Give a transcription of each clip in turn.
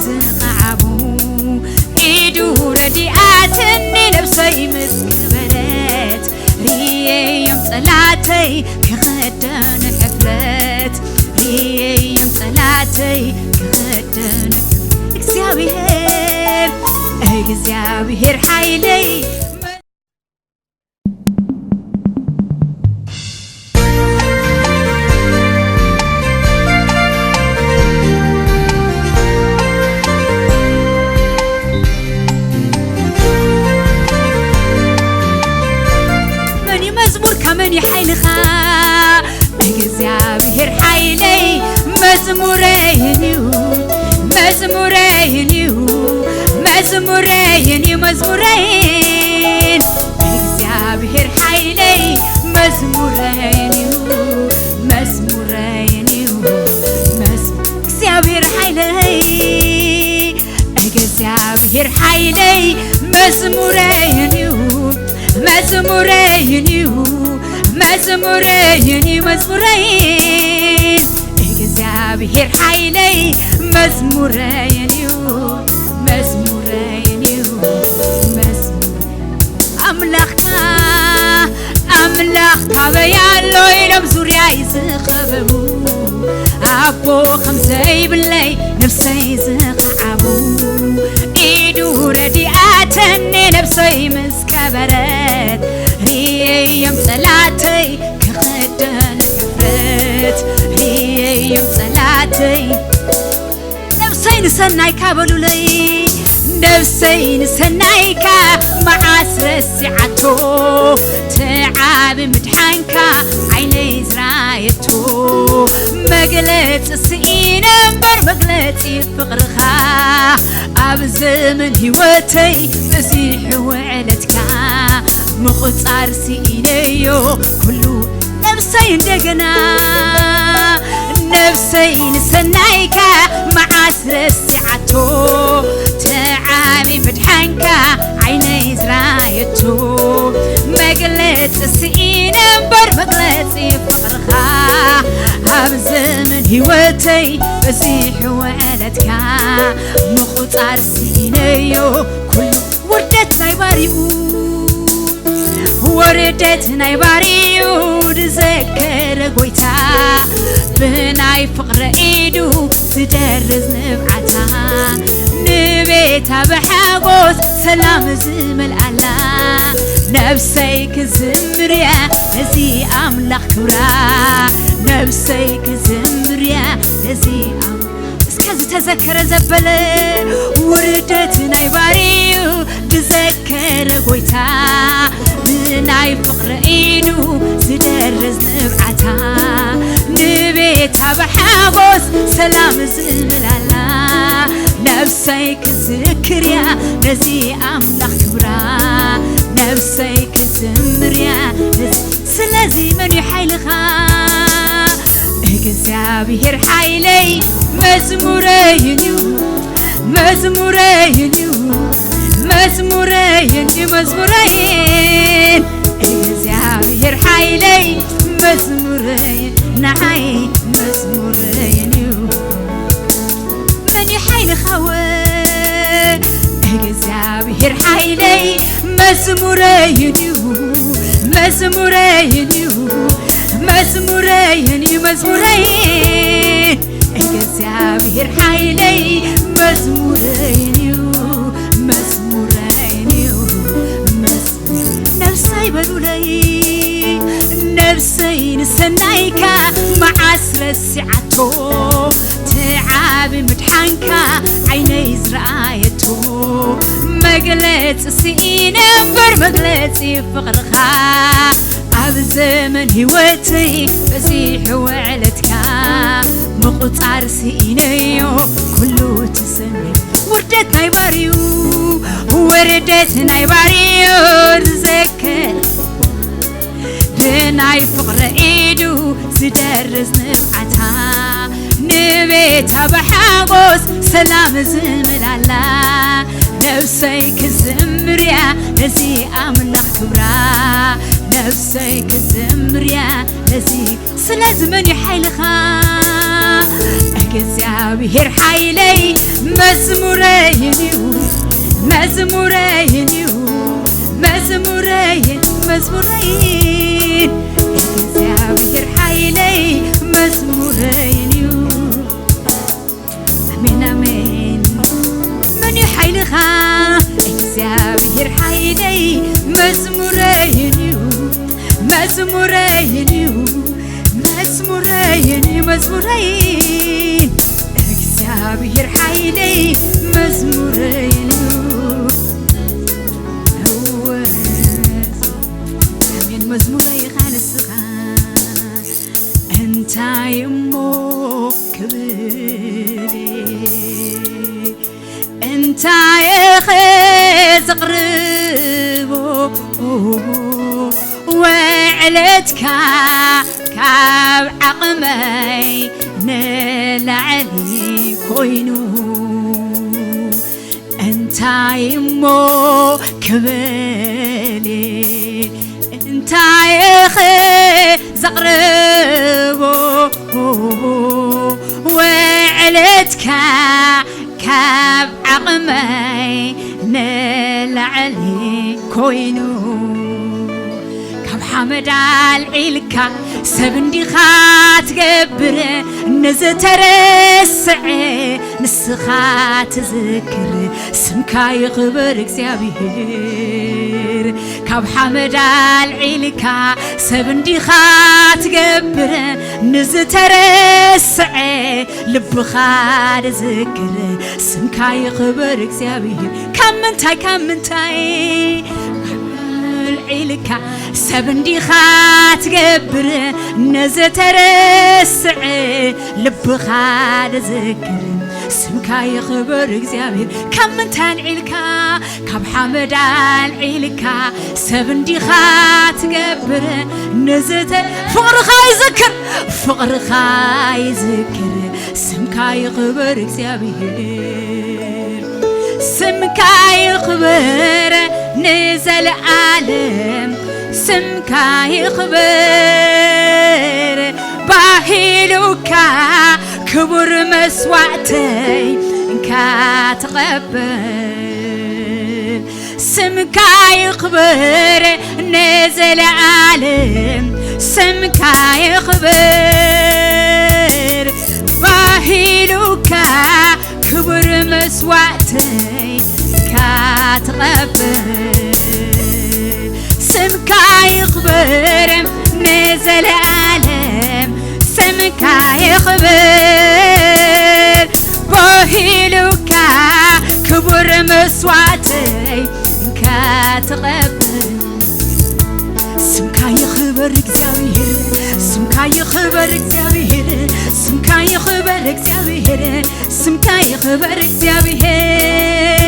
ዝኸዓቡ ኢዱ ረዲኣትኒ ነብሰይ ምስ ከበረት ርእየዮም ጸላተይ ክኸደኑ ሕፍረት ርእየዮም ጸላተይ ክኸደኑ እግዚኣብሔር እግዚኣብሔር ሓይለይ መን እዩ መዝሙርካ መን እዩ ሓይልኻ እግዚኣብሔር ሓይለይ መዝሙረይን እዩ መዝሙረይን እዩ መዝሙረይን እዩ መዝሙረይን እግዚኣብሔር ሓይለይ መዝሙረይን እዩ መዝሙረይን እዩ መዝሙ እግዚኣብሔር ሓይለይ እግዚኣብሔር ሓይለይ መዝሙረይን እዩ መዝሙረይን እዩ መዝሙረይን እዩ መዝሙረይን እግዚኣብሔር ሓይለይ መዝሙረይን እዩ መዝሙረይን እዩ መዝሙ ኣምላኽካ ኣምላኽ ካበይ ኣሎ ኢሎም ዙርያይ ዝኸበቡ ኣቦ ከም ዘይብለይ ነፍሰይ ዝኸዓቡ ኢዱ ረዲኣተኒ ነብሰይ ምስ ከበረት ርእየዮም ጸላተይ ክኽደን ሕፍረት ርእየዮም ጸላተይ ነብሰይ ንሰናይካ በሉለይ ነብሰይ ንሰናይካ መዓስ ረሲዓቶ ተዓቢ ምድሓንካ ዓይነይ ዝራየቶ መግለጺ ስኢነ እምበር መግለጺ ፍቕርኻ ኣብ ዘመን ህይወተይ በዚሑ ውዕለትካ ምቑጻር ስኢነዮ ኩሉ ነብሰይ እንደገና ነብሰይ ንሰናይካ መዓስ ረሲዓቶ ተዓቢ ምድሓንካ ዓይነይ ዝራየቶ መግለጺ ስኢነ እምበር መግለጺ ፍቕርኻ ኣብ ዘመን ህይወተይ በዚሑ ውዕለትካ ምቑጻር ስኢነዮ ኩሉ ውርደት ናይ ባሪኡ ውርደት ናይ ባሪኡ ዝዘከረ ጎይታ ብናይ ፍቕረ ኢዱ ዝደርዝ ንብዓታ ንቤታ ብሓጎስ ሰላም ዝመልኣላ ነብሰይ ክዝምርያ ነዚ ኣምላኽ ክብራ ነብሰይ ክዝምርያ ነዚ ኣምላኽ እስከ ዝተዘከረ ዘበለ ውርደት ናይ ባሪኡ ዝዘከረ ጎይታ ብናይ ፍቕሪ ኢዱ ዝደርዝ ንብዓታ ንቤታ ብሓጎስ ሰላም ዝመላላ ነብሰይ ክዝክርያ ነዚ ኣምላኽ ክብራ ነብሰይ ክዝምርያ ነዚ ስለዚ መን እዩ ሓይልኻ እግዚኣብሔር ሓይለይ መዝሙረይን እዩ መዝሙረይን እዩ መዝሙረይን እዩ መዝሙረይን እግዚኣብሔር ሓይለይ መዝሙረይን ንዓይ መዝሙረይን እዩ መን እዩ ሓይልኻወ እግዚኣብሔር ሓይለይ መዝሙረይን እዩ መዝሙረይን እዩ መዝሙረይን እዩ መዝሙረይን እግዚኣብሔር ሓይለይ መዝሙረይን እዩ መዝሙረይን እዩ ነብሰይ በሉለይ ነብሰይ ንሰናይካ መዓስ ረሲዓቶ ትዓቢ ምድሓንካ ዓይነይ ዝረኣየቶ መግለጺ ስኢነ እምበር መግለጺ ፍቕርኻ ኣብ ዘመን ህይወተይ በዚሑ ውዕለትካ ምቑጻር ስኢነዮ ኩሉ ትሰምዕ ውርደት ናይ ባርዩ ውርደት ናይ ባርዩ ዝዘክር ብናይ ፍቕሪ ኢዱ ዝደርዝ ንብዓታ ንቤታ ብሓጎስ ሰላም ዝመላላ ነብሰይ ክዝምርያ ነዚ ኣምላኽ ክብራ ነፍሰይ ክትዘምርያ ነዚ ስለዚ መን እዩ ሓይልኻ እግዚኣብሔር ሓይለይ መዝሙረይን እዩ መዝሙረይን እዩ መዝሙረይን መዝሙረይን እግዚኣብሔር ሓይለይ መዝሙረይን እዩ ኣሜን ኣሜን መን እዩ ሓይልኻ እግዚኣብሔር ሓይለይ መዝሙረይን እዩ መዝሙረይን እዩ መዝሙረይን እዩ መዝሙረይን እግዚኣብሔር ሓይለይ መዝሙረይን እዩ እወ ኣሜን መዝሙረይ ኢኻ ንስኻ እንታይ እሞ ክብል እንታይ ኸ ዘቕርቦ ውዕለትካ ካብ ዓቕመይ ንላዕሊ ኮይኑ እንታይ እሞ ክብል እንታይ ኸ ዘቕርቦ ውዕለትካ ካብ ዓቕመይ ንላዕሊ ኮይኑ ካብ ሓመድ ኣልዒልካ ሰብ እንዲኻ ትገብር ንዝተረስዐ ንስኻ ትዝክር ስምካ ይኽበር እግዚኣብሔር ካብ ሓመድ ኣልዒልካ ሰብ እንዲኻ ትገብር ንዝተረስዐ ልብኻ ዝዝክር ስምካ ይኽበር እግዚኣብሔር ካብ ምንታይ ካብ ምንታይ ኣልዒልካ ሰብ እንዲኻ ትገብር ነዘተረስዐ ልብኻ ዝዝክር ስምካ ይኽበር እግዚኣብሔር ካብ ምንታይ ኣልዒልካ ካብ ሓመድ ኣልዒልካ ሰብ እንዲኻ ትገብር ንዝተ ፍቕርኻ ይዝክር ፍቕርኻ ይዝክር ስምካ ይኽበር እግዚኣብሔር ስምካ ይኽበር ንዘለዓለም ስምካ ይኽበር ባሂሉካ ክቡር መስዋዕተይ እንካ ተቐበል ስምካ ይኽበር ንዘለዓለም ስምካ ይኽበር ባሂሉካ ክቡር መስዋዕተይ ካትቐበል ስምካ ይኽበር ንዘለዓለም ስምካ ይኽበር ቦሂሉካ ክቡር መስዋዕተይ ካትቐበል ስምካ ይኽበር እግዚኣብሔር ስምካ ይኽበር እግዚኣብሔር ስምካ ይኽበር እግዚኣብሔር ስምካ ይኽበር እግዚኣብሔር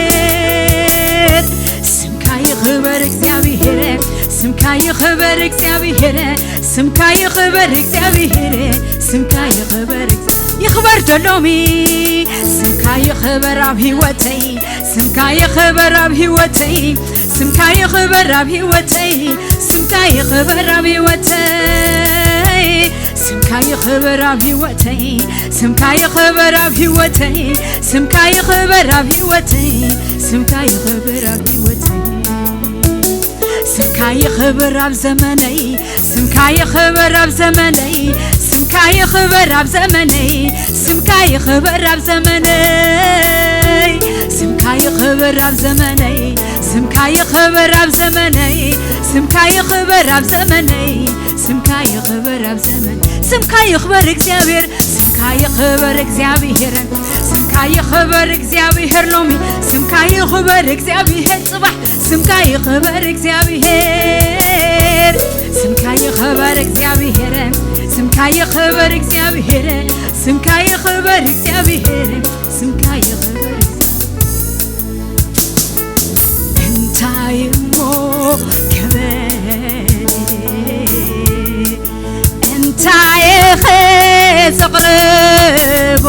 ስምካ ይኽበር እግዚኣብሔር ስምካ ይኽበር እግዚኣብሔር ስምካ ይኽበር እግዚኣብሔር ስምካ ይኽበር ይኽበር ደሎሚ ስምካ ይኽበር ኣብ ህይወተይ ስምካ ይኽበር ኣብ ህይወተይ ስምካ ይኽበር ኣብ ህይወተይ ስምካ ይኽበር ኣብ ህይወተይ ስምካ ይኽበር ኣብ ህይወተይ ስምካ ይኽበር ኣብ ህይወተይ ስምካ ይኽበር ኣብ ህይወተይ ስምካ ይኽበር ኣብ ህይወተይ ስምካ ይኽበር ኣብ ዘመነይ ስምካ ይኽበር ኣብ ዘመነይ ስምካ ይኽበር ኣብ ዘመነይ ስምካ ይኽበር ኣብ ዘመነይ ስምካ ይኽበር ኣብ ዘመነይ ስምካ ይኽበር ኣብ ዘመነይ ስምካ ይኽበር ኣብ ዘመነይ ስምካ ይኽበር ኣብ ዘመን ስምካ ይኽበር እግዚኣብሔር ስምካ ይኽበር እግዚኣብሔር ስምካ ይኽበር እግዚኣብሔር ሎሚ ስምካ ይኽበር እግዚኣብሔር ጽባሕ ስምካ ይኽበር እግዚኣብሔር ስምካ ይኽበር እግዚኣብሔር ስምካ ይኽበር እግዚኣብሔር ስምካ ይኽበር እግዚኣብሔር ስምካ ይኽበር እንታይ እሞ ክብል እንታይ ኸ ዘቕርቦ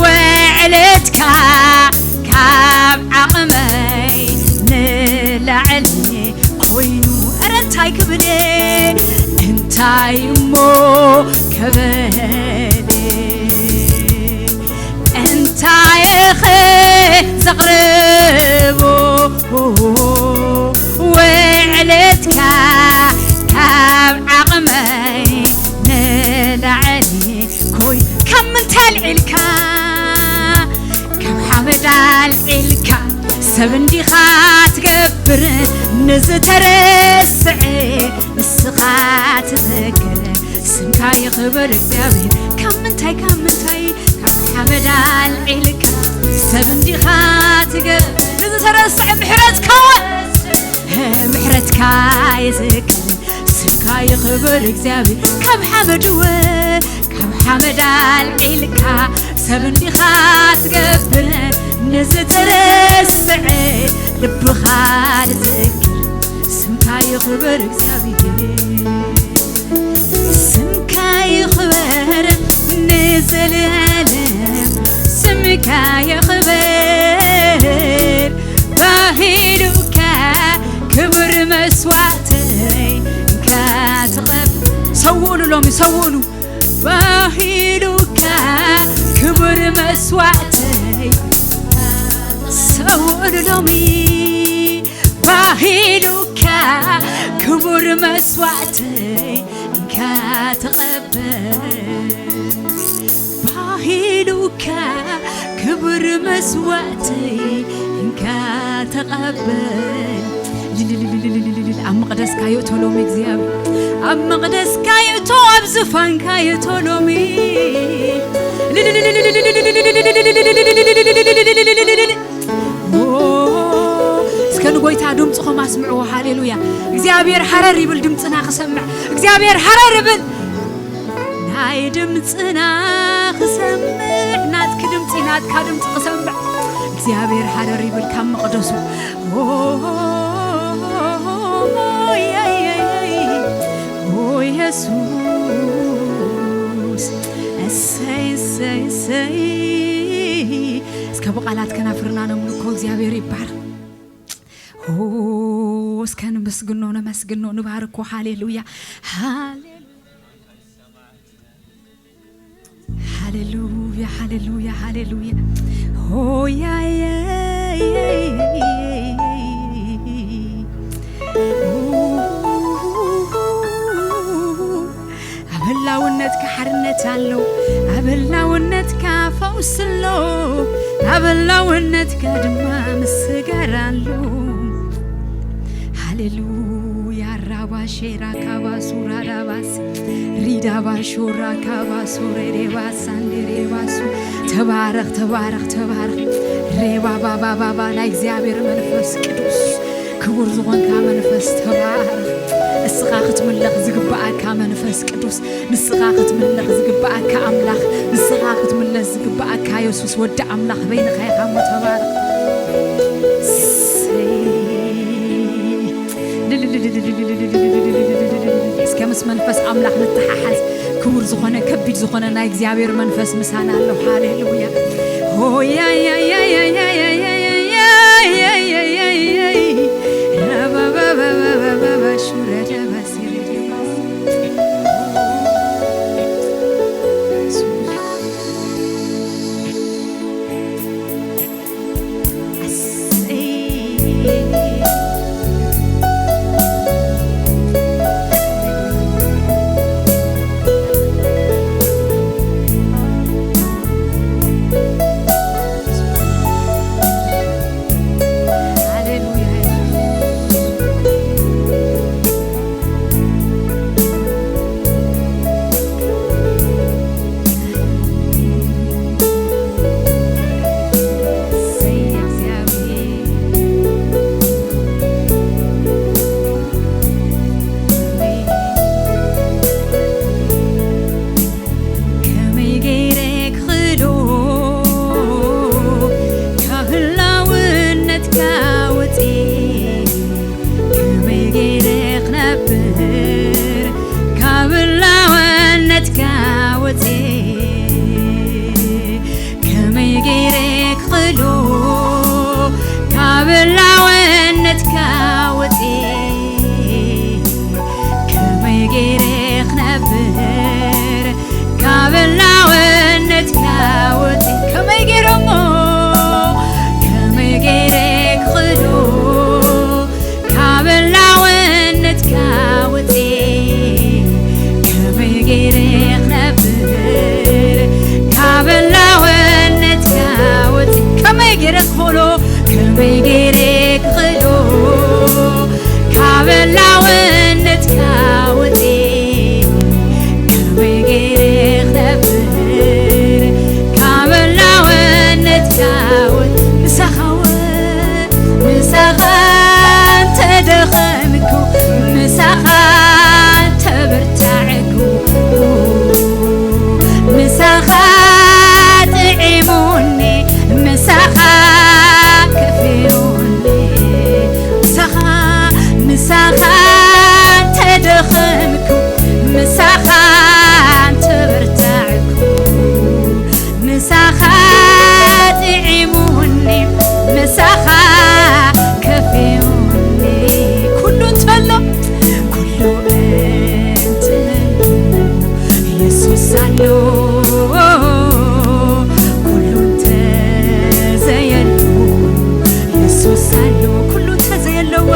ውዕለትካ ካብ ዓቕመይ ንላዕሊ ኮይኑ ኣይ እሞ ከበደ እንታይ ኢኸ ዘቕርቦ ውዕለትካ ካብ ዓቕመይ ንላዕሊ ኮይ ካብ ምንታይ ኣልዒልካ ካብ ሓመድ ኣልዒልካ ሰብ እንዲኻ ትገብር ንዝተረስዐ ንስኻ ትዘክር ስምካ ይኽበር እግዚኣብሔር ካብ ምንታይ ካብ ምንታይ ካብ ሓመድ ኣልዒልካ ሰብ እንዲኻ ትገብር ንዝተረስዐ ምሕረትካ ምሕረትካ ይዝክር ስምካ ይኽበር እግዚኣብሔር ካብ ሓመድ ወ ካብ ሓመድ ኣልዒልካ ሰብ እንዲኻ ትገብር ንዝተረስዐ ልብኻ ዝዝክር ስምካ ይኽበር እግዚኣብሔር ስምካ ይኽበር ንዘለኣለም ስምካ ይኽበር ባህሉካ ክቡር መስዋዕተይ እንካ ትቐብ ሰውኡሉ ሎሚ ሰውኡሉ ባህሉካ ክቡር መስዋዕተይ ሰውኡሉ ሎሚ ባህሉካ ክቡር መስዋዕተይ እንካ ተቐበል ባህሉካ ክቡር መስዋዕተይ እንካ ተቐበል ኣብ መቕደስካ ይእቶ ሎሚ እግዚኣብሔር ኣብ መቕደስካ ይእቶ ኣብ ዝፋንካ ይእቶ ሎሚ እስከ ንጎይታ ድምፅኹም ኣስምዕዎ ሃሌሉያ እግዚኣብሔር ሃረር ይብል ድምፅና ክሰምዕ እግዚኣብሔር ሃረር ይብል ናይ ድምፅና ክሰምዕ ናትኪ ድምፂ ናትካ ድምፂ ክሰምዕ እግዚኣብሔር ሃረር ይብል ካብ መቕደሱ ኦ የሱስ እሰይ እሰይ እሰይ እስከ ብቓላት ከናፍርና ነምልኮ እግዚኣብሔር ይባር እስከ ንምስግኖ ነመስግኖ ንባርኮ ሃሌሉያ ሃሌሉያ ሃሌሉያ ሃሌሉያ ሃሌሉያ ሆያየ ኣብ ህላውነትካ ሓርነት ኣሎ ኣብ ህላውነትካ ፈውስ ኣሎ ኣብ ህላውነትካ ድማ ምስጋር ኣሎ ሃሌሉያ ራባሼ ራካባሱ ራዳባስ ሪዳባሾ ራካባሱ ሬዴባስ አንዴሬባሱ ተባረኽ ተባረኽ ተባረኽ ሬባባባባባ ናይ እግዚኣብሔር መንፈስ ቅዱስ ክቡር ዝኾንካ መንፈስ ተባረኽ እስኻ ክትምለኽ ዝግብኣካ መንፈስ ቅዱስ ንስኻ ክትምለኽ ዝግብኣካ ኣምላኽ ንስኻ ክትምለኽ ዝግብኣካ የሱስ ወዲ ኣምላኽ በይንኻ ኢኻ እሞ ተባረኽ እስከ ምስ መንፈስ ኣምላኽ ንተሓሓዝ ክቡር ዝኾነ ከቢድ ዝኾነ ናይ እግዚኣብሔር መንፈስ ምሳና ኣሎ ሃሌሉያ ጥዒሙኒ፣ ምሳኻ ከፊኡኒ። ኩሉ እንተሎ፣ ኩሉ እንተሎ፣ የሱስ ኣሎ። ኩሉ እንተዘየሉ፣ የሱስ ኣሎ። ኩሉ እንተዘየለወ፣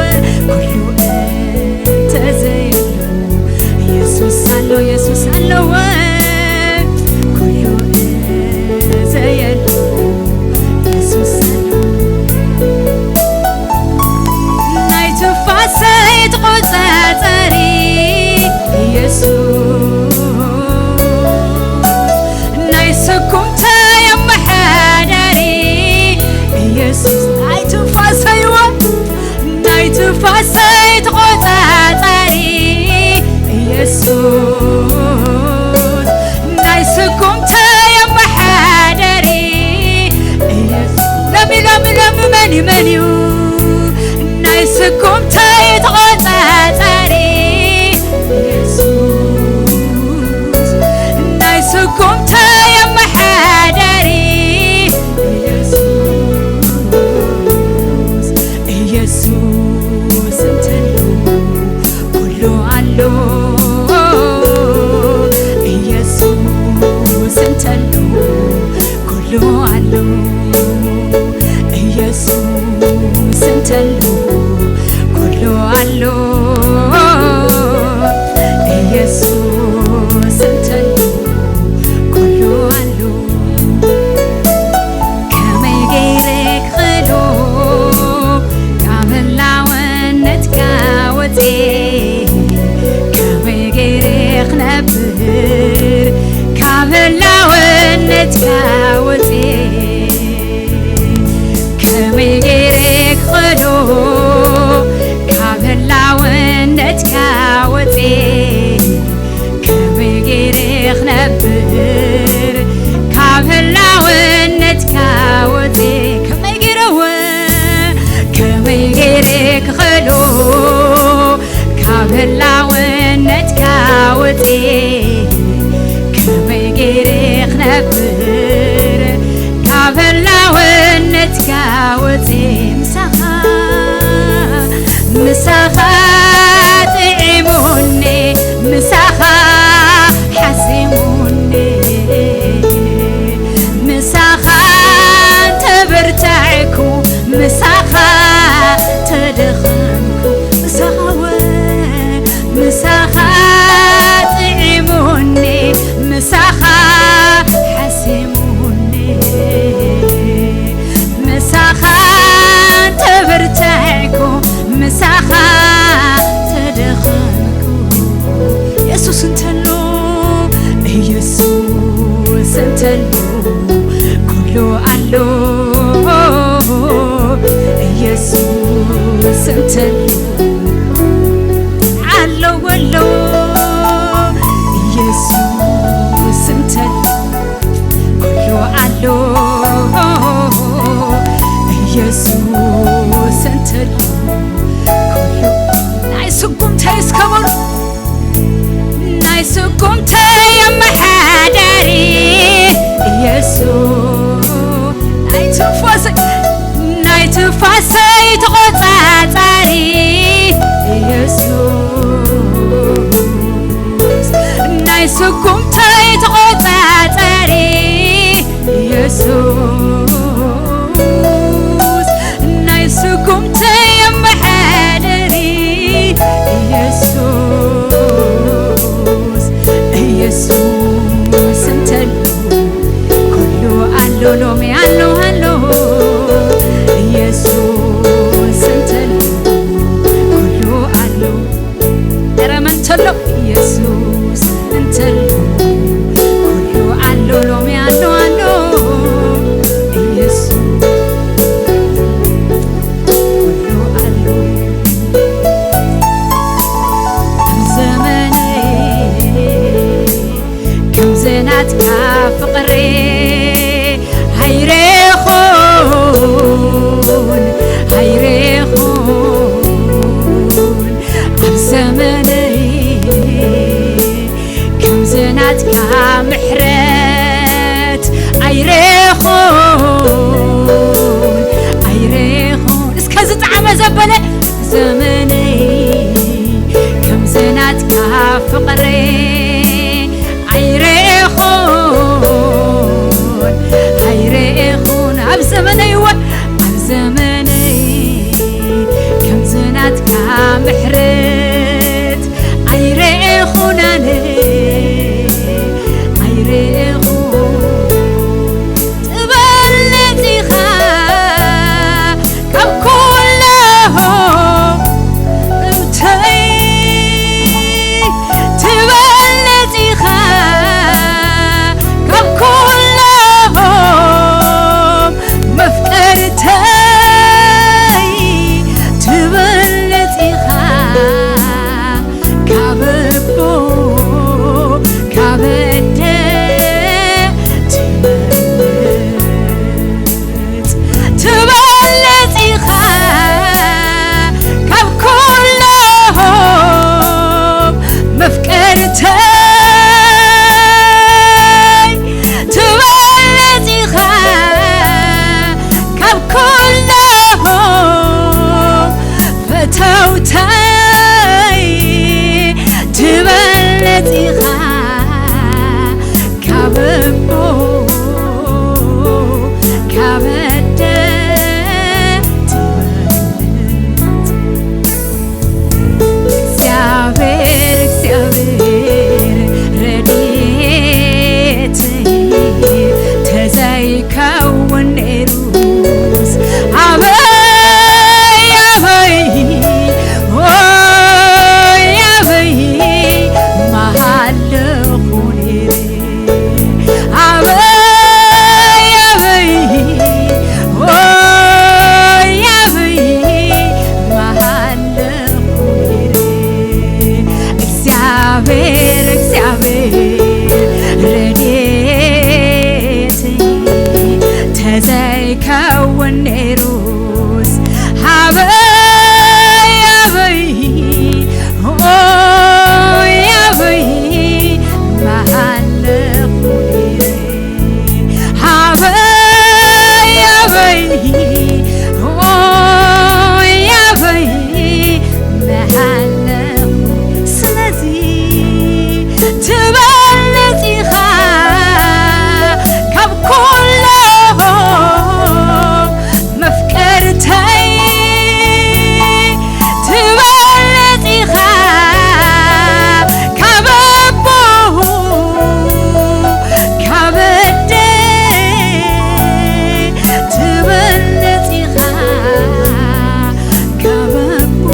ኩሉ እንተዘየሉ፣ የሱስ ኣሎ፣ የሱስ ኣለወ። ኩሉ እንተዘየሉ፣ የሱስ ኣሎ። ናይ ትንፋሰይ ተቖጻጻሪ የሱስ፣ ናይ ስጉምተይ ኣመሓዳሪ የሱስ፣ ናይ ትንፋሰይ ወ-፣ ናይ ትንፋሰይ ተቖጻጻሪ የሱስ፣ ናይ ስጉምተይ ኣመሓዳሪ የሱስ። ሎሚ፣ ሎሚ፣ ሎሚ መን እዩ፣ መን እዩ ናይ ስጉምተይ ተቖጻጻሪ የሱስ፣ ናይ ስጉምተይ ኣመሓዳሪ የሱስ፣ የሱስ እንተሎ ኩሉ ኣሎ። የሱስ እንተሎ ኩሉ ኣሎ። የሱስ እንተሎ ኩሉ ኣሎ። የሱስ እንተሎ ኩሉ ኣሎ። ከመይ ገይረ ክኽእሎ ካብ ህላወነትካ ወፅየ? ከመይ ገይረ ክነብር ካብ ህላወነትካ ወፅየ? ከመይ ገይረ ክኽእሎ ካብ ህላወነትካ ወፅየ? ከመይ ገይረ ክነብር ካብ ህላወነትካ ወፅየ? ከመይ ገይረ ወ-፣ ከመይ ገይረ ክኽእሎ ካብ ህላወነትካ ወፅየ? ከመይ ገይረ ክነብር ካብ ህላወነትካ ወፅየ? ምሳኻ፣ ምሳኻ ጥዒሙኒ፣ ምሳኻ ሓሲሙኒ፣ ምሳኻ ተበርታዕኩ፣ ምሳኻ ተደኸምኩ፣ ምሳኻ ወ-፣ ምሳኻ ጥዒሙኒ፣ ምሳኻ ሓሲሙኒ፣ ምሳኻ ተበርታዕኩ፣ ምሳኻ ተደኸምኩ። የሱስ እንተሎ፣ የሱስ እንተሎ ኩሉ ኣሎ። የሱስ እንተሎ ኣሎ ወሎ። የሱስ እንተሎ ኩሉ ኣሎ። የሱስ እንተሎ ኩሉ። ናይ ስጉምተይ እስከ በሉ፣ ናይ ስጉምተይ ኣመሓዳሪ የሱስ፣ ናይ ትንፋሰይ፣ ናይ ትንፋሰይ ተቖጻጻሪ የሱስ፣ ናይ ስጉምተይ ተቖጻጻሪ የሱስ፣ ናይ ስጉምተይ ኣመሓደሪ የሱስ፣ የሱስ እንተሉ ኩሉ ኣሎ፣ ሎሚ ኣሎ፣ ኣሎ። የሱስ እንተሉ ኩሉ ኣሎ። ኧረ መን እንተሎ? የሱስ እንተሎ ኩሉ ኣሎ፣ ሎሚ ኣሎ፣ ኣሎ። የሱስ ኩሉ ኣሎ። ዘመነይ ከምዚ ናትካ ፍቕሪ ሃይረ ፍቕሪ ኣይረኤኹን፣ ኣይረኤኹን ኣብ ዘመነይ፣ እወ፣ ኣብ ዘመነይ ከምዚ ናትካ ምሕረት ኣይረኤኹን ኣነ፣ ኣይረኤኹን። ትበልጽ ኢኻ ካብ ኩሎም እምተይ፣ ትበልጽ ኢኻ ካብ ኩሎም መፍቀርተይ፣ ትበልጽ ኢኻ ካብ ኣቦ ካብ ኣደ ትበልጽ፣ ትበልጽ ኢኻ ካብ ኩሎም መፍቀርተይ፣ ትበልጽ ኢኻ ካብ ኩሎም ፈተውተይ፣ ትበልጽ ኢኻ ካብ ኣቦ ካብ ኣደ ትበልጽ። እግዚኣብሔር፣ እግዚኣብሔር ረድኤተይ፣ ተዘይከውን ነይሩስ ኣበይ፣ ኣበይ፣ ኦይ፣ ኣበይ ምሃለኹ ነይረ። ኣበይ፣ ኣበይ፣ ኦይ፣ ኣበይ ምሃለኹ ነይረ። እግዚኣብሔር፣ እግዚኣብሔር ረድኤተይ፣ ተዘይከውን ነይሩስ ኣበይ፣ ኣበይ፣ ኦይ፣ ኣበይ ምሃለኹ ነይረ። ኣበይ፣ ኣበይ፣ ኦይ፣ ኣበይ ምሃለኹ። ስለዚ ትበልጽ ኢኻ ካብ ኩሎም መፍቀርተይ፣ ትበልጽ ኢኻ ካብ ኣቦ ካብ ኣደ ትበልጽ ኢኻ ካብ ኣቦ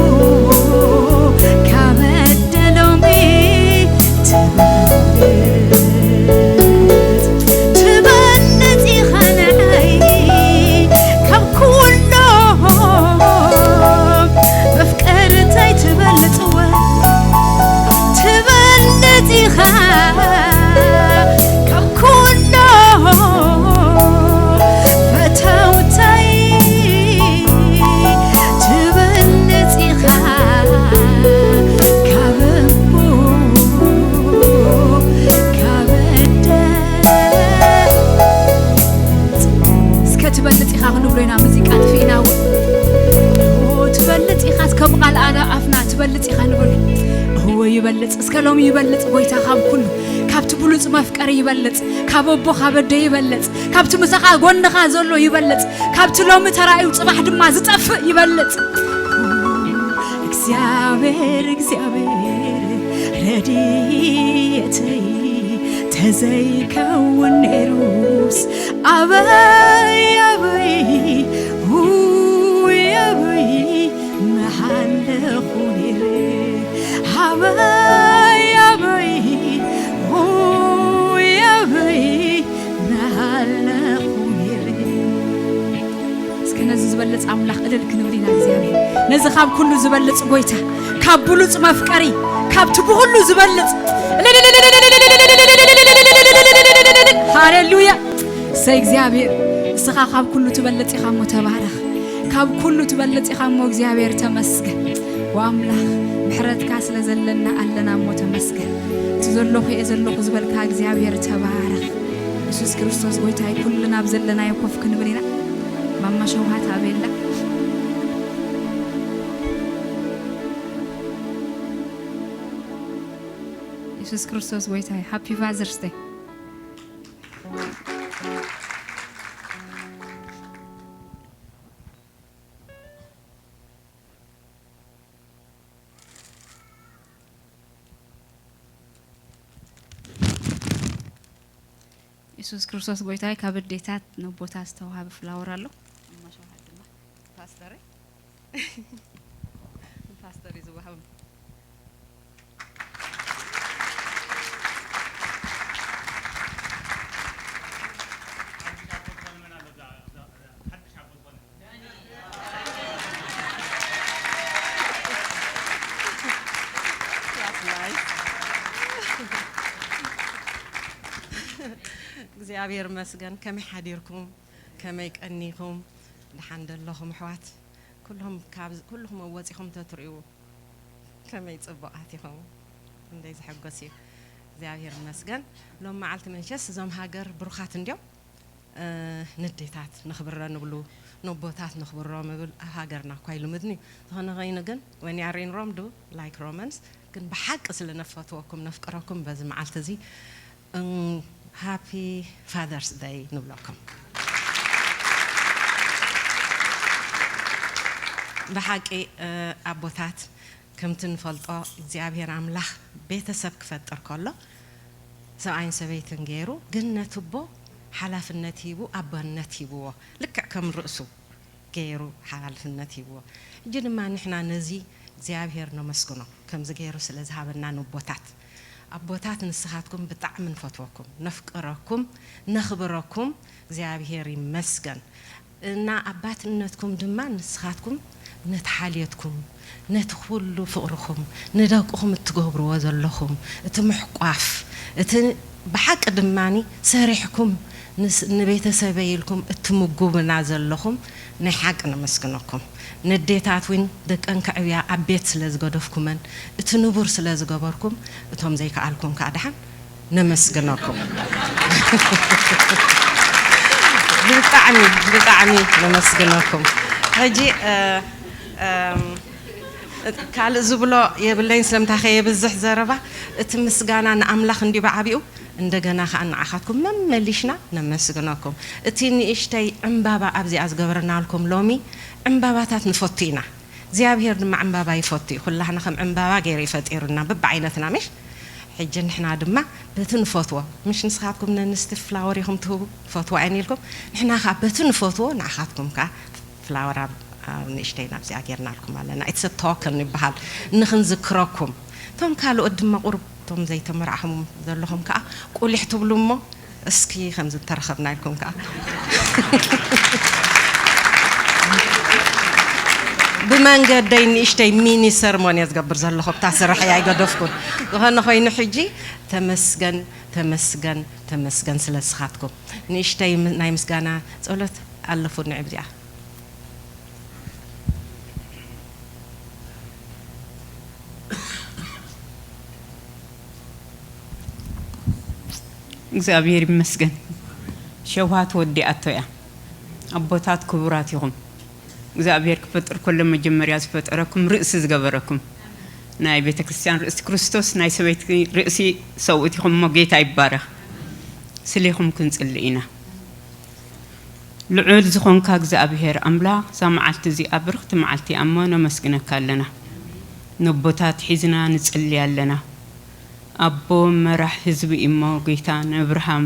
ካብ ኣደ ሎሚ ትበልጽ፣ ትበልጽ ኢኻ ንዓይ ካብ ኩሎም መፍቀርተይ ትበልጽ፣ እወ ትበልጽ ኢኻ ካብ ኩሎም ፈተውተይ ትበልጽ ኢኻ ካብ ኣቦ ካብ ኣደ። እስከ ትበልጽ ኢኻ ክንብሎ ኢና፣ ሙዚቃ ጥፊእና እውን። ኦ፣ ትበልጽ ኢኻ፣ እስከ ብቓል ኣደ ኣፍና ትበልጽ ኢኻ ንበሎ። እወ ይበልጽ፣ እስከ ሎሚ ይበልጽ ጎይታ ካብ ኩሉ፣ ካብቲ ብሉጽ መፍቀሪ ይበልጽ፣ ካብ ኣቦ ካብ ኣደ ይበልጽ፣ ካብቲ ምሳኻ ጎንኻ ዘሎ ይበልጽ፣ ካብቲ ሎሚ ተራእዩ ጽባሕ ድማ ዝጠፍእ ይበልጽ። እግዚኣብሔር፣ እግዚኣብሔር ረድኤተይ፣ ተዘይከውን ነይሩስ ኣበይ፣ ኣበይ፣ ውይ፣ ኣበይ ምሃለኹ ነይረ። ኣበይ፣ ኣበይ፣ ውይ፣ ኣበይ ምሃለኹ ነይረ። እስከ ነዚ ዝበልጽ ኣምላኽ እልል ክንብል ኢና እግዚኣብሔር። ነዚ ካብ ኩሉ ዝበልጽ ጎይታ፣ ካብ ብሉጽ መፍቀሪ፣ ካብቲ ብኹሉ ዝበልጽ። ሃሌሉያ። እሰይ እግዚኣብሔር፣ እስኻ ካብ ኩሉ ትበልጽ ኢኻ እሞ ተባረኽ። ካብ ኩሉ ትበልጽ ኢኻ እሞ እግዚኣብሔር ተመስገን። ወኣምላኽ ምሕረትካ ስለ ዘለና ኣለና እሞ ተመስገን። እቲ ዘለኹ እየ ዘለኹ ዝበልካ እግዚኣብሔር ተባረኽ። የሱስ ክርስቶስ ጎይታይ፣ ኩልና ኣብ ዘለናዮ ኮፍ ክንብል ኢና። ማማ ሸውሃት ኣበየላ። የሱስ ክርስቶስ ጎይታ እዩ። ሃፒ ፋዘርስ ደይ። የሱስ ክርስቶስ ጎይታ እዩ። ካብ ኣዴታት ነቦታት ዝተዋሃበ ፍላወር ኣሎ። እሞ ሸውሃት ድማ ፓስተር፣ ፓስተር እዩ ዝወሃብ። እግዚኣብሔር መስገን። ከመይ ሓዲርኩም? ከመይ ቀኒኹም? ደሓን ደለኹም ኣሕዋት? ኩልኹም ካብ ኩልኹም ወፂኹም ተትርእዩ ከመይ ጽቡቓት ኢኹም። እንደይ ዝሕጎስ እዩ። እግዚኣብሔር ይመስገን። ሎም መዓልቲ መቸስ እዞም ሃገር ብሩኻት እንዲዮም። እ፣ ንዴታት ነኽብረ ንብሉ፣ ነቦታት ነኽብሮም እብል። ኣብ ሃገርና እኳ ኣይልምድን እዩ። ዝኾነ ኸይኑ ግን፣ when you are in Rome, do like Romans፣ ግን ብሓቂ ስለ ነፈትወኩም፣ ነፍቅረኩም በዚ መዓልቲ እዚ፣ እም፣ ሃፒ ፋዘርስ ደይ ንብለኩም። ብሓቂ፣ እ፣ ኣቦታት፣ ከምቲ ንፈልጦ እግዚኣብሔር ኣምላኽ ቤተሰብ ክፈጥር ከሎ ሰብኣይን ሰበይትን ገይሩ፣ ግን ነቲ ኣቦ ሓላፍነት ሂቡ፣ ኣቦነት ሂብዎ። ልክዕ ከም ርእሱ ገይሩ ሓላፍነት ሂብዎ። ሕጂ ድማ ንሕና ነዚ እግዚኣብሔር ነመስግኖ፣ ከምዚ ገይሩ ስለ ዝሃበና ነቦታት። ኣቦታት ንስኻትኩም ብጣዕሚ ንፈትወኩም፣ ነፍቅረኩም፣ ነኽብረኩም፣ እግዚኣብሔር ይመስገን። እና ኣባትነትኩም ድማ ንስኻትኩም ነቲ ሓልዮትኩም፣ ነቲ ኩሉ ፍቕርኹም፣ ንደቅኹም እትገብርዎ ዘለኹም፣ እቲ ምሕቋፍ፣ እቲ ብሓቂ ድማኒ ሰሪሕኩም ንስ-፣ ንቤተሰበይ ኢልኩም እትምጉብና ዘለኹም ናይ ሓቂ ነመስግነኩም። ነዴታት እውን ደቀን ከዕብያ ኣብ ቤት ስለ ዝገደፍኩመን፣ እቲ ንቡር ስለ ዝገበርኩም፣ እቶም ዘይከኣልኩም ከኣ ደሓን ነመስግነኩም። ብጣዕሚ፣ ብጣዕሚ ነመስግነኩም። ሕጂ፣ እ፣ እም፣ ካልእ ዝብሎ የብለይን፣ ስለምንታይ ከየብዝሕ ዘረባ። እቲ ምስጋና ንኣምላኽ እንድዩ ብዓቢኡ፣ እንደገና ከኣ ንዓኻትኩም መመሊሽና ነመስግነኩም። እቲ ንእሽተይ ዕምባባ ኣብዚኣ ዝገበርናልኩም ሎሚ፣ ዕምባባታት ንፈቱ ኢና። እግዚኣብሔር ድማ ዕምባባ ይፈቱ እዩ። ኩላህና ከም ዕምባባ ገይሩ እዩ ፈጢሩና፣ በብዓይነትና፣ ምሽ? ሕጂ ንሕና ድማ በቲ ንፈትዎ፣ ምሽ ንስኻትኩም ነንስቲ ፍላወር ኢኹም ትህቡ፣ ፈትዋ እየን ኢልኩም፣ ንሕና ከኣ በቲ ንፈትዎ ንዓኻትኩም ከኣ ፍላወር ኣብ፣ ኣብ ንእሽተይ ናብዚኣ ጌርናልኩም ኣለና። ኢትስ ቶከን ይበሃል፣ ንኽንዝክረኩም። እቶም ካልኦት ድማ ቁሩብ፣ እቶም ዘይተመርዓኹም ዘለኹም ከኣ ቁሊሕ ትብሉ እሞ፣ እስኪ ከምዚ እንተረኸብና ኢልኩም ከኣ። ብመንገደይ ንእሽተይ ሚኒ ሰርሞን እየ ዝገብር ዘለኹ፣ ኣብታ ስራሕ እየ ኣይገደፍኩን። ዝኾነ ኮይኑ ሕጂ ተመስገን፣ ተመስገን፣ ተመስገን ስለ ንስኻትኩም። ንእሽተይ ም-፣ ናይ ምስጋና ጸሎት ኣለፉኒ ብዚኣ። እግዚኣብሔር ይመስገን። ሸውሃት ወዲኣቶ እያ። ኣቦታት ክቡራት ኢኹም። እግዚኣብሔር ክፈጥር ከሎ መጀመርያ ዝፈጠረኩም ርእሲ ዝገበረኩም። ናይ ቤተ ክርስቲያን ርእሲ ክርስቶስ፣ ናይ ሰበይቲ ርእሲ ሰብኡት ኢኹም እሞ ጌታ ይባረኽ። ስሌኹም ክንጽሊ ኢና። ልዑል ዝኾንካ እግዚኣብሔር ኣምላኽ፣ እዛ መዓልቲ እዚኣ ብርኽቲ መዓልቲ እያ እሞ ነመስግነካ ኣለና። ነቦታት ሒዝና ንጽሊ ኣለና። ኣቦ መራሕ ህዝቢ እሞ ጌታ ንእብርሃም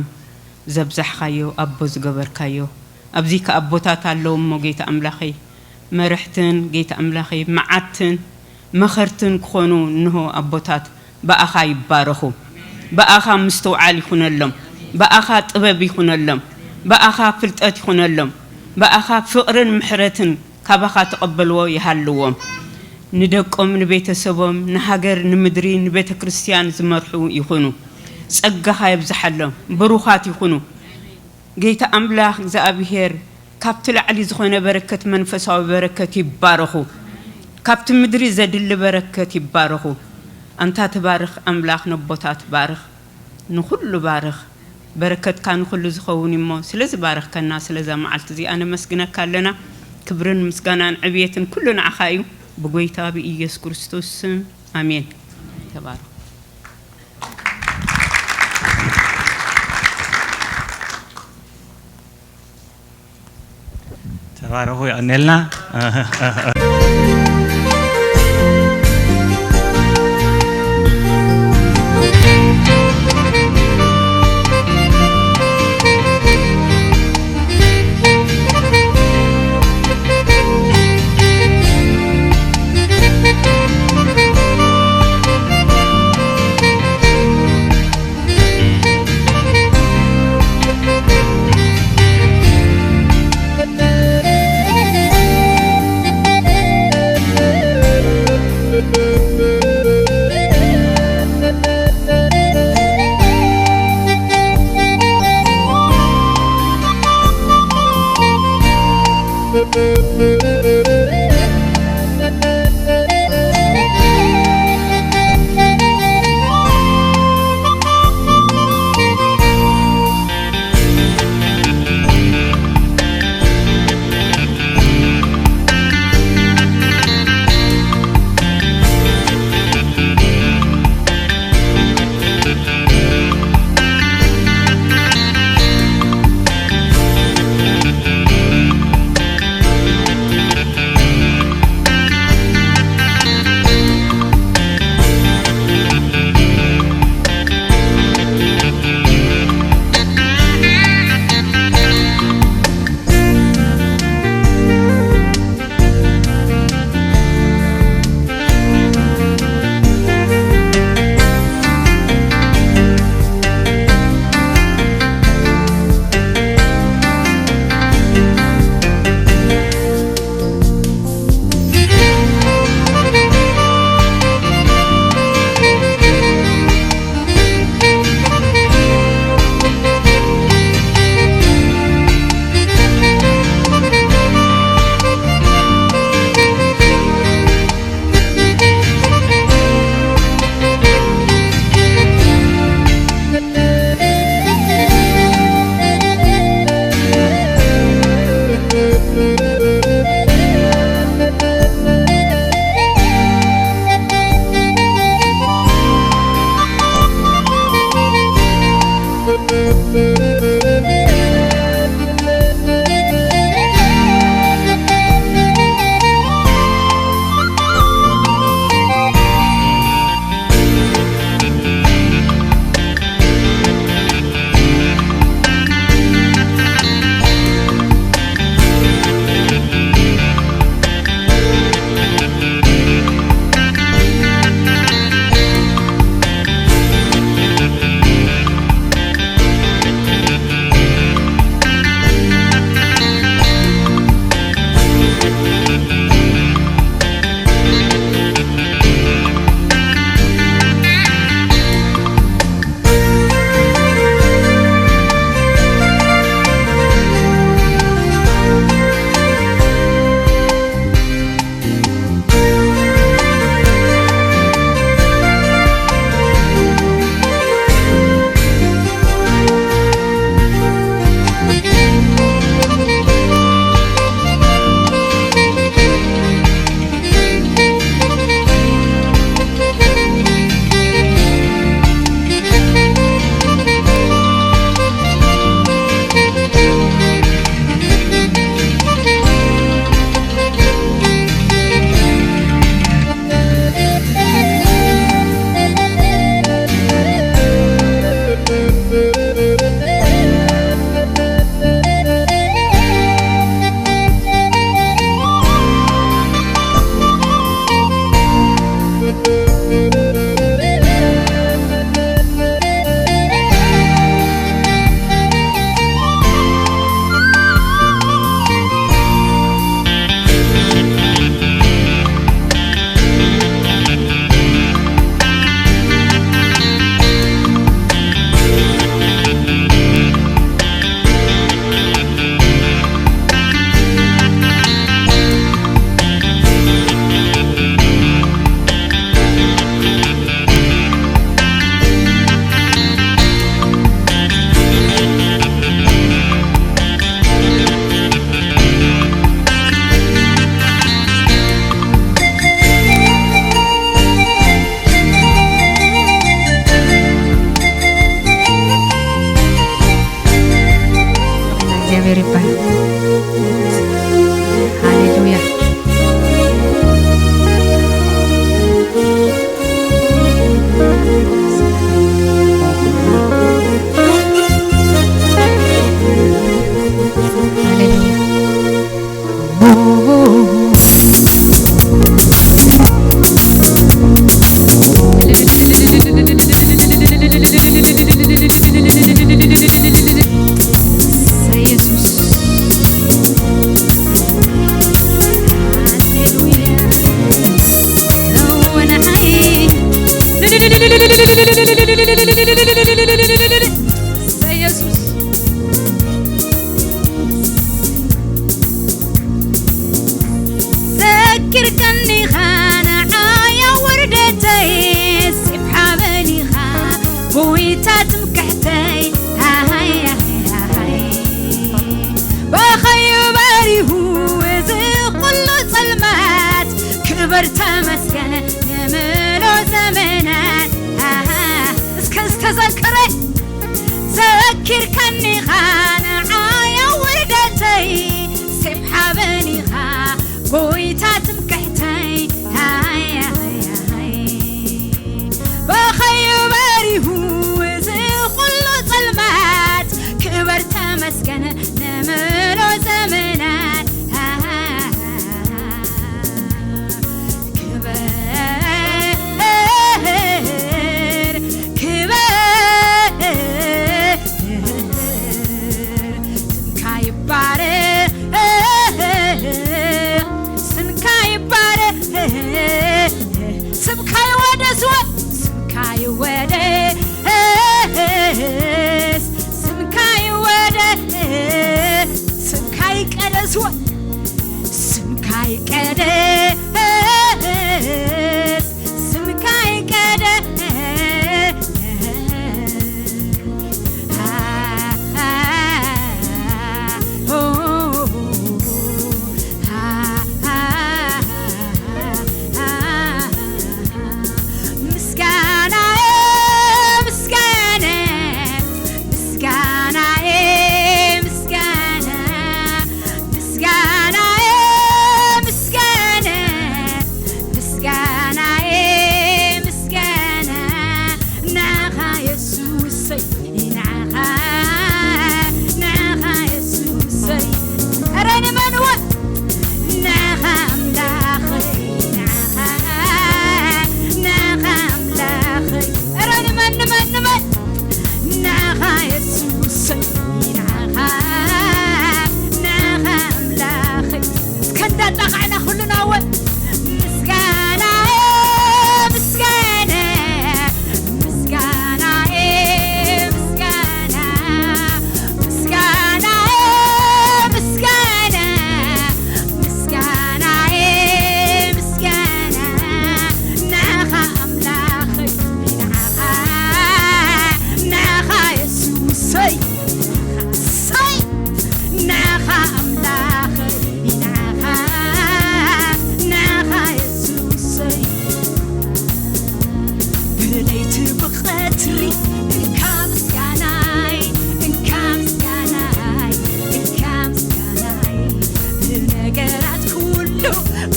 ዘብዛሕካዮ፣ ኣቦ ዝገበርካዮ፣ ኣብዚ ከኣ ኣቦታት ኣለዉ እሞ ጌታ ኣምላኸይ፣ መርሕትን ጌታ ኣምላኸይ መዓትን መኸርትን ክኾኑ እንሆ ኣቦታት ብኣኻ ይባረኹ። ብኣኻ ምስትውዓል ይኹነሎም። ብኣኻ ጥበብ ይኹነሎም። ብኣኻ ፍልጠት ይኹነሎም። ብኣኻ ፍቕርን ምሕረትን ካባኻ ተቐበልዎ ይሃልዎም። ንደቆም፣ ንቤተሰቦም፣ ንሃገር፣ ንምድሪ፣ ንቤተ ክርስቲያን ዝመርሑ ይኹኑ። ጸጋኻ የብዝሓሎም። ብሩኻት ይኹኑ። ጌታ ኣምላኽ እግዚኣብሔር ካብቲ ላዕሊ ዝኾነ በረከት፣ መንፈሳዊ በረከት ይባረኹ። ካብቲ ምድሪ ዘድሊ በረከት ይባረኹ። ኣንታ ትባርኽ ኣምላኽ ነቦታት ባርኽ፣ ንኹሉ ባርኽ። በረከትካ ንኹሉ ዝኸውን እሞ፣ ስለ ዝባረኽከና፣ ስለዛ መዓልቲ እዚኣ ነመስግነካ ኣለና። ክብርን ምስጋናን ዕብየትን ኩሉ ንዓኻ እዩ። ብጎይታ ብኢየሱስ ክርስቶስ ስም፣ ኣሜን። ተባረኹ። ተባረኹ፣ የቐኔልና። ይባል። ሃሌሉያ። ሃሌሉያ። ዘኪርከኒ ኢኻ ንዓይ ኣብ ውርደተይ፣ ሴፍ ሓበን ኢኻ ጎይታ ትምክሕተይ። ኣሃይ፣ ኣሃይ፣ ኣሃይ። በኸዩ በሪሁ እዚ ኩሉ ጸልማት፣ ክብር ተመስገን ንምሎ ዘመናት። ኣሃ፣ እስከ ዝተዘከረ ዘኪርከኒ ኢኻ ንዓይ ኣብ ውርደተይ፣ ሴፍ ሓበን ኢኻ ጎይታ ትምክሕተይ። ኣይ፣ ኣይ፣ ኣይ። በኸዩ በሪሁ እዚ ኩሉ ጸልማት፣ ክብር ተመስገን ንምሎ ዘመናት። ክብር፣ ክብር፣ ስምካ ይባረክ፣ ስምካ ይባረክ፣ ስምካ ይወደስ፣ ስምካ ይወደስ፣ ስምካ ይወደስ፣ ስምካ ይቀደስ፣ ስምካ ይቀደስ፣ ስምካ ይቀደስ። ምስጋና፣ ምስጋና፣ ምስጋናዬ ምስጋና፣ ምስጋናዬ ምስጋና፣ ምስጋናዬ ምስጋና ንዓኻ የሱሰይ፣ ንዓኻ፣ ንዓኻ የሱሰይ። ኧረ ንመን እውን ንዓኻ ኣምላኸይ፣ ንዓኻ፣ ንዓኻ ኣምላኸይ። ኧረ ንመን፣ ንመን፣ ንመን ንዓኻ የሱሰይ፣ ንዓኻ፣ ንዓኻ ኣምላኸይ። እስከ እንዳጣቓዕና ኩልና እውን ምስጋና፣ ምስጋና፣ ምስጋናዬ ምስጋና፣ ምስጋናዬ ምስጋና፣ ምስጋናዬ ምስጋና ንዓኻ ኣምላኸይ፣ ንዓኻ፣ ንዓኻ የሱሰይ፣ ሰይ፣ ንዓኻ ኣምላኸይ፣ ንዓኻ፣ ንዓኻ የሱሰይ። ብለይቲ ብቐትሪ እንካ ምስጋናይ፣ እንካ ምስጋናይ፣ እንካ ምስጋናይ። ብነገራት ኩሉ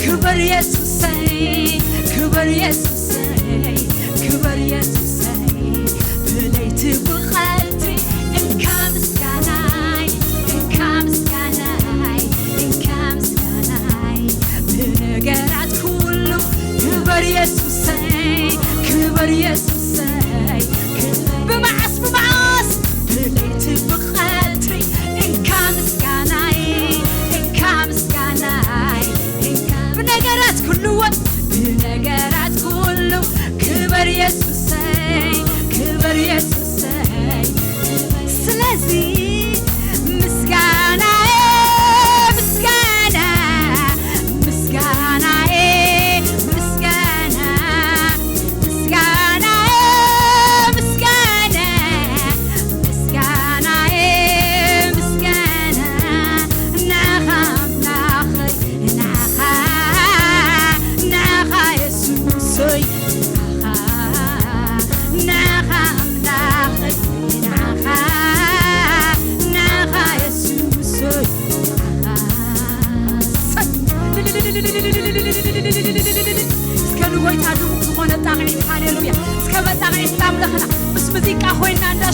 ክበር የሱሰይ፣ ክበር የሱሰይ፣ ክበር የሱሰይ። ብለይቲ ብቐትሪ እንካ ምስጋናይ፣ እንካ ምስጋናይ፣ እንካ ምስጋናይ። ብነገራት ኩሉ ክበር የሱሰይ፣ ክበር የሱሰይ። ብመዓስ ብመዓስ ብለይቲ ብቐትሪ እንካ ምስጋናይ፣ እንካ ምስጋናይ፣ እንካ ብነገራት ኩሉ፣ ብነገራት ኩሉ ክበር የሱሰይ፣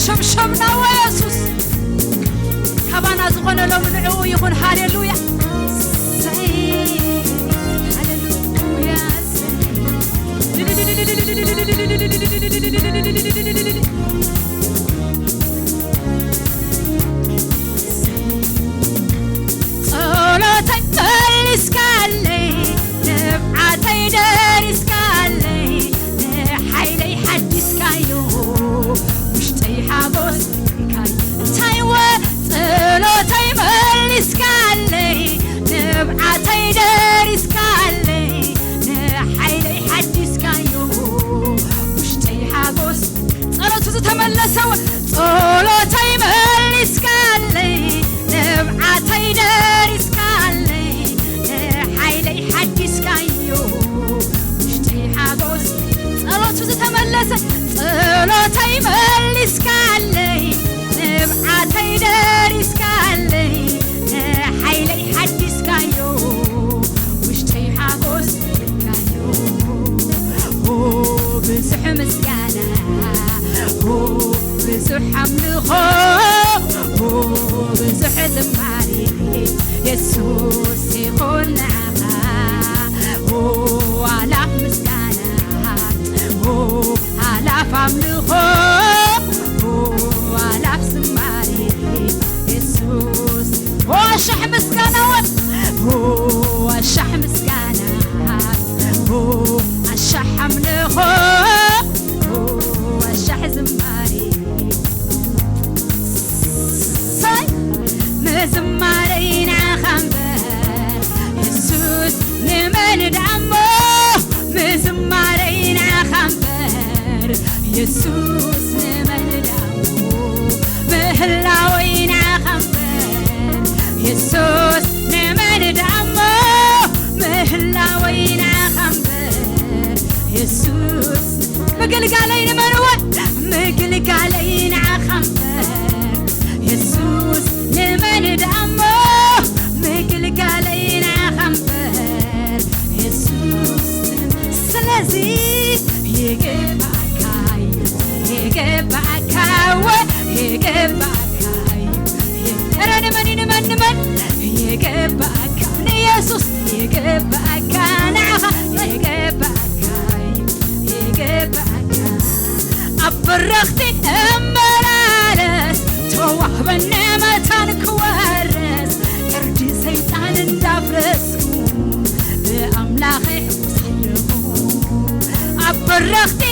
ሸምሸምናዎ የሱስ ካባና ዝኾነ ሎም ንዕኡ ይኹን። ሃሌሉያ፣ ሃሌሉያ። ጸሎተይ መሊስካለይ፣ ንብዓተይ ደሪስካለይ፣ ንሓይለይ ሓዲስካዮ፣ ውሽጠይ ሓጎስ ካይ። እንታይ ወ ጸሎተይ መሊስካለይ፣ ንብዓተይ ደሪስካለይ፣ ንሓይለይ ሓዲስካዮ፣ ውሽጠይ ሓጎስ። ጸሎቱ ዝተመለሰ ወ ጸሎተይ መሊስካለይ፣ ንብዓተይ ደሪስካለይ፣ ንሓይለይ ሓዲስካዮ፣ ውሽጠይ ሓጎስ። ጸሎቱ ዝተመለሰ ጸሎተይ መሊስካለይ፣ ንብዓተይ ደሪስካለይ፣ ንሓይለይ ሓዲስካዮ፣ ውሽጠይ ሓጎስ ኢልካዮ። ኦ ብዙሕ ምስጋና፣ ኦ ብዙሕ ኣምልኾ፣ ኦ ብዙሕ ዝማሬ የሱስ ይኹን ንዓኻ። ኦ ኣላፍ ምስጋና፣ ኦ ኣላፍ ኣምልኾ፣ ኦ ኣላፍ ዝማሬ የሱስ። ኦ ኣሻሕ ምስጋናወት፣ ኦ ኣሻሕ ምስጋና፣ ኦ ኣሻሕ ኣምልኾ፣ ኦ ኣሻሕ ዝማሬ። ሳይ ምዝማረይ ንዓኻ እምበር የሱስ ንመን ደኣሞ? ምዝማረይ ንዓኻ እምበር የሱስ ንመን ደኣሞ? ምህላወይ ንዓኻ እምበር የሱስ ንመን ደኣሞ? ምህላወይ ንዓኻ እምበር የሱስ ምግልጋለይ ንመን ወ ምግልጋለይ ንዓኻ እምበር የሱስ ንመን ደኣሞ? ምግልጋለይ ንዓኻ እምበር የሱስ። ስለዚ ይግባእካ እዩ፣ ይግባእካ ወ ይግባእካ እዩ። ኧረ ንመን እዩ፣ ንመን፣ ንመን ይግባእካ? ንየሱስ ይግባእካ፣ ንዓኻ ይግባእካ እዩ፣ ይግባእካ። ኣብ በረኽቲ እመላለስ፣ ተዋህበኒ መታን ክወርስ፣ ዕርዲ ሰይጣን እንዳፍረስኩ፣ ብኣምላኸይ ሕጉስ ኣለኹ። ኣብ በረኽቲ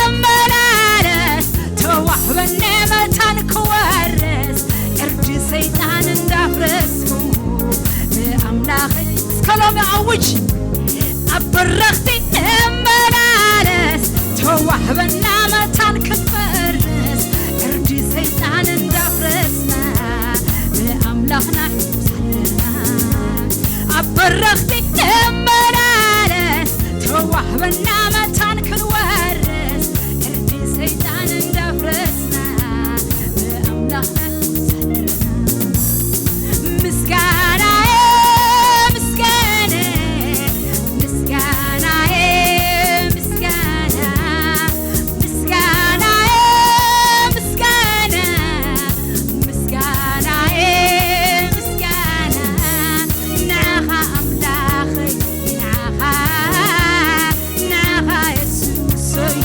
እመላለስ፣ ተዋህበኒ መታን ክወርስ፣ ዕርዲ ሰይጣን እንዳፍረስኩ፣ ብኣምላኸይ እስከ ሎሚ ኣውጅ። ኣብ በረኽቲ እመላለስ፣ ተዋህበና መታን ክንፈርስ፣ ዕርዲ ሰይጣን እንዳፍረስና፣ ብኣምላኽና ሕጉስ ኣለና። ኣብ በረኽቲ እመላለስ፣ ተዋህበና መታን ክንወርስ፣ ዕርዲ ሰይጣን እንዳፍረስና፣ ብኣምላኽና ሕጉስ ኣለና። ምስጋናዬ፣ ምስጋናዬ፣ ምስጋናዬ፣ ምስጋና፣ ምስጋናዬ፣ ምስጋና፣ ምስጋናዬ፣ ምስጋና፣ ንዓኻ ኣምላኸይ፣ ንዓኻ፣ ንዓኻ የሱሰይ፣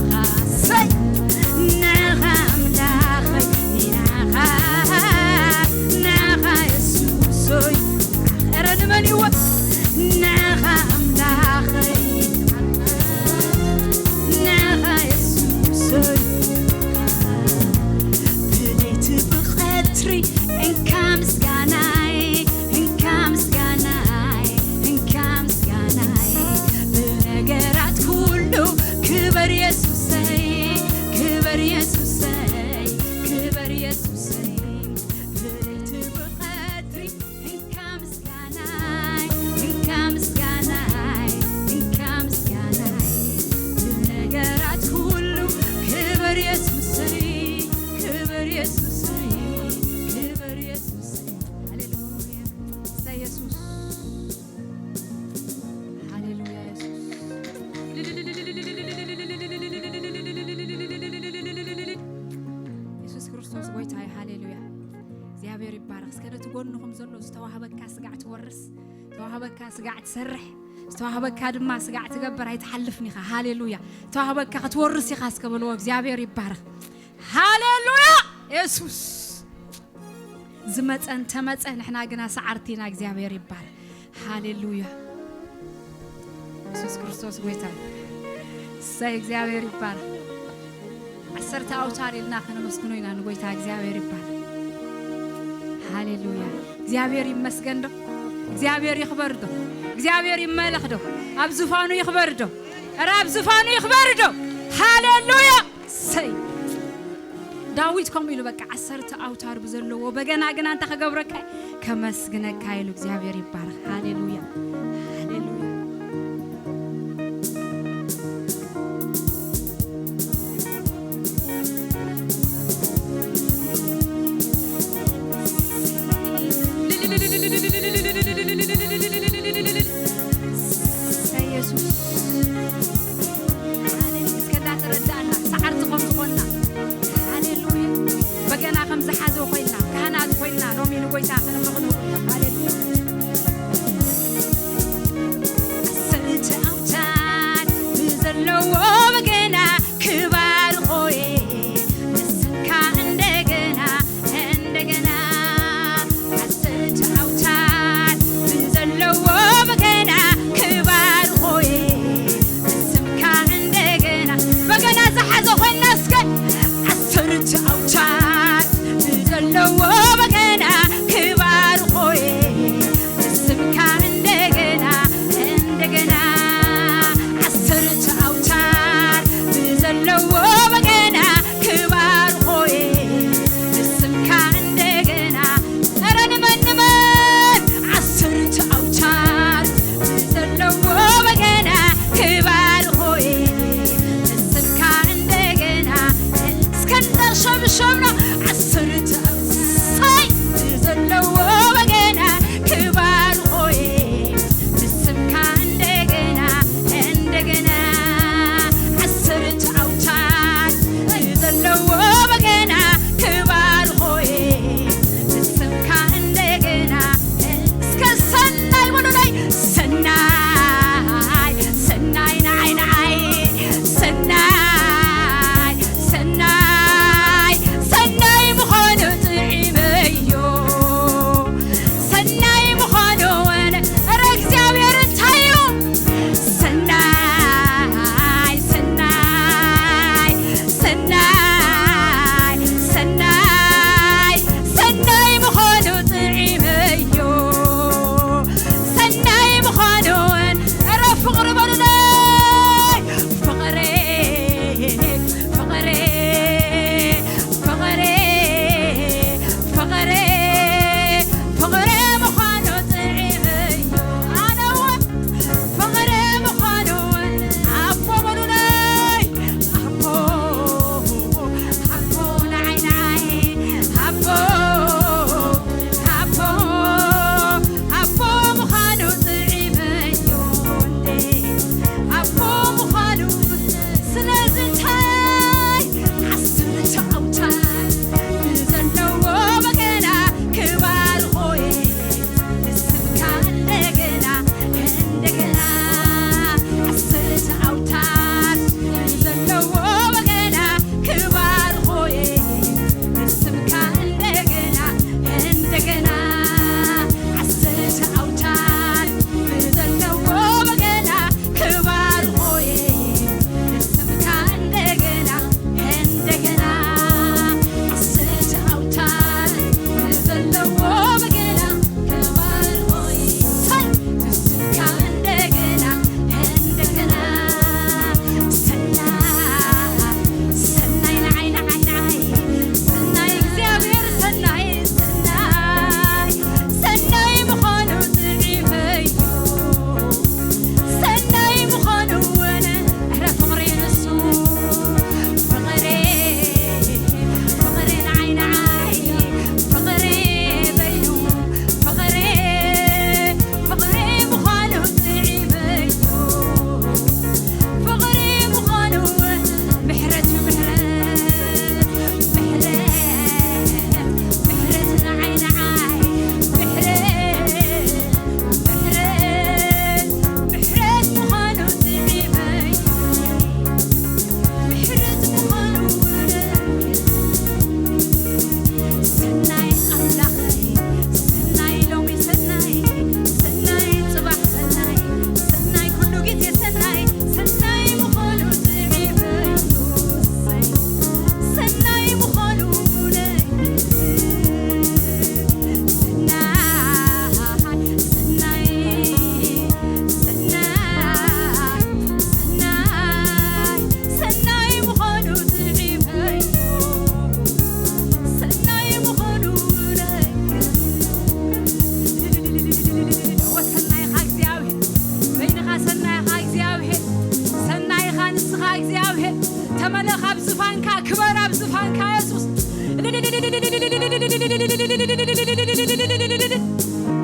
ንዓኻ ሰይ፣ ንዓኻ ኣምላኸይ፣ ንዓኻ፣ ንዓኻ የሱሰይ። ኧረ ንመን ይወ-፣ ንዓኻ ኣምላኸይ፣ ንዓኻ የሱሰይ። ብለይቲ ብቐትሪ እንካ ምስጋናይ፣ እንካ ምስጋናይ፣ እንካ ምስጋናይ። ብነገራት ኩሉ ክበር የሱሰይ፣ ክበር የሱሰይ፣ ክበር የሱሰይ። ብለይቲ ብቐትሪ እንካ ምስጋናይ፣ እንካ ምስጋናይ፣ እንካ ምስጋናይ። ብነገራት ኩሉ ክበር የሱሰይ፣ ክበር የሱሰይ፣ ክበር የሱሰይ። ሃሌሉያ። እሰይ የሱስ። ሃሌሉያ የሱስ። ዝተዋህበካ ስጋዕ ትወርስ፣ ዝተዋህበካ ስጋዕ ትሰርሕ፣ ዝተዋህበካ ድማ ስጋዕ ትገብር ኣይትሓልፍን ኢኻ። ሃሌሉያ። ዝተዋህበካ ክትወርስ ኢኻ እስከ በልዎ። እግዚኣብሔር ይባረኽ። ሃሌሉያ። የሱስ ዝመፀ እንተመፀ ንሕና ግና ሰዓርቲ ኢና። እግዚኣብሔር ይባረኽ። ሃሌሉያ። የሱስ ክርስቶስ ጎይታ። እሰይ እግዚኣብሔር ይባረኽ። ዓሰርተ ኣውታር ኢልና ከነመስግኖ ኢና ንጎይታ። እግዚኣብሔር ይባረኽ። ሃሌሉያ። እግዚኣብሔር ይመስገን ዶ? እግዚኣብሔር ይኽበር ዶ? እግዚኣብሔር ይመለኽ ዶ? ኣብ ዙፋኑ ይኽበር ዶ? ኧረ ኣብ ዙፋኑ ይኽበር ዶ? ሃሌሉያ። እሰይ። ዳዊት ከምኡ ኢሉ በቃ ዓሰርተ ኣውታር ብዘለዎ በገና ግና እንታይ ክገብረካ? ከመስግነካ ኢሉ። እግዚኣብሔር ይባረኽ። ሃሌሉያ። ሃሌሉያ። እሰይ የሱስ። እስከ እንዳተረዳእና፣ ሰዓርቲ ከም ዝኾንና። ሃሌሉያ። በገና ከም ዝሓዘ ኮይንና፣ ካህናት ኮይንና፣ ሎሚ ንጎይታ ከነምልኽ ንኽእል ኢና። ሃሌሉያ። ዓሰርተ ኣውታር ብዘለዎ በገና ክባርኾ እየ። ንስኻ እንደገና፣ እንደገና። ዓሰርተ ኣውታር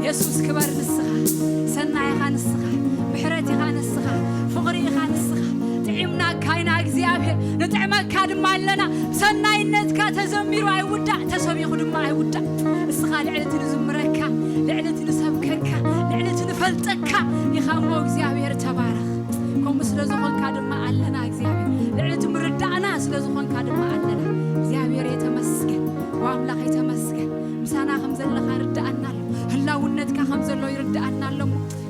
የሱስ ክበር ንስኻ፣ ሰናይ ኢኻ ንስኻ፣ ምሕረት ኢኻ ንስኻ፣ ፍቕሪ ኢኻ ንስኻ። ጥዒምናካ ኢና እግዚኣብሔር፣ ንጥዕመካ ድማ ኣለና። ብሰናይነትካ ተዘሚሩ ኣይውዳእ፣ ተሰቢኹ ድማ ኣይውዳእ። ንስኻ ልዕሊ እቲ ንዝምረካ፣ ልዕሊ እቲ ንሰብከካ፣ ልዕሊ እቲ ንፈልጠካ ኢኻ እሞ እግዚኣብሔር ተባረኽ። ከምኡ ስለ ዝኾንካ ድማ ኣለና እግዚኣብሔር፣ ልዕሊ እቲ ምርዳእና ስለ ዝኾንካ ድማ ኣለና። እግዚኣብሔር የተመስገን፣ ወኣምላኽ የተመስገን። ምሳና ከም ዘለኻ ርዳኣና ኣሎ። ህላውነትካ ከም ዘሎ ይርዳኣና ኣሎ።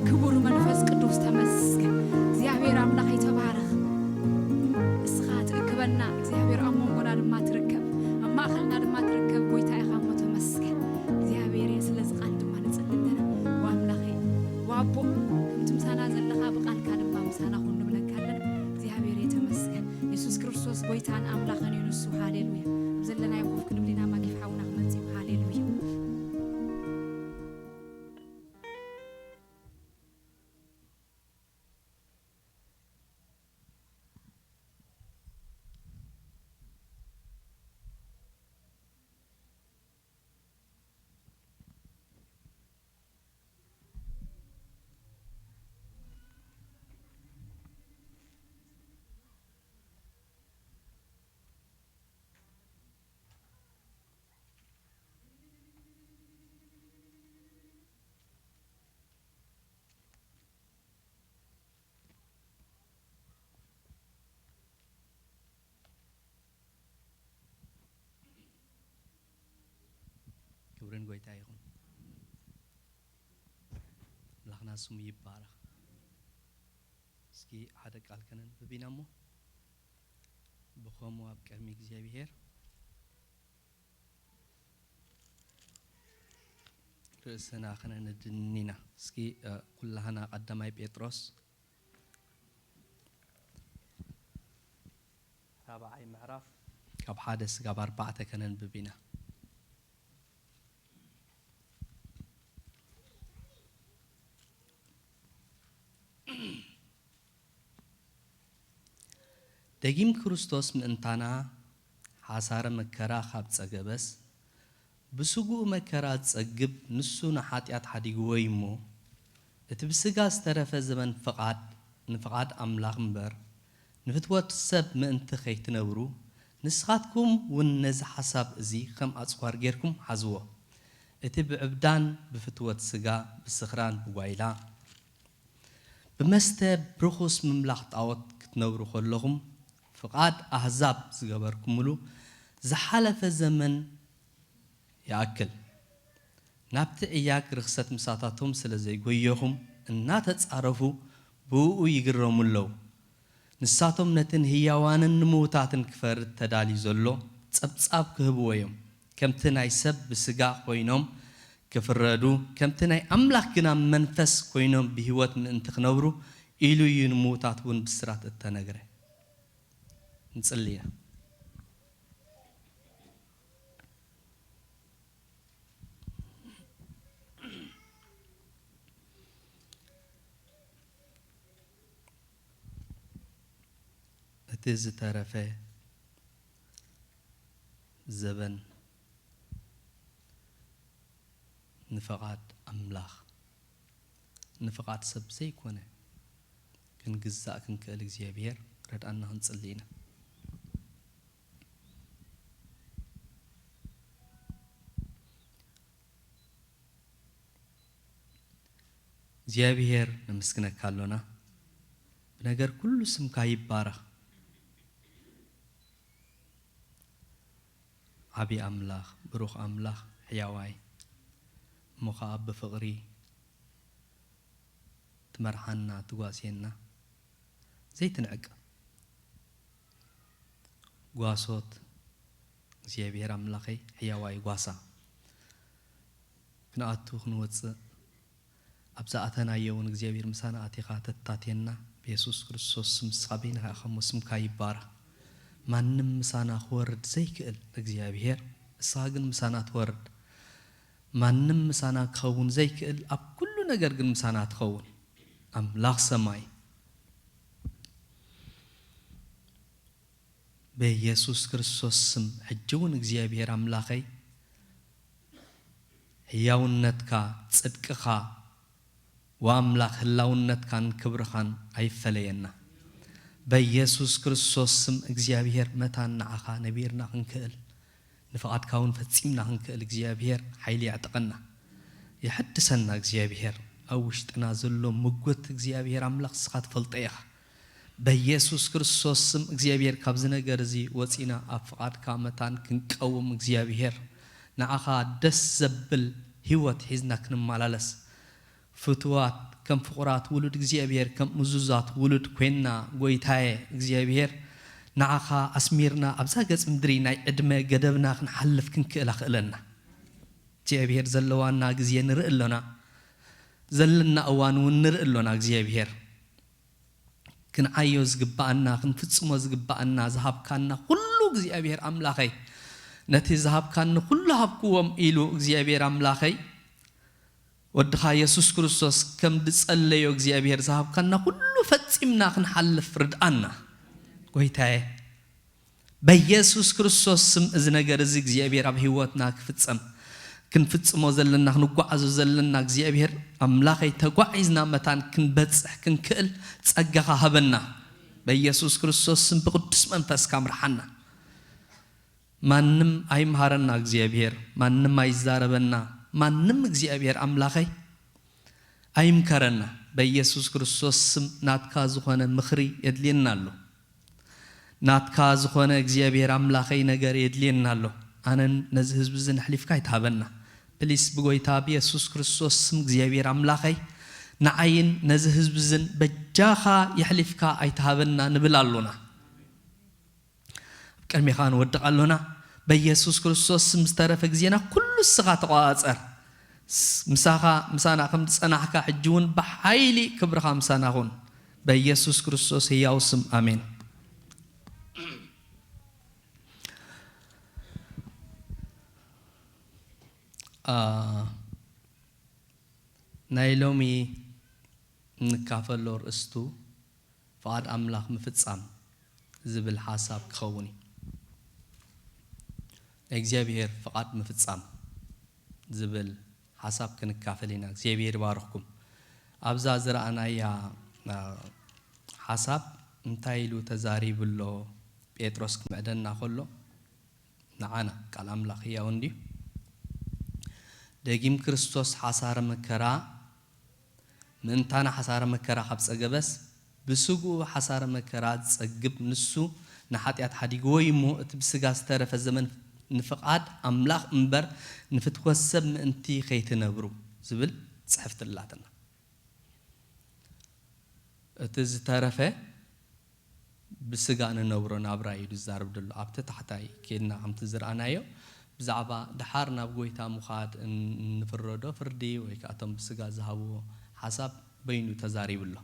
ክቡር መንፈስ ቅዱስ ተመስገን። እግዚኣብሔር ኣምላኽ ይተባረኽ። ንስኻ ትእክበና እግዚኣብሔር ኣብ መንጎና ድማ ትርከብ፣ ኣብ ማእኸልና ድማ ትርከብ ጎይታ ኢኻ እሞ ተመስገን። እግዚኣብሔር ስለዚ ቃል ድማ ንጽሊ ኣለና። ወኣምላኸይ ወኣቦ ከምቲ ምሳና ዘለኻ ብቃልካ ድማ ምሳና ኩን ንብለካ ኣለና። እግዚኣብሔር የተመስገን። የሱስ ክርስቶስ ጎይታን ኣምላኽን እዩ ንሱ። ሃሌሉያ። ኣብ ዘለናዮ ኮፍ ክንብል ኢና። ማጊፍ ሓውና ክመጽእ እዩ። ሃሌሉያ። ክብርን ጎይታ ይኹን። ኣምላኽና ስሙ ይባረኽ። እስኪ ሓደ ቃል ከነንብብ ኢና እሞ፣ ብኸምኡ ኣብ ቅድሚ እግዚኣብሔር ርእስና ከነንድን ኢና። እስኪ፣ እ፣ ኩላህና ቀዳማይ ጴጥሮስ ራብዓይ ምዕራፍ ካብ ሓደ ስጋብ ኣርባዕተ ከነንብብ ኢና። ደጊም ክርስቶስ ምእንታና ሓሳረ መከራ ካብ ጸገበስ፣ ብስግኡ መከራ ዝጸግብ ንሱ ንሓጢኣት ሓዲግዎ እዩ እሞ፣ እቲ ብስጋ ዝተረፈ ዘመን ፍቓድ ንፍቓድ ኣምላኽ እምበር፣ ንፍትወት ሰብ ምእንቲ ከይትነብሩ፣ ንስኻትኩም እውን ነዚ ሓሳብ እዚ ከም ኣጽዋር ጌርኩም ሓዝዎ። እቲ ብዕብዳን ብፍትወት ስጋ፣ ብስኽራን ብጓይላ፣ ብመስተ ብርኹስ ምምላኽ ጣዖት ክትነብሩ ከለኹም፣ ፍቓድ ኣህዛብ ዝገበርኩምሉ ዝሓለፈ ዘመን ይኣክል። ናብቲ ዕያግ ርኽሰት ምሳታቶም ስለ ዘይጎየኹም፣ እናተጻረፉ ብእኡ ይግረሙ ኣለዉ። ንሳቶም ነቲ ንህያዋንን ንምዉታትን ክፈርድ ተዳልዩ ዘሎ ጸብጻብ ክህብዎ እዮም። ከምቲ ናይ ሰብ ብስጋ ኮይኖም ክፍረዱ፣ ከምቲ ናይ ኣምላኽ ግና መንፈስ ኮይኖም ብህይወት ምእንቲ ክነብሩ ኢሉ እዩ ንምዉታት እውን ብስራት እተነግረ። ንጽሊ ኢና። እቲ ዝተረፈ ዘበን ንፍቓድ ኣምላኽ፣ ንፍቓድ ሰብ ዘይኮነ ክንግዛእ ክንክእል እግዚኣብሔር ረድኣና ክንጽሊ ኢና። እግዚኣብሔር ነመስግነካ ኣሎና። ብነገር ኩሉ ስምካ ይባረኽ። ዓቢ ኣምላኽ፣ ብሩኽ ኣምላኽ፣ ሕያዋይ፣ እሞ ኸኣ ብፍቕሪ ትመርሓና፣ ትጓስየና፣ ዘይትንዕቅ ጓሶት እግዚኣብሔር ኣምላኸይ፣ ሕያዋይ ጓሳ። ክንኣቱ ክንወጽእ፣ ኣብ ዝኣተናዮ እውን እግዚኣብሔር ምሳና ኣቲኻ ተታቴና፣ ብየሱስ ክርስቶስ ስም ንስኻ በይንኻ ኢኻ እሞ ስምካ ይባረኽ። ማንም ምሳና ክወርድ ዘይክእል እግዚኣብሔር፣ ንስኻ ግን ምሳና ትወርድ። ማንም ምሳና ክኸውን ዘይክእል፣ ኣብ ኩሉ ነገር ግን ምሳና ትኸውን ኣምላኽ ሰማይ፣ በየሱስ ክርስቶስ ስም ሕጂ እውን እግዚኣብሔር ኣምላኸይ፣ ሕያውነትካ፣ ጽድቅኻ፣ ወኣምላኽ ህላውነትካን ክብርኻን ኣይፈለየና። በኢየሱስ ክርስቶስ ስም እግዚኣብሔር መታን ንዓኻ ነቢርና ክንክእል፣ ንፍቓድካ እውን ፈጺምና ክንክእል እግዚኣብሔር ሓይሊ የዕጥቐና። የሐድሰና እግዚኣብሔር። ኣብ ውሽጥና ዘሎ ምጉት እግዚኣብሔር ኣምላኽ ንስኻ ትፈልጦ ኢኻ። በኢየሱስ ክርስቶስ ስም እግዚኣብሔር ካብዚ ነገር እዚ ወጺና ኣብ ፍቓድካ መታን ክንቀውም እግዚኣብሔር ንዓኻ ደስ ዘብል ህይወት ሒዝና ክንመላለስ ፍቱዋት ከም ፍቑራት ውሉድ እግዚኣብሔር ከም ምዙዛት ውሉድ ኮይንና ጎይታየ እግዚኣብሔር ንዓኻ ኣስሚርና ኣብዛ ገጽ ምድሪ ናይ ዕድመ ገደብና ክንሓልፍ ክንክእል ኣኽእለና። እግዚኣብሔር ዘለዋና ግዜ ንርኢ ኣሎና። ዘለና እዋን እውን ንርኢ ኣሎና። እግዚኣብሔር ክንዓዮ ዝግብኣና ክንፍጽሞ ዝግብኣና ዝሃብካና ኩሉ እግዚኣብሔር ኣምላኸይ ነቲ ዝሃብካኒ ኩሉ ሃብክዎም ኢሉ እግዚኣብሔር ኣምላኸይ ወድኻ የሱስ ክርስቶስ ከም ድጸለዮ እግዚኣብሔር ዝሃብካና ኩሉ ፈጺምና ክንሓልፍ ርድኣና። ጎይታየ በየሱስ ክርስቶስ ስም እዚ ነገር እዚ እግዚኣብሔር ኣብ ህይወትና ክፍጸም ክንፍጽሞ ዘለና ክንጓዓዞ ዘለና እግዚኣብሔር ኣምላኸይ ተጓዒዝና መታን ክንበጽሕ ክንክእል ጸጋኻ ሃበና። በየሱስ ክርስቶስ ስም ብቅዱስ መንፈስካ ምርሓና። ማንም ኣይምሃረና እግዚኣብሔር፣ ማንም ኣይዛረበና፣ ማንም እግዚኣብሔር ኣምላኸይ ኣይምከረና። በየሱስ ክርስቶስ ስም ናትካ ዝኾነ ምኽሪ የድልየና ኣሎ። ናትካ ዝኾነ እግዚኣብሔር ኣምላኸይ ነገር የድልየና ኣሎ። ኣነን ነዚ ህዝቢ እዚ ንሕሊፍካ ኣይትሃበና። ፕሊስ ብጎይታ ብየሱስ ክርስቶስ ስም እግዚኣብሔር ኣምላኸይ ንዓይን ነዚ ህዝቢ እዝን በጃኻ የሕሊፍካ ኣይትሃበና ንብል ኣሎና። ኣብ ቅድሜኻ ንወድቕ ኣሎና። በየሱስ ክርስቶስ ስም ዝተረፈ ግዜና ኩሉ እስኻ ተቋጻጸር። ስ- ምሳኻ ምሳና ከም ዝጸናሕካ ሕጂ እውን ብሓይሊ ክብርኻ ምሳና ኹን። በየሱስ ክርስቶስ ህያው ስም ኣሜን። አ፣ ናይ ሎሚ እንካፈሎ ኣርእስቱ ፍቓድ ኣምላኽ ምፍጻም ዝብል ሓሳብ ክኸውን እዩ። ናይ እግዚኣብሔር ፍቓድ ምፍጻም ዝብል ሓሳብ ክንካፈል ኢና። እግዚኣብሔር ይባርኽኩም። ኣብዛ ዝረኣናያ፣ አ፣ ሓሳብ እንታይ ኢሉ ተዛሪቡ ኣሎ ጴጥሮስ ክምዕደና ከሎ ንዓና ቃል ኣምላኽ ህያው እንድዩ። ደጊም ክርስቶስ ሓሳረ መከራ ምእንታና ሓሳረ መከራ ካብ ጸገበስ ብስግኡ ሓሳረ መከራ ዝጸግብ ንሱ ንሓጢኣት ሓዲግዎ እዩ እሞ እቲ ብስጋ ዝተረፈ ዘመን ንፍቓድ ኣምላኽ እምበር ንፍትወት ሰብ ምእንቲ ከይትነብሩ ዝብል ጽሕፍቲ ኣላትና። እቲ ዝተረፈ ብስጋ ንነብሮ ናብራ እዩ ዝዛረብ ዘሎ። ኣብቲ ታሕታይ ኬድና ከምቲ ዝረኣናዮ ብዛዕባ ደሓር ናብ ጎይታ ምዃድ ን- ንፍረዶ ፍርዲ ወይ ከዓ እቶም ብስጋ ዝሃብዎ ሓሳብ በይኑ ተዛሪቡ ኣሎ።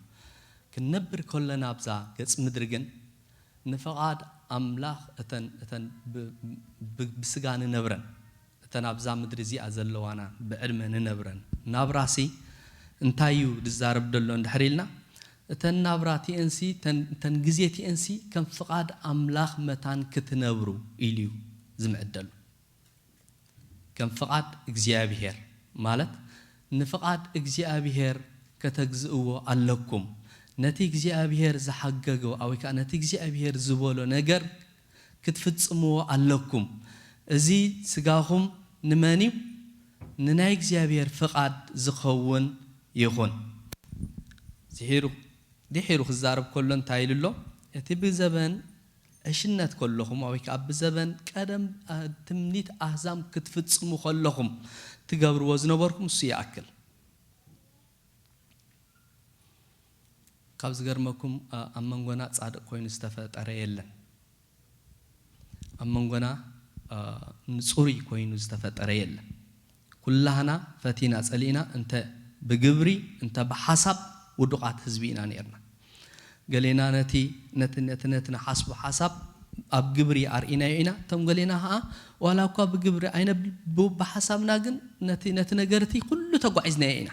ክንነብር ከለና ኣብዛ ገጽ ምድሪ ግን ንፍቓድ ኣምላኽ እተን እተን ብ- ብ- ብስጋ ንነብረን እተን ኣብዛ ምድሪ እዚኣ ዘለዋና ብዕድመ ንነብረን ናብራሲ እንታይ እዩ ዝዛረብ ዘሎ እንድሕር ኢልና እተን ናብራ ቲኤንሲ እተን ግዜ ቲኤንሲ ከም ፍቓድ ኣምላኽ መታን ክትነብሩ ኢሉ እዩ ዝምዕደሉ። ከም ፍቓድ እግዚኣብሔር ማለት ንፍቓድ እግዚኣብሔር ከተግዝእዎ ኣለኩም። ነቲ እግዚኣብሔር ዝሓገጎ ወይ ከዓ ነቲ እግዚኣብሔር ዝበሎ ነገር ክትፍጽምዎ ኣለኩም። እዚ ስጋኹም ንመን እዩ? ንናይ እግዚኣብሔር ፍቓድ ዝኸውን ይኹን። ድሒሩ ድሒሩ ክዛረብ ከሎ እንታይ ኢሉ ኣሎ? እቲ ብዘበን ዕሽነት ከለኹም ወይ ከዓ ብዘበን ቀደም አ- ትምኒት ኣህዛም ክትፍጽሙ ከለኹም ትገብርዎ ዝነበርኩም እሱ ይኣክል። ካብ ዝገርመኩም አ- ኣብ መንጎና ጻድቕ ኮይኑ ዝተፈጠረ የለን። ኣብ መንጎና አ፣ ንጹሩይ ኮይኑ ዝተፈጠረ የለን። ኩላህና ፈቲና ጸሊእና እንተ ብግብሪ እንተ ብሓሳብ ውዱቓት ህዝቢ ኢና ነርና። ገሌና ነቲ ነቲ ነቲ ነቲ ንሓስቦ ሓሳብ ኣብ ግብሪ ኣርኢናዮ ኢና። እቶም ገሌና ኸዓ ዋላ እኳ ብግብሪ ኣይነብል ብሓሳብና ግን ነቲ ነቲ ነገርቲ ኩሉ ተጓዒዝናዮ ኢና።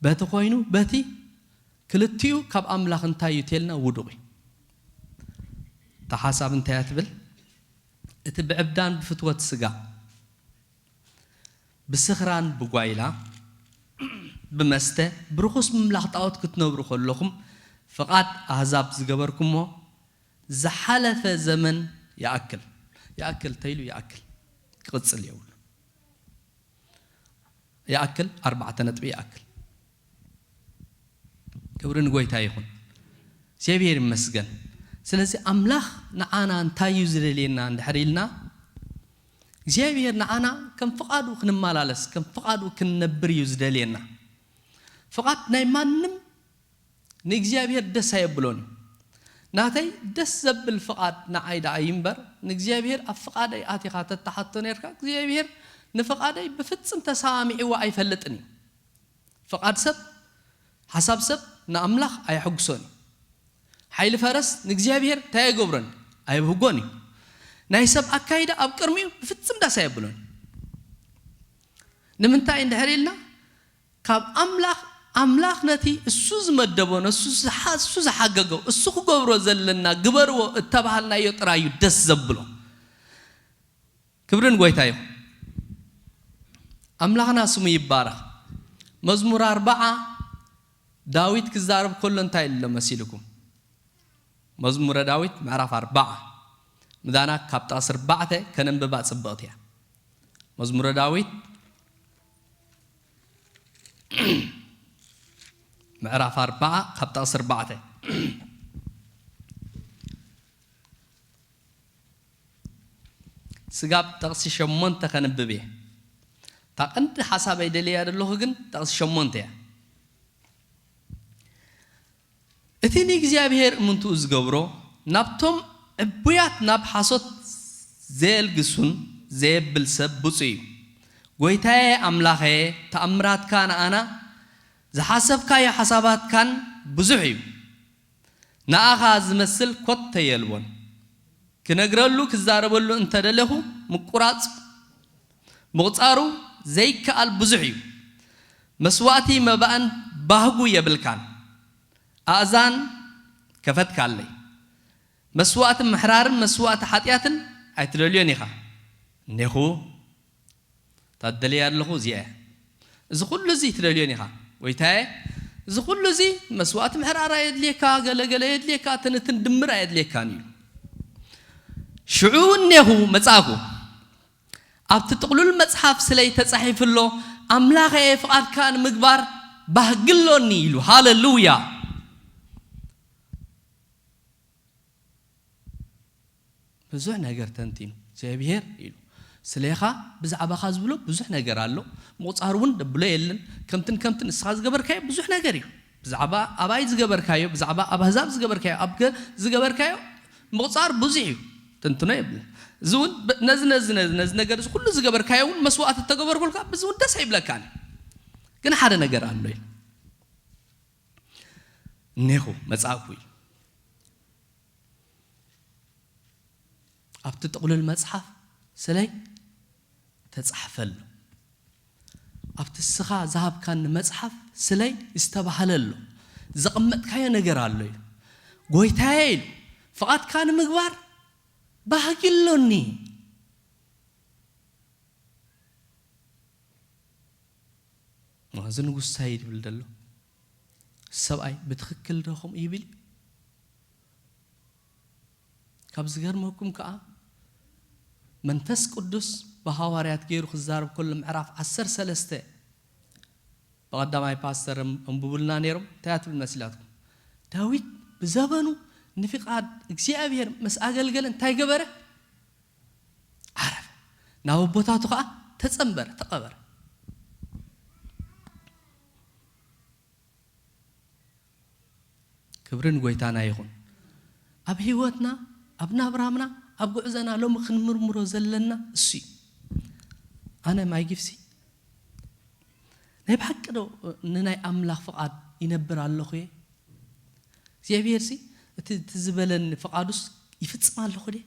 በቲ ኮይኑ በቲ ክልቲኡ ካብ ኣምላኽ እንታይ እዩ ተልና ውዱቕ እዩ። እታ ሓሳብ እንታይ እያ ትብል? እቲ ብዕብዳን ብፍትወት ስጋ ብስኽራን ብጓይላ ብመስተ ብርኹስ ምምላኽ ጣዖት ክትነብሩ ከለኹም ፍቓድ ኣህዛብ ዝገበርኩሞ ዝሓለፈ ዘመን ይኣክል። ይኣክል ተይሉ ይኣክል። ክቕጽል የብሉ። ይኣክል፣ ኣርባዕተ ነጥቢ ይኣክል። ክብሪ ንጎይታ ይኹን። እግዚኣብሔር ይመስገን። ስለዚ ኣምላኽ ንዓና እንታይ እዩ ዝደልየና እንድሕር ኢልና እግዚኣብሔር ንዓና ከም ፍቓዱ ክንመላለስ ከም ፍቓዱ ክንነብር እዩ ዝደልየና። ፍቓድ ናይ ማንም ንእግዚኣብሔር ደስ ኣየብሎን እዩ። ናተይ ደስ ዘብል ፍቓድ ንዓይ ደኣ እዩ እምበር ንእግዚኣብሔር ኣብ ፍቓደይ ኣቲኻ ተተሓቶ ነርካ እግዚኣብሔር ንፍቓደይ ብፍጽም ተሰማሚዕዎ ኣይፈልጥን እዩ። ፍቓድ ሰብ ሓሳብ ሰብ ንኣምላኽ ኣየሐጉሶን እዩ። ሓይሊ ፈረስ ንእግዚኣብሔር እንታይ ኣይገብሮን ኣየብህጎን እዩ። ናይ ሰብ ኣካይዳ ኣብ ቅድሚኡ ብፍጽም ዳስ ኣየብሎን። ንምንታይ እንድሕር ኢልና ካብ ኣምላኽ ኣምላኽ ነቲ እሱ ዝመደቦ ነሱ ዝሓ- እሱ ዝሓገገው እሱ ክገብሮ ዘለና ግበርዎ እተባሃልናዮ ጥራይ እዩ ደስ ዘብሎ። ክብርን ጎይታ ይኹን። ኣምላኽና ስሙ ይባረኽ። መዝሙር ኣርባዓ ዳዊት ክዛረብ ከሎ እንታይ ኢሉ መሲልኩም? መዝሙረ ዳዊት ምዕራፍ ኣርባዓ ምዳና ካብ ጥቕሲ ኣርባዕተ ከነንብባ ጽብቕቲ እያ። መዝሙረ ዳዊት ምዕራፍ ኣርባዓ ካብ ጥቕሲ ኣርባዕተ ስጋብ ጥቕሲ ሸሞንተ ከንብብ እየ። እታ ቀንዲ ሓሳበይ ደልያ ዘለኹ ግን ጥቕሲ ሸሞንተ እያ። እቲ ንእግዚኣብሔር እምንትኡ ዝገብሮ ናብቶም ዕቡያት ናብ ሓሶት ዘየልግሱን ዘየብል ሰብ ብፁዕ እዩ። ጐይታየ ኣምላኸየ ተኣምራትካ ንኣና ዝሓሰብካዮ ሓሳባትካን ብዙሕ እዩ። ንኣኻ ዝመስል ኮተ የልቦን። ክነግረሉ ክዛረበሉ እንተደለኹ ምቁራጽ ምቑጻሩ ዘይከኣል ብዙሕ እዩ። መስዋእቲ መባእን ባህጉ የብልካን። ኣእዛን ከፈትካለይ። መስዋእቲ ምሕራርን መስዋእቲ ሓጢኣትን ኣይትደልዮን ኢኻ። እኔኹ እታ ትደልያ ኣለኹ እዚኣ እያ። እዚ ኩሉ እዚ ትደልዮን ኢኻ ጎይታየ። እዚ ኩሉ እዚ መስዋእቲ ምሕራር ኣየድልየካ፣ ገለገለ የድልየካ፣ ትንትን ድምር ኣየድልየካን እዩ። ሽዑ እኔኹ መጻእኩ። ኣብቲ ጥቕሉል መጽሓፍ ስለይ ተጻሒፉ ኣሎ፣ ኣምላኸየ ፍቓድካ ንምግባር ባህጊ ኣሎኒ ኢሉ። ሃለሉያ። ብዙሕ ነገር ተንቲኑ እግዚኣብሔር ኢሉ። ስለኻ ብዛዕባኻ ዝብሎ ብዙሕ ነገር ኣሎ። ምቑጻር እውን ደብሎ የለን። ከምትን ከምትን ንስኻ ዝገበርካዮ ብዙሕ ነገር እዩ። ብዛዕባ ኣባይ ዝገበርካዮ፣ ብዛዕባ ኣብ ኣህዛብ ዝገበርካዮ፣ ኣብ ገ- ዝገበርካዮ ምቑጻር ብዙሕ እዩ። ተንትኖ የብልን። እዚ እውን ብ- ነዚ ነዚ ነዚ ነዚ ነገር እዚ ኩሉ ዝገበርካዮ እውን መስዋእቲ እተገበርኩልካ ብዚ እውን ደስ ኣይብለካን እዩ። ግን ሓደ ነገር ኣሎ እዩ። እኔኹ መጻእኩ እዩ። ኣብቲ ጥቕሉል መጽሓፍ ስለይ ተጻሕፈ ኣሎ። ኣብቲ እስኻ ዝሃብካኒ መጽሓፍ ስለይ ዝተባህለ ኣሎ። ዘቐመጥካዮ ነገር ኣሎ ኢሉ። ጎይታየ ኢሉ፣ ፍቓድካ ንምግባር ባህጊ ኣሎኒ። እዚ ንጉሳይ ድብል ዘሎ ሰብኣይ ብትኽክል ዶ ከምኡ ይብል እዩ? ካብ ዝገርመኩም ከዓ መንፈስ ቅዱስ ብሃዋርያት ገይሩ ክዛረብ ከሎ ምዕራፍ ዓሰርተ ሰለስተ ብቐዳማይ ፓስተር ኣንብቡልና ነይሮም። እንታይ ትብል መሲላትኩም? ዳዊት ብዘበኑ ንፍቓድ እግዚኣብሔር ምስ ኣገልገለ እንታይ ገበረ? ዓረፈ። ናብ ኣቦታቱ ከዓ ተጸንበረ፣ ተቐበረ። ክብሪ ንጎይታና ይኹን። ኣብ ህይወትና፣ ኣብ ናብራምና፣ ኣብ ጉዕዘና ሎሚ ክንምርምሮ ዘለና እሱ እዩ። ኣነ ማይ ጊፍሲ ናይ ብሓቂ ዶ ንናይ ኣምላኽ ፍቓድ ይነብር ኣለኹ እየ? እግዚኣብሔር ሲ እቲ እቲ ዝበለኒ ፍቓዱስ ይፍጽም ኣለኹ ድየ?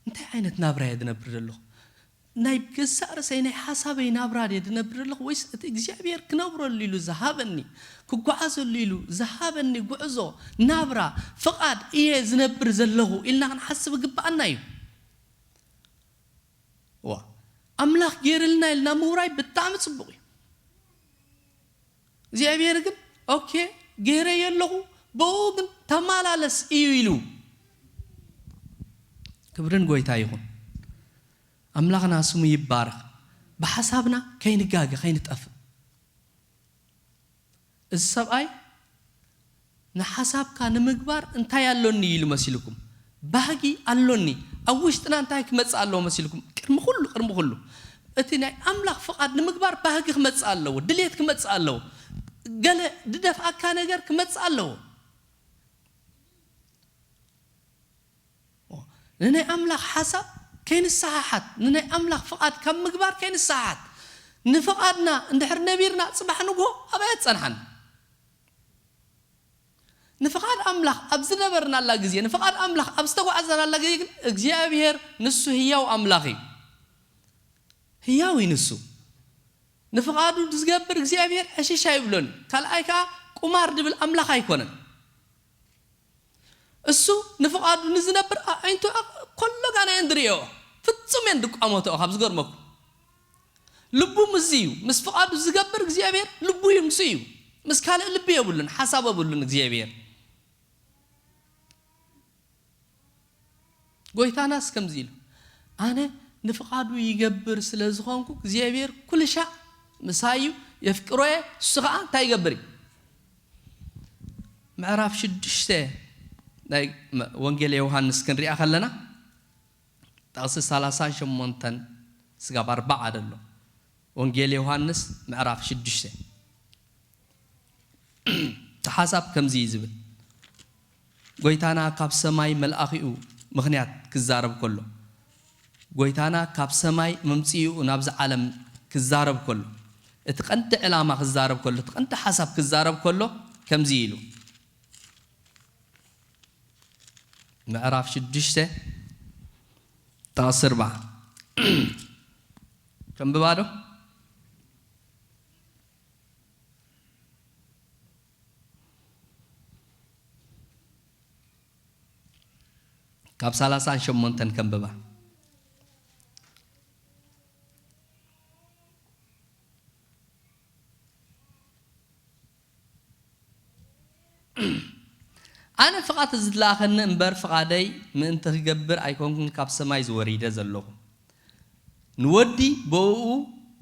እንታይ ዓይነት ናብራ እየ ዝነብር ዘለኹ? ናይ ገዛእ ርእሰይ ናይ ሓሳበይ ናብራ ድየ ዝነብር ዘለኹ ወይስ እቲ እግዚኣብሔር ክነብረሉ ኢሉ ዝሃበኒ ክጓዓዘሉ ኢሉ ዝሃበኒ ጉዕዞ ናብራ ፍቓድ እየ ዝነብር ዘለኹ ኢልና ክንሓስብ ይግብኣና እዩ። ዋ ኣምላኽ ገይርልና ኢልና ምውራይ ብጣዕሚ ጽቡቕ እዩ። እግዚኣብሔር ግን ኦኬ ገይረዮ ኣለኹ፣ ብኡ ግን ተመላለስ እዩ ኢሉ። ክብርን ጎይታ ይኹን። ኣምላኽና ስሙ ይባረኽ። ብሓሳብና ከይንጋገ ከይንጠፍእ። እዚ ሰብኣይ ንሓሳብካ ንምግባር እንታይ ኣሎኒ ኢሉ መሲልኩም? ባህጊ ኣሎኒ። ኣብ ውሽጥና እንታይ ክመጽእ ኣለዎ መሲልኩም? ቅድሚ ኩሉ፣ ቅድሚ ኩሉ እቲ ናይ ኣምላኽ ፍቓድ ንምግባር ባህጊ ክመጽእ ኣለዎ፣ ድሌት ክመጽእ ኣለዎ፣ ገለ ድደፍኣካ ነገር ክመጽእ ኣለዎ። ንናይ ኣምላኽ ሓሳብ ከይንሰሓሓት፣ ንናይ ኣምላኽ ፍቓድ ካብ ምግባር ከይንሰሓሓት፣ ንፍቓድና እንድሕር ነቢርና ጽባሕ ንግሆ ኣበይ ኣጸንሓን? ንፍቓድ ኣምላኽ ኣብ ዝነበርናላ ግዜ፣ ንፍቓድ ኣምላኽ ኣብ ዝተጓዕዘናላ ግዜ ግን እግዚኣብሔር ንሱ ህያው ኣምላኽ እዩ። ህያው እዩ ንሱ። ንፍቓዱ ዝገብር እግዚኣብሔር ዕሽሽ ኣይብሎን። ካልኣይ ከኣ ቁማር ድብል ኣምላኽ ኣይኮነን። እሱ ንፍቓዱ ንዝነብር ኣዒንቱ ኮሎ ጋና እየን ድርእዮ። ፍጹም እየን ድቋመትኦ ካብ ዝገርመኩም። ልቡ ምስዚ እዩ። ምስ ፍቓዱ ዝገብር እግዚኣብሔር ልቡ እዩ ምስኡ እዩ። ምስ ካልእ ልቢ የብሉን፣ ሓሳብ የብሉን እግዚኣብሔር። ጎይታናስ ከምዚ ኢሉ፣ ኣነ ንፍቓዱ ይገብር ስለ ዝኾንኩ እግዚኣብሔር ኩልሻዕ ምሳይ እዩ፣ የፍቅሮ እየ። እሱ ኸዓ እንታይ ይገብር እዩ? ምዕራፍ ሽዱሽተ ናይ መ-፣ ወንጌል ዮሃንስ ክንሪኣ ከለና፣ ጥቕሲ ሰላሳን ሸሞንተን ስጋብ ኣርባዓ ደሎ። ወንጌል ዮሃንስ ምዕራፍ ሽዱሽተ። እቲ ሓሳብ ከምዚ እዩ ዝብል። ጎይታና ካብ ሰማይ መልኣኺኡ ምኽንያት ክዛረብ ከሎ፣ ጎይታና ካብ ሰማይ መምጽኢኡ ናብዚ ዓለም ክዛረብ ከሎ፣ እቲ ቀንዲ ዕላማ ክዛረብ ከሎ፣ እቲ ቀንዲ ሓሳብ ክዛረብ ከሎ ከምዚ ኢሉ። ምዕራፍ ሽዱሽተ ጥቕሲ ኣርባዓ። ከንብባ ዶ? ካብ ሰላሳን ሸሞንተን ከንብባ። ኣነ ፍቓድ ዝለኣኸኒ እምበር ፍቓደይ ምእንቲ ክገብር ኣይኮንኩን ካብ ሰማይ ዝወሪደ ዘለኹ። ንወዲ ብኡ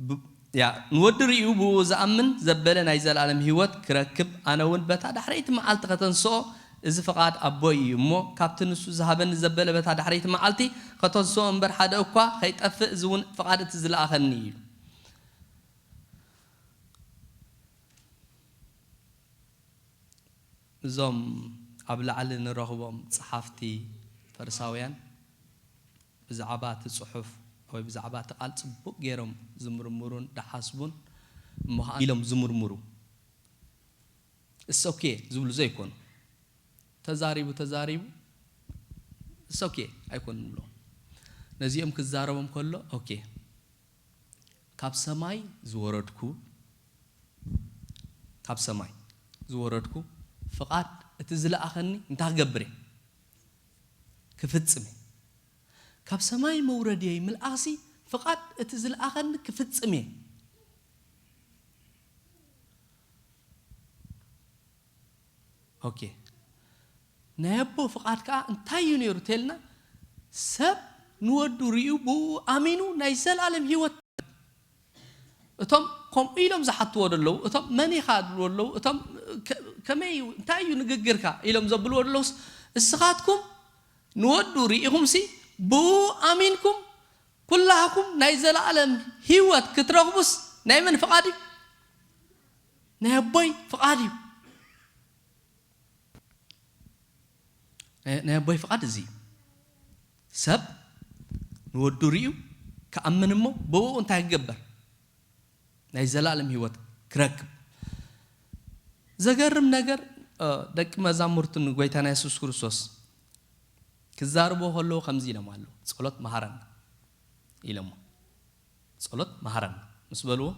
ብ-፣ ያ፣ ንወዲ ርእዩ ብኡ ዝኣምን ዘበለ ናይ ዘለኣለም ህይወት ክረክብ፣ ኣነ እውን በታ ዳሕረይቲ መዓልቲ ከተንስኦ፣ እዚ ፍቓድ ኣቦይ እዩ እሞ፣ ካብቲ ንሱ ዝሃበኒ ዘበለ በታ ዳሕረይቲ መዓልቲ ከተንስኦ እምበር ሓደ እኳ ከይጠፍእ፣ እዚ እውን ፍቓድ እቲ ዝለኣኸኒ እዩ። እዞም ኣብ ላዕሊ ንረኽቦም ጸሓፍቲ ፈሪሳውያን ብዛዕባ እቲ ጽሑፍ ወይ ብዛዕባ እቲ ቃል ጽቡቕ ገይሮም ዝምርምሩን ድሓስቡን እሞ ኸኣ ኢሎም ዝምርምሩ። እስ ኦኬ ዝብሉ ዘይኮኑ። ተዛሪቡ፣ ተዛሪቡ፣ እስ ኦኬ ኣይኮኑን ብሎ። ነዚኦም ክዛረቦም ከሎ፣ ኦኬ፣ ካብ ሰማይ ዝወረድኩ፣ ካብ ሰማይ ዝወረድኩ ፍቓድ እቲ ዝለኣኸኒ እንታይ ክገብር እየ? ክፍጽም እየ። ካብ ሰማይ መውረድየይ ምልኣኽሲ ፍቓድ እቲ ዝለኣኸኒ ክፍጽም እየ። ኦኬ። ናይ ኣቦ ፍቓድ ከኣ እንታይ እዩ ነይሩ ተልና፣ ሰብ ንወዱ ርእዩ ብኡ ኣሚኑ ናይ ዘላለም ህይወት። እቶም ከምኡ ኢሎም ዝሓትዎ ዘለዉ፣ እቶም መን ኢኻ ዝብልዎ ዘለዉ፣ እቶም ከ-፣ ከመይ እዩ፣ እንታይ እዩ ንግግርካ ኢሎም ዘብልዎ ዘለዉስ፣ እስኻትኩም ንወዱ ርኢኹምሲ ብኡ ኣሚንኩም ኩላህኩም ናይ ዘለኣለም ህይወት ክትረኽቡስ ናይ መን ፍቓድ እዩ? ናይ ኣቦይ ፍቓድ እዩ። ናይ፣ ናይ ኣቦይ ፍቓድ እዚ እዩ። ሰብ ንወዱ ርእዩ ክኣምን እሞ ብኡ እንታይ ክገበር? ናይ ዘለኣለም ህይወት ክረክብ። ዘገርም ነገር፣ እ፣ ደቂ መዛሙርቱ ንጎይታና የሱስ ክርስቶስ ክዛረብዎ ከለዉ ከምዚ ኢሎም ኣለዉ፣ "ጸሎት መሃረና" ኢሎሞ። "ጸሎት መሃረና" ምስ በልዎ፣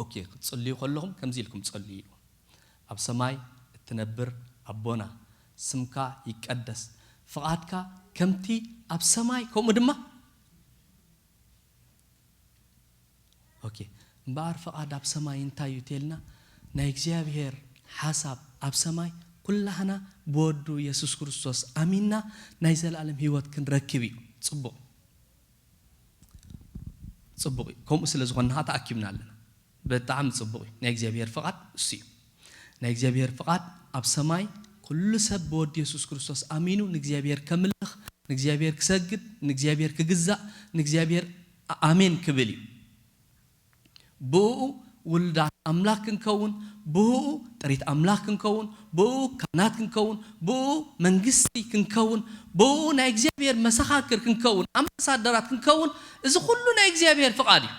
"ኦኬ፣ ክትጽልዩ ከለኹም ከምዚ ኢልኩም ጸልዩ" ኢልዎ። "ኣብ ሰማይ እትነብር ኣቦና፣ ስምካ ይቀደስ፣ ፍቓድካ ከምቲ ኣብ ሰማይ ከምኡ ድማ" ኦኬ፣ እምበኣር ፍቓድ ኣብ ሰማይ እንታይ እዩ ተልና? ናይ እግዚኣብሔር ሓሳብ ኣብ ሰማይ ኩላህና ብወዱ የሱስ ክርስቶስ ኣሚንና ናይ ዘለኣለም ህይወት ክንረክብ እዩ። ጽቡቕ፣ ጽቡቕ እዩ። ከምኡ ስለ ዝኾንና ኸዓ ተኣኪብና ኣለና። ብጣዕሚ ጽቡቕ እዩ። ናይ እግዚኣብሔር ፍቓድ እሱ እዩ። ናይ እግዚኣብሔር ፍቓድ ኣብ ሰማይ ኩሉ ሰብ ብወዲ የሱስ ክርስቶስ ኣሚኑ ንእግዚኣብሔር ከምልኽ፣ ንእግዚኣብሔር ክሰግድ፣ ንእግዚኣብሔር ክግዛእ፣ ንእግዚኣብሔር ኣሜን ክብል እዩ። ብእኡ ውሉዳት ኣምላኽ ክንከውን፣ ብእኡ ጥሪት ኣምላኽ ክንከውን፣ ብእኡ ካህናት ክንከውን፣ ብእኡ መንግስቲ ክንከውን፣ ብእኡ ናይ እግዚኣብሔር መሰኻክር ክንከውን፣ ኣምባሳደራት ክንከውን፣ እዚ ኩሉ ናይ እግዚኣብሔር ፍቓድ እዩ።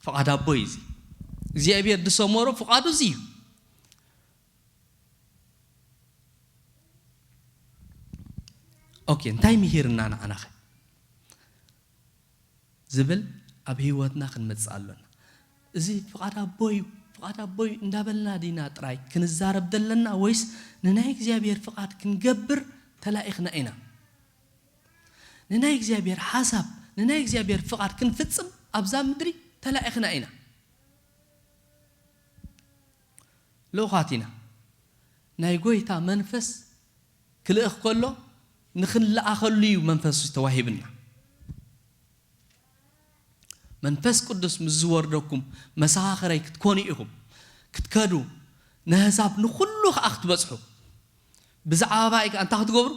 ፍቓድ ኣቦይ እዚ እግዚኣብሔር ዝሰመሮ ፍቓዱ እዚ እዩ። ኦኬ፣ እንታይ ምሂርና ንዓናኸ ዝብል ኣብ ህይወትና ክንመጽእ ኣሎና። እዚ ፍቓድ ኣቦይ እዩ፣ ፍቓድ ኣቦይ እንዳበልና ዲና ጥራይ ክንዛረብ ዘለና፣ ወይስ ንናይ እግዚኣብሔር ፍቓድ ክንገብር ተላኢኽና ኢና? ንናይ እግዚኣብሔር ሓሳብ፣ ንናይ እግዚኣብሔር ፍቓድ ክንፍጽም ኣብዛ ምድሪ ተላኢኽና ኢና። ልኡኻት ኢና። ናይ ጎይታ መንፈስ ክልእኽ ከሎ ንኽንለኣኸሉ እዩ መንፈስ ተዋሂብና። መንፈስ ቅዱስ ምስ ዝወርደኩም መሰኻኽረይ ክትኮኑ ኢኹም። ክትከዱ፣ ነህዛብ ንኹሉ ኸኣ ክትበጽሑ። ብዛዕባ ኣባይ ከኣ እንታይ ክትገብሩ?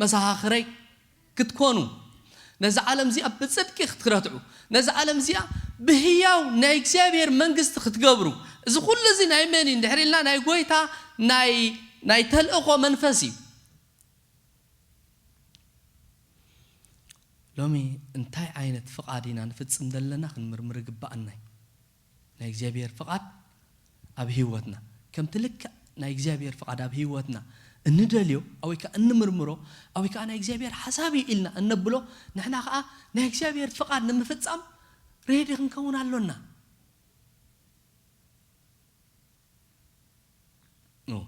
መሰኻኽረይ ክትኮኑ። ነዛ ዓለም እዚኣ ብጽድቂ ክትረትዑ። ነዛ ዓለም እዚኣ ብህያው ናይ እግዚኣብሔር መንግስቲ ክትገብሩ። እዚ ኩሉ እዚ ናይ መን እዩ? እንድሕር ኢልና ናይ ጎይታ ናይ ናይ ተልእኾ መንፈስ እዩ። ሎሚ እንታይ ዓይነት ፍቓድ ኢና ንፍጽም ዘለና ክንምርምር ይግባኣና እዩ። ናይ እግዚኣብሔር ፍቓድ ኣብ ህይወትና ከምቲ ልክዕ ናይ እግዚኣብሔር ፍቓድ ኣብ ህይወትና እንደልዮ ወይ ከዓ እንምርምሮ ወይ ከዓ ናይ እግዚኣብሔር ሓሳብ እዩ ኢልና እነብሎ ንሕና ከዓ ናይ እግዚኣብሔር ፍቓድ ንምፍጻም ሬዲ ክንከውን ኣሎና። ኦ።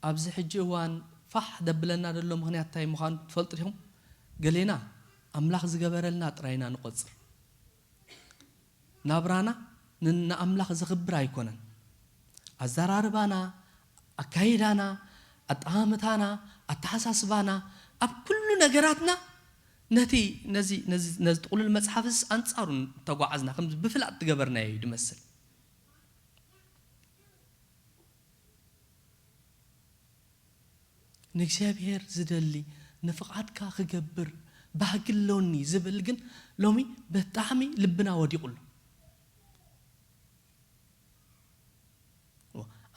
ኣብዚ ሕጂ እዋን ፋሕ ደብለና ዘሎ ምኽንያት እንታይ ምዃኑ ትፈልጡ ዲኹም? ገሌና ኣምላኽ ዝገበረልና ጥራይ ኢና ንቆጽር። ናብራና ን-፣ ንኣምላኽ ዘኽብር ኣይኮነን። ኣዘራርባና፣ ኣካይዳና፣ ኣጠማምታና፣ ኣተሓሳስባና፣ ኣብ ኩሉ ነገራትና ነቲ፣ ነዚ፣ ነዚ፣ ነዚ ጥቕሉል መጽሓፍስ ኣንጻሩ እንተጓዓዝና፣ ከምዚ ብፍላጥ ዝገበርናዮ እዩ ዝመስል። ንእግዚኣብሔር ዝደሊ፣ ንፍቓድካ ክገብር ባህጊ ኣሎኒ ዝብል ግን ሎሚ ብጣዕሚ ልብና ወዲቑ ኣሎ።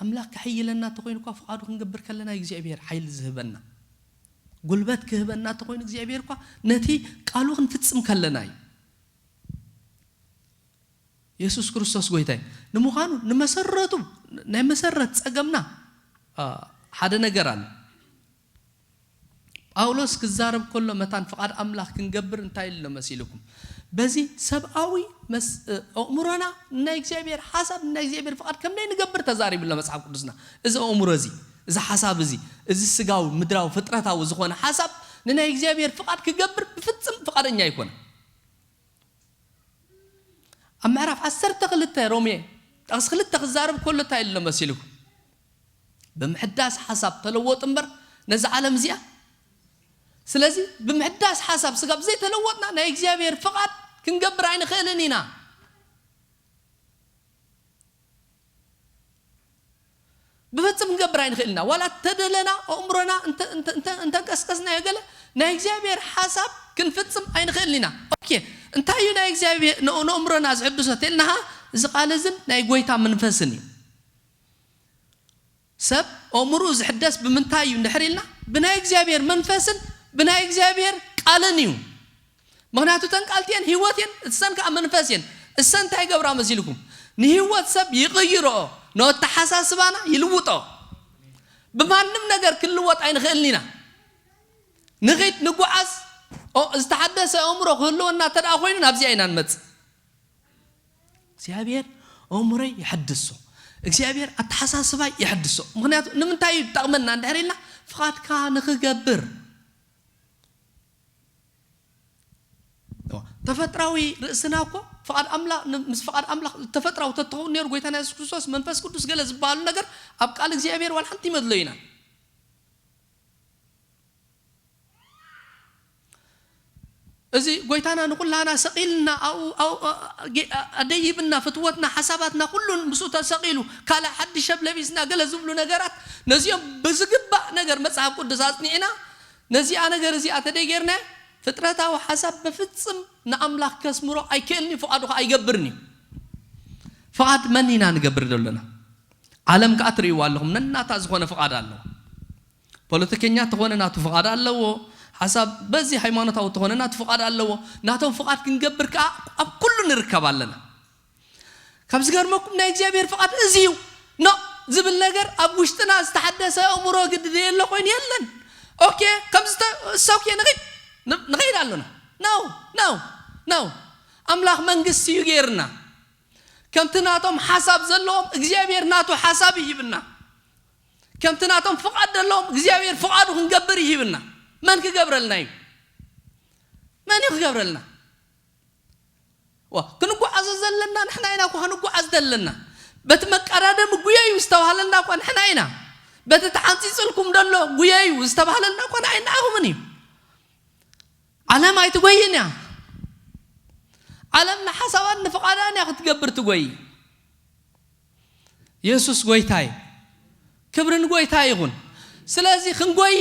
ኣምላኽ ከሐይለና እንተኾይኑ እኳ ፍቓዱ ክንገብር ከለና እዩ እግዚኣብሔር ሓይሊ ዝህበና። ጉልበት ክህበና እንተኾይኑ እግዚኣብሔር እኳ ነቲ ቃሉ ክንፍጽም ከለና እዩ። የሱስ ክርስቶስ ጎይታ እዩ። ንምዃኑ ንመሰረቱ ናይ መሰረት ጸገምና፣ አ፣ ሓደ ነገር ኣሎ። ጳውሎስ ክዛረብ ከሎ መታን ፍቓድ ኣምላኽ ክንገብር እንታይ ኢሉ መሲልኩም? በዚ ሰብኣዊ መስ-፣ እ፣ ኣእምሮና ናይ እግዚኣብሔር ሓሳብ፣ ናይ እግዚኣብሔር ፍቓድ ከም ናይ ንገብር ተዛሪቡ ኣሎ መጽሓፍ ቅዱስና። እዚ ኣእምሮ እዚ፣ እዚ ሓሳብ እዚ፣ እዚ ስጋዊ፣ ምድራዊ፣ ፍጥረታዊ ዝኾነ ሓሳብ ንናይ እግዚኣብሔር ፍቓድ ክገብር ብፍጽም ፍቓደኛ ኣይኮነን። ኣብ ምዕራፍ ዓሰርተ ክልተ ሮሜ ጥቕሲ ክልተ ክዛረብ ከሎ እንታይ ኢሉ ኣሎ መሲልኩም? ብምሕዳስ ሓሳብ ተለወጡ እምበር ነዛ ዓለም እዚኣ። ስለዚ ብምሕዳስ ሓሳብ ስጋ ብዘይተለወጥና ናይ እግዚኣብሔር ፍቓድ ክንገብር ኣይንኽእልን ኢና። ብፍጽም ክንገብር ኣይንኽእልን ኢና። ዋላ እተደለና ኣእምሮና እንተ-፣ እንተ-፣ እንተ-፣ እንተንቀስቀስናዮ ገለ ናይ እግዚኣብሔር ሓሳብ ክንፍጽም ኣይንኽእልን ኢና። ኦኬ፣ እንታይ እዩ ናይ እግዚኣብሔር ን-፣ ንኣእምሮና ዝሕድሶ ተልናሃ? እዚ ቃል እዝን ናይ ጎይታ መንፈስን እዩ። ሰብ ኣእምሮኡ ዝሕደስ ብምንታይ እዩ እንድሕር ኢልና፣ ብናይ እግዚኣብሔር መንፈስን ብናይ እግዚኣብሔር ቃልን እዩ። ምኽንያቱ እተን ቃል እቲአን ህይወት እየን፣ እሰን ከኣ መንፈስ እየን። እሰን እንታይ ይገብራ መሲልኩም? ንህይወት ሰብ ይቕይርኦ፣ ንኣተሓሳስባና ይልውጦ። ብማንም ነገር ክንልወጥ ኣይንኽእልን ኢና። ንኺድ ንጓዓዝ፣ ኦ፣ ዝተሓደሰ ኣእምሮ ክህልወና እንተ ደኣ ኮይኑ ናብዚኣ ኢና ንመጽእ። እግዚኣብሔር ኣእምሮይ ይሕድሶ፣ እግዚኣብሔር ኣተሓሳስባይ ይሕድሶ። ምኽንያቱ ንምንታይ እዩ ዝጠቕመና እንድሕር ኢልና፣ ፍቓድካ ንኽገብር። እዋ፣ ተፈጥራዊ ርእስና እኮ ፍቓድ ኣምላኽ፣ ን-፣ ምስ ፍቓድ ኣምላኽ ተፈጥራዊ ተትኸውን ነይሩ፣ ጎይታና የሱስ ክርስቶስ፣ መንፈስ ቅዱስ፣ ገለ ዝበሃሉ ነገር ኣብ ቃል እግዚኣብሔር ዋላ ሓንቲ ይመድሎ ኢና። እዚ ጎይታና ንኹላና ሰቒልና፣ ኣብኡ፣ ኣብኡ፣ ጌ-፣ ኣደይብና፣ ፍትወትና፣ ሓሳባትና፣ ኩሉን ምስኡ ተሰቒሉ፣ ካልእ ሓድሽ ሰብ ለቢስና፣ ገለ ዝብሉ ነገራት፣ ነዚኦም ብዝግባእ ነገር መጽሓፍ ቅዱስ ኣጽኒዕና፣ ነዚኣ ነገር እዚኣ ተደይጌርና፣ ፍጥረታዊ ሓሳብ ብፍጽም ንኣምላኽ ከስምሮ ኣይክእልን እዩ፣ ፍቓዱ ኸዓ ኣይገብርን እዩ። ፍቓድ መን ኢና ንገብር ዘለና? ዓለም ከኣ ትርእይዋ ኣለኹም፣ ነናታ ዝኾነ ፍቓድ ኣለዎ። ፖለቲከኛ ተኾነ ናቱ ፍቓድ ኣለዎ። ሓሳብ በዚ ሃይማኖታዊ ተኾነ ናቱ ፍቓድ ኣለዎ። ናቶም ፍቓድ ክንገብር ከኣ ኣብ ኩሉ ንርከብ ኣለና። ካብ ዝገርመኩም ናይ እግዚኣብሔር ፍቓድ እዚ እዩ። ኖ ዝብል ነገር ኣብ ውሽጥና ዝተሓደሰ ኣእምሮ ግዲ ዘየሎ ኮይኑ የለን። ኦኬ፣ ከምዚ ተ-፣ እሰ ኦኬ፣ ንኸይድ፣ ን-፣ ንኸይድ ኣሎና። ናው፣ ናው፣ ናው። ኣምላኽ መንግስቲ እዩ ገይርና። ከምቲ ናቶም ሓሳብ ዘለዎም እግዚኣብሔር ናቱ ሓሳብ ይሂብና። ከምቲ ናቶም ፍቓድ ዘለዎም እግዚኣብሔር ፍቓዱ ክንገብር ይሂብና። መን ክገብረልና እዩ? መን እዩ ክገብረልና? ዋ፣ ክንጓዓዞ ዘለና ንሕና ኢና እኮ ክንጓዓዝ ዘለና። በቲ መቀዳደሚ ጉየዩ ዝተባህለልና እኮ ንሕና ኢና። በቲ ተሓንጺጽልኩም ደሎ ጉየዩ ዝተባህለልና እኮ ንዓይ ንዓኹምን እዩ። ዓለም ኣይትጎይን እያ። ዓለም ንሓሳባን ንፍቓዳን እያ ክትገብር ትጎይ። የሱስ ጎይታ እዩ። ክብሪ ንጎይታ ይኹን። ስለዚ ክንጎይ፣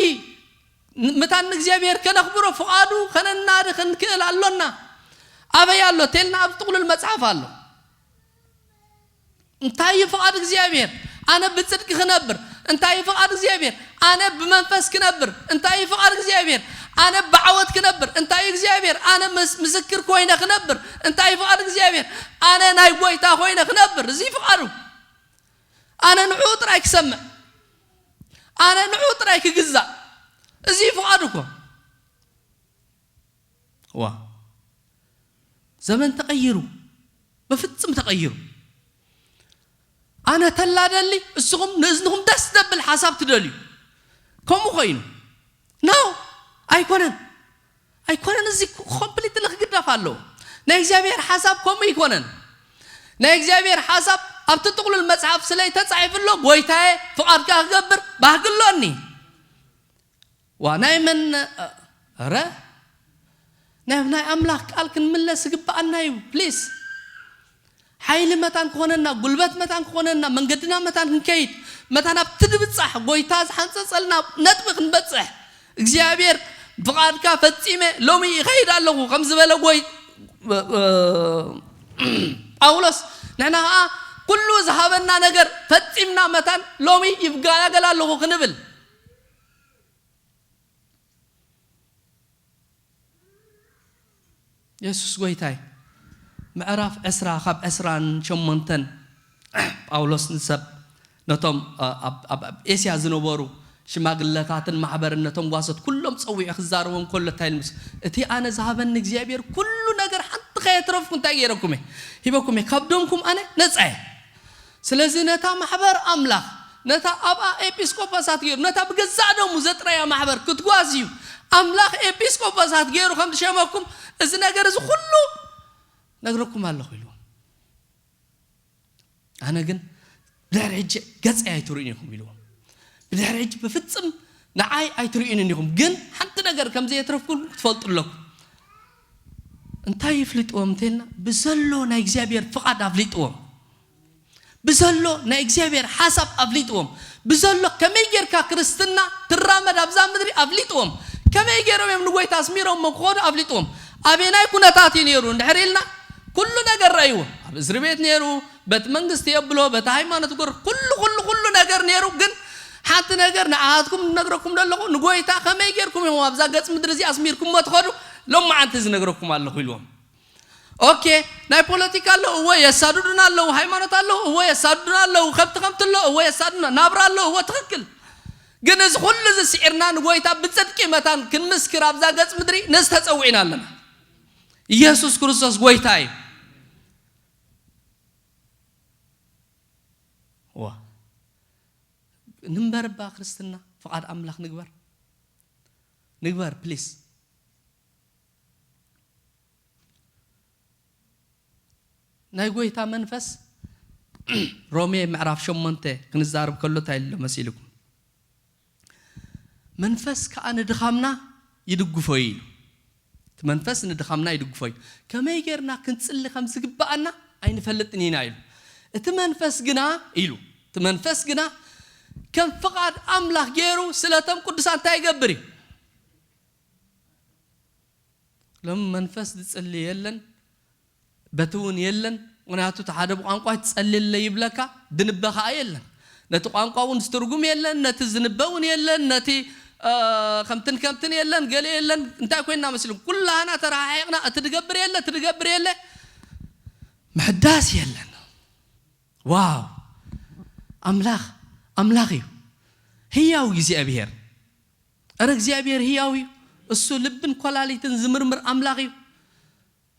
ን-፣ ምታን ንእግዚኣብሔር ከነኽብሮ፣ ፍቓዱ ከነናዲ ክንክእል ኣሎና። ኣበይ ኣሎ? ቴልና ኣብ ጥቕሉል መጽሓፍ ኣሎ። እንታይ እዩ ፍቓድ እግዚኣብሔር? ኣነ ብጽድቂ ክነብር። እንታይ እዩ ፍቓድ እግዚኣብሔር? ኣነ ብመንፈስ ክነብር። እንታይ እዩ ፍቓድ እግዚኣብሔር? ኣነ ብዓወት ክነብር። እንታይ እዩ እግዚኣብሔር? ኣነ ምስ-፣ ምስክር ኮይነ ክነብር። እንታይ እዩ ፍቓድ እግዚኣብሔር? ኣነ ናይ ጎይታ ኮይነ ክነብር። እዚ ፍቓዱ። ኣነ ንዕኡ ጥራይ ክሰምዕ። ኣነ ንዕኡ ጥራይ ክግዛእ። እዚ እዩ ፍቓዱ እኮ። ዋ፣ ዘመን ተቐይሩ፣ ብፍጽም ተቐይሩ። ኣነ ተላ ደሊ፣ እስኹም ንእዝንኹም ደስ ዘብል ሓሳብ ትደልዩ። ከምኡ ኮይኑ። ኖ፣ ኣይኮነን። ኣይኮነን፣ እዚ ኮምፕሊትሊ ክግደፍ ኣለዎ። ናይ እግዚኣብሔር ሓሳብ ከምኡ ኣይኮነን። ናይ እግዚኣብሔር ሓሳብ ኣብቲ ጥቕሉል መጽሓፍ ስለ ተጻሒፉ ኣሎ፣ ጎይታዬ፣ ፍቓድካ ክገብር ባህጊ ኣሎኒ። ዋ፣ ናይ መን፣ ኧረ፣ ናይ፣ ናይ ኣምላኽ ቃል ክንምለስ ይግብኣና እዩ። ፕሊስ። ሓይሊ መታን ክኾነና፣ ጉልበት መታን ክኾነና፣ መንገድና መታን ክንከይድ፣ መታን ኣብቲ ድብጻሕ ጎይታ ዝሓንጸጸልና ነጥቢ ክንበጽሕ፣ እግዚኣብሔር፣ "ፍቓድካ ፈጺመ ሎሚ ይኸይድ ኣለኹ" ከም ዝበለ ጎይ-፣ ጳውሎስ፣ ንሕና ኸኣ ኩሉ ዝሃበና ነገር ፈጺምና መታን ሎሚ ይገላገል ኣለኹ ክንብል። የሱስ ጎይታይ። ምዕራፍ ዕስራ ካብ ዕስራን ሸሞንተን ጳውሎስ ንሰብ ነቶም፣ ኣ-፣ ኣብ፣ ኣብ፣ ኣብ ኤስያ ዝነበሩ ሽማግለታትን ማሕበርን ነቶም ጓሶት ኩሎም ጸዊዑ ክዛረቦም ከሎ እንታይ ኢሉ ምስ-፣ "እቲ ኣነ ዝሃበኒ እግዚኣብሔር ኩሉ ነገር ሓንቲ ከየትረፍኩ እንታይ ገይረኩም እየ? ሂበኩም እየ። ካብ ደምኩም ኣነ ነጻ እየ።" ስለዚ ነታ ማሕበር ኣምላኽ፣ ነታ ኣብኣ ኤጲስቆጶሳት ገይሩ፣ ነታ ብገዛእ ደሙ ዘጥረያ ማሕበር ክትጓዝዩ፣ ኣምላኽ ኤጲስቆጶሳት ገይሩ ከም ዝሸመኩም፣ እዚ ነገር እዚ ኩሉ ነግረኩም ኣለኹ ኢልዎም። ኣነ ግን ብድሕሪ ሕጂ ገጸይ ኣይትርእዩን ኢኹም ኢልዎም። ብድሕሪ ሕጂ ብፍጽም ንዓይ ኣይትርእዩንን ኢኹም፣ ግን ሓንቲ ነገር ከም ዘየትረፍኩም ክትፈልጡ ኣለኩም። እንታይ ይፍልጥዎም እንተልና፣ ብዘሎ ናይ እግዚኣብሔር ፍቓድ ኣፍሊጥዎም። ብዘሎ ናይ እግዚኣብሔር ሓሳብ ኣፍሊጥዎም። ብዘሎ ከመይ ጌርካ ክርስትና ትራመድ ኣብዛ ምድሪ ኣፍሊጥዎም። ከመይ ገይሮም እዮም ንጎይታ ኣስሚሮሞ ክኾኑ ኣፍሊጥዎም። ኣበናይ ኩነታት እዩ ነይሩ እንድሕር ኢልና፣ ኩሉ ነገር ረእይዎ። ኣብ እስሪ ቤት ነይሩ፣ በቲ መንግስቲ የብሎ፣ በቲ ሃይማኖት ጎር፣ ኩሉ፣ ኩሉ፣ ኩሉ ነገር ነይሩ። ግን ሓንቲ ነገር ንዓኻትኩም ዝነግረኩም ዘለኹ፣ ንጎይታ ከመይ ጌርኩም ኢኹም ኣብዛ ገጽ ምድሪ እዚ ኣስሚርኩሞ ትኸዱ? ሎማዓንቲ ዝነግረኩም ኣለኹ ኢልዎም። ኦኬ፣ ናይ ፖለቲካ ኣለዉ፣ እወ የሳድዱና ኣለዉ፣ ሃይማኖት ኣለዉ፣ እወ የሳድዱና ኣለዉ፣ ከብቲ ከብቲ ኣሎ፣ እወ የሳድዱና፣ ናብራ ኣለዉ፣ እወ ትኽክል። ግን እዚ ኩሉ እዚ ስዒርና ንጎይታ ብጽድቂ መታን ክንምስክር ኣብዛ ገጽ ምድሪ ነዚ ተጸዊዕና ኣለና። ኢየሱስ ክርስቶስ ጎይታ እዩ። ዋ። ንንበር እባ ክርስትና፣ ፍቓድ ኣምላኽ ንግበር። ንግበር፣ ፕሊስ። ናይ ጎይታ መንፈስ ሮሜ ምዕራፍ ሸሞንተ ክንዛረብ ከሎ እንታይ ኣሎ መሲልኩም? መንፈስ ከኣ ንድኻምና ይድግፎ እዩ ኢሉ። እቲ መንፈስ ንድኻምና ይድግፎ እዩ። ከመይ ጌርና ክንጽሊ ከም ዝግብኣና ኣይንፈልጥን ኢና ኢሉ። እቲ መንፈስ ግና ኢሉ፣ እቲ መንፈስ ግና ከም ፍቓድ ኣምላኽ ገይሩ ስለቶም ቅዱሳን እንታይ ይገብር እዩ? ሎም መንፈስ ዝጽሊ የለን፣ በቲ እውን የለን። ምክንያቱ እቲ ሓደ ብቋንቋ ትጸልለ ይብለካ፣ ድንበ ከኣ የለን። ነቲ ቋንቋ እውን ዝትርጉም የለን፣ ነቲ ዝንበ እውን የለን፣ ነቲ ከምትን ከምትን የለን፣ ገለ የለን። እንታይ ኮይንና መሲሉም ኩላህና ተረሓሒቕና፣ እቲ ድገብር የለ፣ እቲ ድገብር የለ፣ ምሕዳስ የለን። ዋው፣ ኣምላኽ ኣምላኽ እዩ። ህያው እግዚኣብሔር፣ እረ እግዚኣብሔር ህያው እዩ። እሱ ልብን ኮላሊትን ዝምርምር ኣምላኽ እዩ።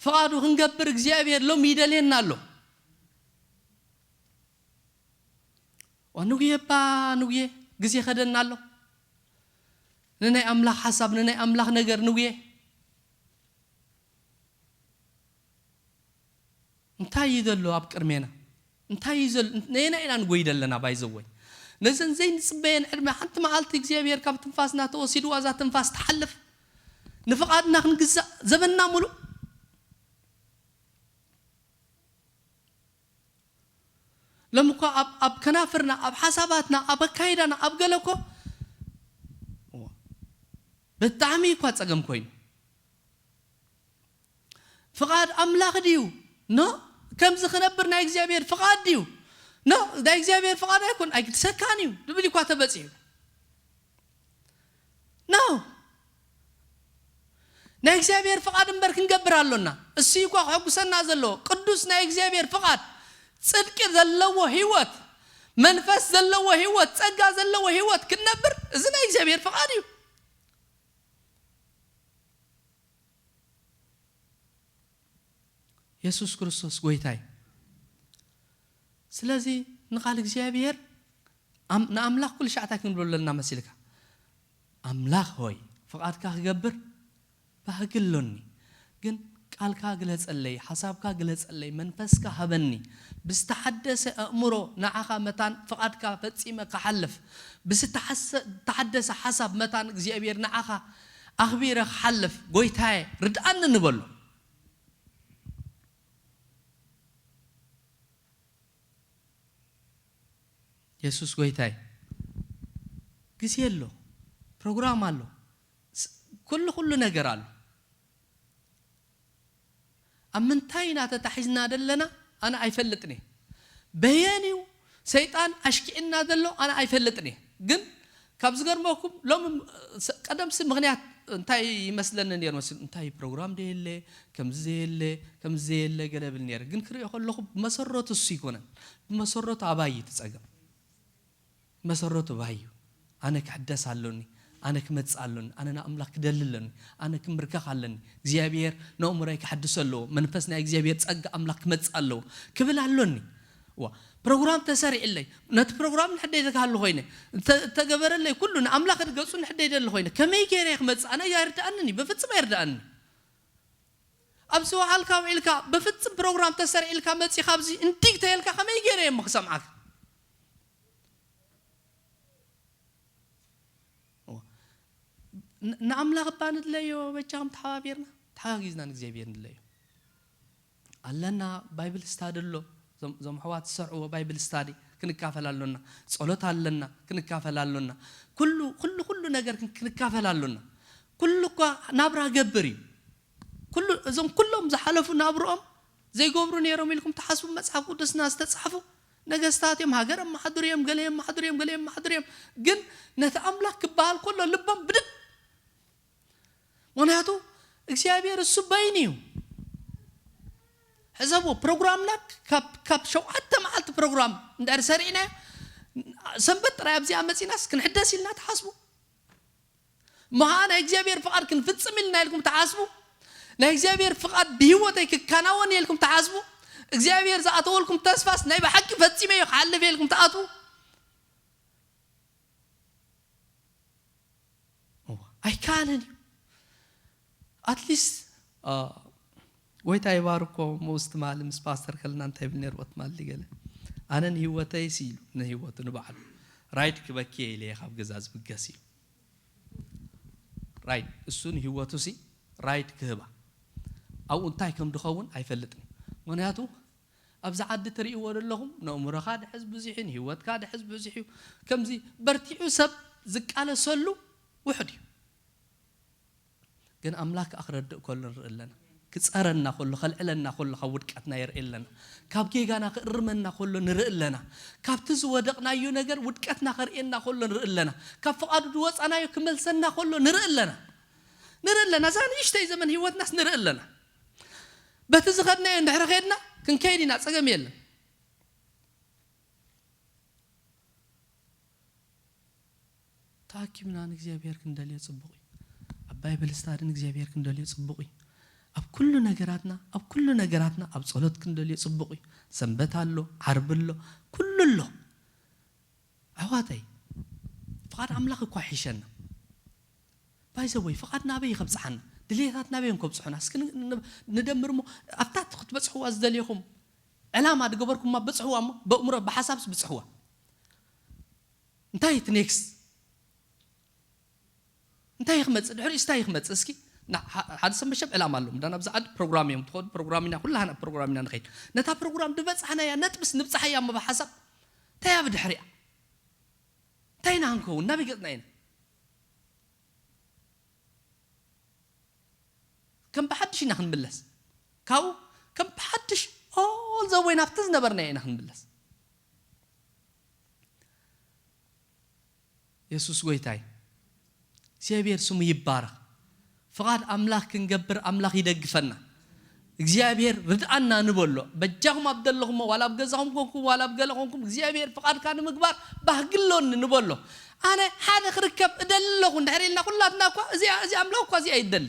ፍቓዱ ክንገብር እግዚኣብሔር ሎም ይደልየና ኣሎ። ንጉየ እባ፣ ንጉየ፣ ግዜ ኸደና ኣሎ። ንናይ ኣምላኽ ሓሳብ፣ ንናይ ኣምላኽ ነገር ንጉየ። እንታይ እዩ ዘሎ ኣብ ቅድሜና? እንታይ እዩ ዘሎ? ነየና ኢና ንጎይ ዘለና? ባይዘወይ፣ ነዘን ዘይንጽበየን ዕድመ ሓንቲ መዓልቲ እግዚኣብሔር ካብ ትንፋስና ተወሲድዋ፣ እዛ ትንፋስ ትሓልፍ፣ ንፍቓድና ክንግዛእ ዘበንና ሙሉእ። ሎም እኳ ኣብ ኣብ ከናፍርና፣ ኣብ ሓሳባትና፣ ኣብ ኣካይዳና፣ ኣብ ገለ እኮ ብጣዕሚ እኳ ጸገም ኮይኑ። ፍቓድ ኣምላኽ ድዩ? ኖ። ከምዚ ክነብር ናይ እግዚኣብሔር ፍቓድ ድዩ? ኖ። ናይ እግዚኣብሔር ፍቓድ ኣይኮን፣ ኣይግድሰካን እዩ ድብል እኳ ተበጺሑ። ኖ። ናይ እግዚኣብሔር ፍቓድ እምበር ክንገብር ኣሎና። እሱ እኳ ክሕጉሰና ዘለዎ ቅዱስ ናይ እግዚኣብሔር ፍቓድ፣ ጽድቂ ዘለዎ ህይወት፣ መንፈስ ዘለዎ ህይወት፣ ጸጋ ዘለዎ ህይወት ክንነብር፣ እዚ ናይ እግዚኣብሔር ፍቓድ እዩ። የሱስ ክርስቶስ ጎይታይ። ስለዚ ንቓል እግዚኣብሔር ኣም-፣ ንኣምላኽ ኩሉ ሻዕ እንታይ ክንብሎ ኣለና መሲልካ? ኣምላኽ ሆይ፣ ፍቓድካ ክገብር ባህጊ ኣሎኒ፣ ግን ቃልካ ግለጸለይ፣ ሓሳብካ ግለጸለይ፣ መንፈስካ ሃበኒ። ብዝተሓደሰ ኣእምሮ ንዓኻ መታን ፍቓድካ ፈጺመ ክሓልፍ፣ ብዝተሓሰ-፣ ዝተሓደሰ ሓሳብ መታን እግዚኣብሔር ንዓኻ ኣኽቢረ ክሓልፍ፣ ጎይታየ ርድኣኒ ንበሎ። የሱስ ጎይታይ። ግዜ ኣሎ፣ ፕሮግራም ኣሎ፣ ስ-፣ ኩሉ ኩሉ ነገር ኣሎ። ኣብ ምንታይ ኢና ተታሒዝና ዘለና? ኣነ ኣይፈልጥን እየ። በየን እዩ ሰይጣን ኣሽኪዕና ዘሎ? ኣነ ኣይፈልጥን እየ። ግን ካብ ዝገርመኩም ሎም-፣ ስ-፣ ቀደምሲ ምኽንያት እንታይ ይመስለኒ ነይሩ መሲሉ፣ እንታይ ፕሮግራም ደየለ፣ ከምዚ ዘየለ፣ ከምዚ ዘየለ ገለ ብል ነይረ። ግን ክሪኦ ከለኹ ብመሰረቱ እሱ ይኮነን። ብመሰረቱ ኣባይ እዩ እቲ ጸገም። መሰረቱ ኣባይ እዩ። ኣነ ክሕደስ ኣሎኒ፣ ኣነ ክመጽእ ኣሎኒ፣ ኣነ ንኣምላኽ ክደሊ ኣሎኒ፣ ኣነ ክምርከኽ ኣለኒ። እግዚኣብሔር ነእምሮይ ክሕድሶ ኣለዎ። መንፈስ ናይ እግዚኣብሔር ጸጋ ኣምላኽ ክመጽእ ኣለዎ ክብል ኣሎኒ። ዋ፣ ፕሮግራም ተሰሪዕለይ፣ ነቲ ፕሮግራም ንሕደይ ዝካሉ ኮይነ፣ እተ-፣ እተገበረለይ ኩሉ ንኣምላኽ ገጹ ንሕደይ ደሊ ኮይነ፣ ከመይ ገይረ እየ ክመጽእ? ኣነ ኣይርድኣንን እዩ፣ በፍጹም ኣይርድኣንን እዩ። ኣብ ዝወዓልካ ውዒልካ፣ በፍጹም ፕሮግራም ተሰሪዕልካ መጺኻ ኣብዚ እንዲግ ተየልካ ከመይ ገይረ እየ እሞ ክሰምዓካ? እዋ። ን-፣ ንኣምላኽ እባ ንድለዮ፣ በጃኹም ተሓባቢርና፣ ተሓጋጊዝና ንእግዚኣብሔር ንድለዮ። ኣለና፣ ባይብል ስታዲ ኣሎ። እዞም፣ እዞም ኣሕዋት ዝሰርዕዎ ባይብል ስታዲ ክንካፈል ኣሎና። ጸሎት ኣለና፣ ክንካፈል ኣሎና። ኩሉ፣ ኩሉ፣ ኩሉ ነገር ክን-፣ ክንካፈል ኣሎና። ኩሉ እኳ ናብራ ገብር እዩ። ኩሉ፣ እዞም ኩሎም ዝሓለፉ ናብርኦም ዘይገብሩ ነይሮም ኢልኩም ትሓስቡ? መጽሓፍ ቅዱስና ዝተጻሕፉ ነገስታት እዮም፣ ሃገር የመሓድሩ እዮም፣ ገለ የመሓድሩ እዮም፣ ገለ የመሓድሩ እዮም። ግን ነቲ ኣምላኽ ክበሃል ከሎ ልቦም ብድድ። ምኽንያቱ እግዚኣብሔር እሱ በይኑ እዩ። ሕሰብዎ፣ ፕሮግራምና ካብ፣ ካብ ሸውዓተ መዓልቲ ፕሮግራም እንድሕር ሰሪዕናዮ፣ ሰንበት ጥራይ ኣብዚኣ መጺናስ ክንሕደስ ኢልና ትሓስቡ? እሞ ኸዓ ናይ እግዚኣብሔር ፍቓድ ክንፍጽም ኢልና ኢልኩም ትሓስቡ? ናይ እግዚኣብሔር ፍቓድ ብህይወተይ ክከናወን እየ ኢልኩም ትሓስቡ? እግዚኣብሔር ዝኣተወልኩም ተስፋስ ናይ ብሓቂ ፈጺመዮ ክሓልፍ እየ ኢልኩም ትኣትዉ? እዋ፣ ኣይከኣልን እዩ። ኣትሊስት፣ አ፣ ጎይታ ይባርኮ። ምስ ትማሊ ምስ ፓስተር ከለና እንታይ ይብል ነይሩ? ትማሊ ገለ ኣነ ንህይወተይሲ ኢሉ ንህይወቱ ንባዕሉ ራይድ ክበኪ ኢለ እየ ካብ ገዛ ዝብገስ ኢሉ። ራይድ እሱ ንህይወቱሲ ራይድ ክህባ ኣብኡ እንታይ ከም ድኸውን ኣይፈልጥን እዩ። ምክንያቱ ኣብዚ ዓዲ ትርእይዎ ዘለኹም ነእምሮኻ ድሕዝ ብዙሕ እዩ፣ ንህይወትካ ድሕዝ ብዙሕ እዩ። ከምዚ በርቲዑ ሰብ ዝቃለሰሉ ውሕድ እዩ። ግን ኣምላክ ከኣ ክረድእ ከሎ ንርኢ ኣለና። ክጸረና ከሎ፣ ከልዕለና ከሎ ካብ ውድቀትና የርኢ ኣለና። ካብ ጌጋና ክእርመና ከሎ ንርኢ ኣለና። ካብቲ ዝወደቕናዮ ነገር ውድቀትና ከርእየና ከሎ ንርኢ ኣለና። ካብ ፍቓዱ ዝወጻናዮ ክመልሰና ከሎ ንርኢ ኣለና። ንርኢ ኣለና። እዛ ንእሽተይ ዘመን ህይወትናስ ንርኢ ኣለና። በቲ ዝኸድናዮ እንድሕሪ ኸድና ክንከይድ ኢና፣ ጸገም የለን። ተኣኪብና ንእግዚኣብሔር ክንደልዮ ጽቡቕ እዩ። ኣብ ባይብል ስታዲ ንእግዚኣብሔር ክንደልዮ ጽቡቕ እዩ። ኣብ ኩሉ ነገራትና፣ ኣብ ኩሉ ነገራትና ኣብ ጸሎት ክንደልዮ ጽቡቕ እዩ። ሰንበት ኣሎ፣ ዓርቢ ኣሎ፣ ኩሉ ኣሎ። ኣሕዋተይ፣ ፍቓድ ኣምላኽ እኳ ይሕሸና። ባይዘወይ ፍቓድ ናበይ ከብጽሓና? ድልየታት ናበይ እዮም ከብጽሑና? እስኪ ን-፣ ን-፣ ንደምር እሞ ኣብታ ክትበጽሕዋ ዝደልየኹም ዕላማ ድገበርኩማ በጽሕዋ እሞ፣ በእምሮ ብሓሳብስ ብጽሕዋ። እንታይ እቲ ኔክስት? እንታይ ክመጽእ? ድሕሪኡስ እንታይ ክመጽእ? እስኪ ና-፣ ሓ-፣ ሓደ ሰብ መሸም ዕላማ ኣለዎም። እንዳ ናብዚ ዓዲ ፕሮግራም እዮም ትኸዱ፣ ፕሮግራም ኢና፣ ኩላህና ፕሮግራም ኢና ንኸይድ። ነታ ፕሮግራም ድበጻሕናያ ነጥብስ ንብጻሓያ እሞ ብሓሳብ እንታይ ኣብ ድሕሪኣ? እንታይ ኢና ክንከውን? ናበይ ገጽና ኢና? ከም ብሓድሽ ኢና ክንምለስ። ካብኡ ከም ብሓድሽ all the way ናብቲ ዝነበርናዮ ኢና ክንምለስ። የሱስ ጎይታ እዩ። እግዚኣብሔር ስሙ ይባረኽ። ፍቓድ ኣምላኽ ክንገብር ኣምላኽ ይደግፈና። እግዚኣብሔር ርድኣና ንበሎ። በጃኹም ኣብ ዘለኹሞ፣ ዋላ ኣብ ገዛኹም ኮንኩም፣ ዋላ ኣብ ገለ ኮንኩም፣ እግዚኣብሔር ፍቓድካ ንምግባር ባህጊ ኣሎኒ ንበሎ። ኣነ ሓደ ክርከብ እደሊ ኣለኹ እንድሕር ኢልና ኩላትና እኳ፣ እዚኣ፣ እዚ ኣምላኽ እኳ እዚኣ ይደሊ።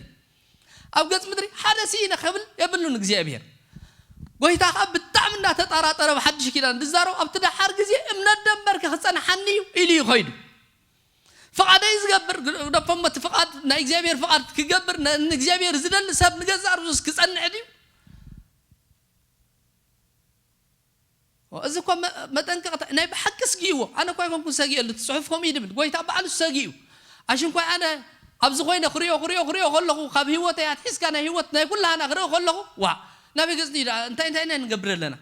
ኣብ ገጽ ምድሪ ሓደ ስኢነ ክብል የብሉን እግዚኣብሔር። ጎይታ ኸኣ ብጣዕሚ እናተጠራጠረ ብሓድሽ ኪዳን ዝዛረብ ኣብቲ ደሓር ግዜ እምነት ደንበርከ ክጸንሓኒ እዩ ኢሉ እዩ ኸይዱ። ፍቓደይ ዝገብር፣ ግደፎሞ፣ እቲ ፍቓድ ናይ እግዚኣብሔር ፍቓድ ክገብር ነ-፣ ንእግዚኣብሔር ዝደሊ ሰብ ንገዛእ ርእሱስ ክጸንሕ ድዩ? እዚ እኮ መ-፣ መጠንቀቕታ ናይ ብሓቂ ስጊእዎ። ኣነ እኳ ኣይኮንኩን ሰጊኤሉ፣ እቲ ጽሑፍ ከምኡ እዩ ድብል። ጎይታ ባዕሉ ሰጊኡ። ኣሽንኳይ ኣነ ኣብዚ ኮይነ ክሪኦ፣ ክሪኦ፣ ክሪኦ ከለኹ፣ ካብ ህይወተይ ኣትሒዝካ ናይ ህይወት ናይ ኩላህና ክሪኦ ከለኹ፣ ዋ፣ ናበይ ገጽ ድዩ ደኣ? እንታይ፣ እንታይ ኢና ንገብር ኣለና?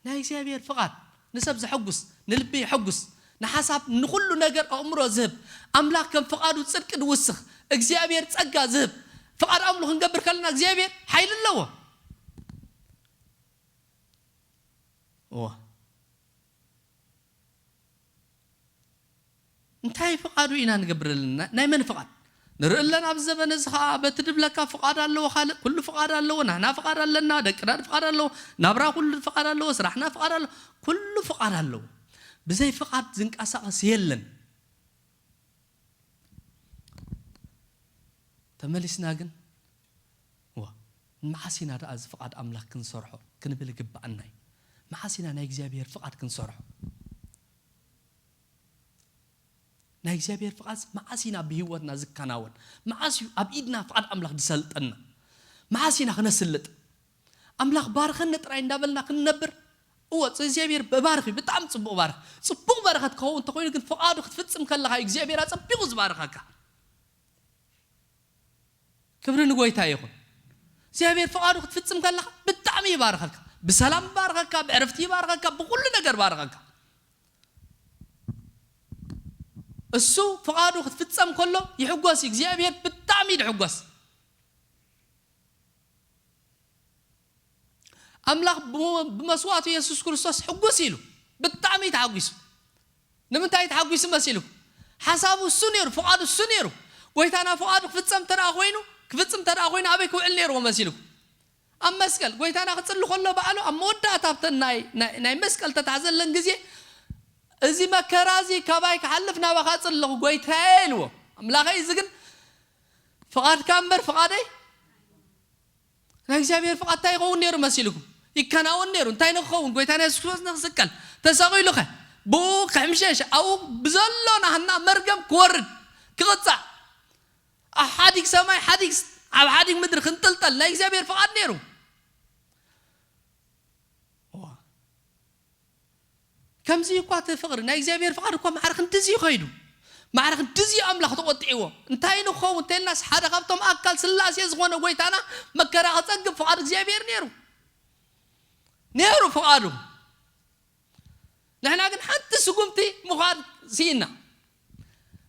ናይ እግዚኣብሔር ፍቓድ ንሰብ ዘሐጉስ፣ ንልቢ የሐጉስ፣ ንሓሳብ፣ ንኹሉ ነገር ኣእምሮ ዝህብ፣ ኣምላኽ ከም ፍቓዱ ጽድቂ ድውስኽ፣ እግዚኣብሔር ጸጋ ዝህብ፣ ፍቓድ ኣምሉ ክንገብር ከለና እግዚኣብሔር ሓይሊ ኣለዎ። እዋ። እንታይ ፍቓዱ ኢና ንገብር ኣለና? ናይ መን ፍቓድ? ንርኢ ኣለና ኣብዚ ዘበን እዚ ኸዓ በቲ ድብለካ ፍቓድ ኣለዎ፣ ካልእ ኩሉ ፍቓድ ኣለዎ፣ ናህና ፍቓድ ኣለና፣ ደቅና ፍቓድ ኣለዎ፣ ናብራ ኩሉ ፍቓድ ኣለዎ፣ ስራሕና ፍቓድ ኣለዎ፣ ኩሉ ፍቓድ ኣለዎ። ብዘይ ፍቓድ ዝንቀሳቐስ የለን። ተመሊስና ግን፣ ዋ፣ መዓስ ኢና ደኣ እዚ ፍቓድ ኣምላኽ ክንሰርሖ ክንብል ይግብኣና እዩ። መዓስ ኢና ናይ እግዚኣብሔር ፍቓድ ክንሰርሖ? ናይ እግዚኣብሔር ፍቓድ መዓስ ኢና ብህይወትና ዝከናወን? መዓስ እዩ ኣብ ኢድና ፍቓድ ኣምላኽ ዝሰልጠና? መዓስ ኢና ክነስልጥ? ኣምላኽ ባርኸኒ ጥራይ እንዳበልና ክንነብር? እወ፣ እግዚኣብሔር ባርኽ እዩ፣ ብጣዕሚ ጽቡቕ ባርኽ። ጽቡቕ በረኸት ክኸውን እንተኾይኑ ግን ፍቓዱ ክትፍጽም ከለኻ እዩ እግዚኣብሔር ኣጸቢቑ ዝባርኸካ። ክብሪ ንጎይታ ይኹን። እግዚኣብሔር ፍቓዱ ክትፍጽም ከለኻ ብጣዕሚ ይባርኸካ። ብሰላም ይባርኸካ፣ ብዕረፍቲ ይባርኸካ፣ ብኹሉ ነገር ይባርኸካ። እሱ ፍቓዱ ክትፍጸም ከሎ ይሕጎስ እዩ። እግዚኣብሔር ብጣዕሚ እዩ ዝሕጎስ። ኣምላኽ ብሞ-፣ ብመስዋእቱ የሱስ ክርስቶስ ሕጉስ ኢሉ፣ ብጣዕሚ እዩ ተሓጒሱ። ንምንታይ እዩ ተሓጒሱ መሲሉ? ሓሳቡ እሱ ነይሩ፣ ፍቓዱ እሱ ነይሩ። ጎይታና ፍቓዱ ክፍጸም እንተ ደኣ ኮይኑ፣ ክፍጽም እንተ ደኣ ኮይኑ ኣበይ ክውዕል ነይርዎ መሲሉ? ኣብ መስቀል። ጎይታና ክጽሊ ከሎ ባዕሉ ኣብ መወዳእታ ኣብተን ናይ፣ ናይ፣ ናይ መስቀል ተታሕዘለን ግዜ፣ "እዚ መከራ እዚ ካባይ ክሓልፍ ናባኻ እጽሊ ኣለኹ ጎይታየ" ኢልዎ። "ኣምላኸይ፣ እዚ ግን ፍቓድካ እምበር ፍቓደይ" ናይ እግዚኣብሔር ፍቓድ እንታይ ይኸውን ነይሩ መሲልኩም? ይከናወን ነይሩ። እንታይ ንክኸውን? ጎይታና የሱስ ክርስቶስ ንክስቀል ተሰቒሉ ኸ? ብኡ ክሕምሸሽ፣ ኣብኡ ብዘሎ ናህና መርገም ክወርድ፣ ክቕጻዕ፣ ኣብ ሓዲግ ሰማይ ሓዲግ ስ-፣ ኣብ ሓዲግ ምድሪ ክንጥልጠል ናይ እግዚኣብሔር ፍቓድ ነይሩ። ዋ። ከምዚ እኳ እቲ ፍቕሪ ናይ እግዚኣብሔር ፍቓድ እኳ ማዕረ ክንድዚ እዩ ከይዱ። ማዕረ ክንድዚ እዩ ኣምላኽ ተቖጢዕዎ። እንታይ ንኸውን እንተልናስ ሓደ ካብቶም ኣካል ስላሴ ዝኾነ ጎይታና መከራ ከጸግብ ፍቓድ እግዚኣብሔር ነይሩ። ነይሩ ፍቓዱ። ንሕና ግን ሓንቲ ስጉምቲ ምዃድ ስኢና።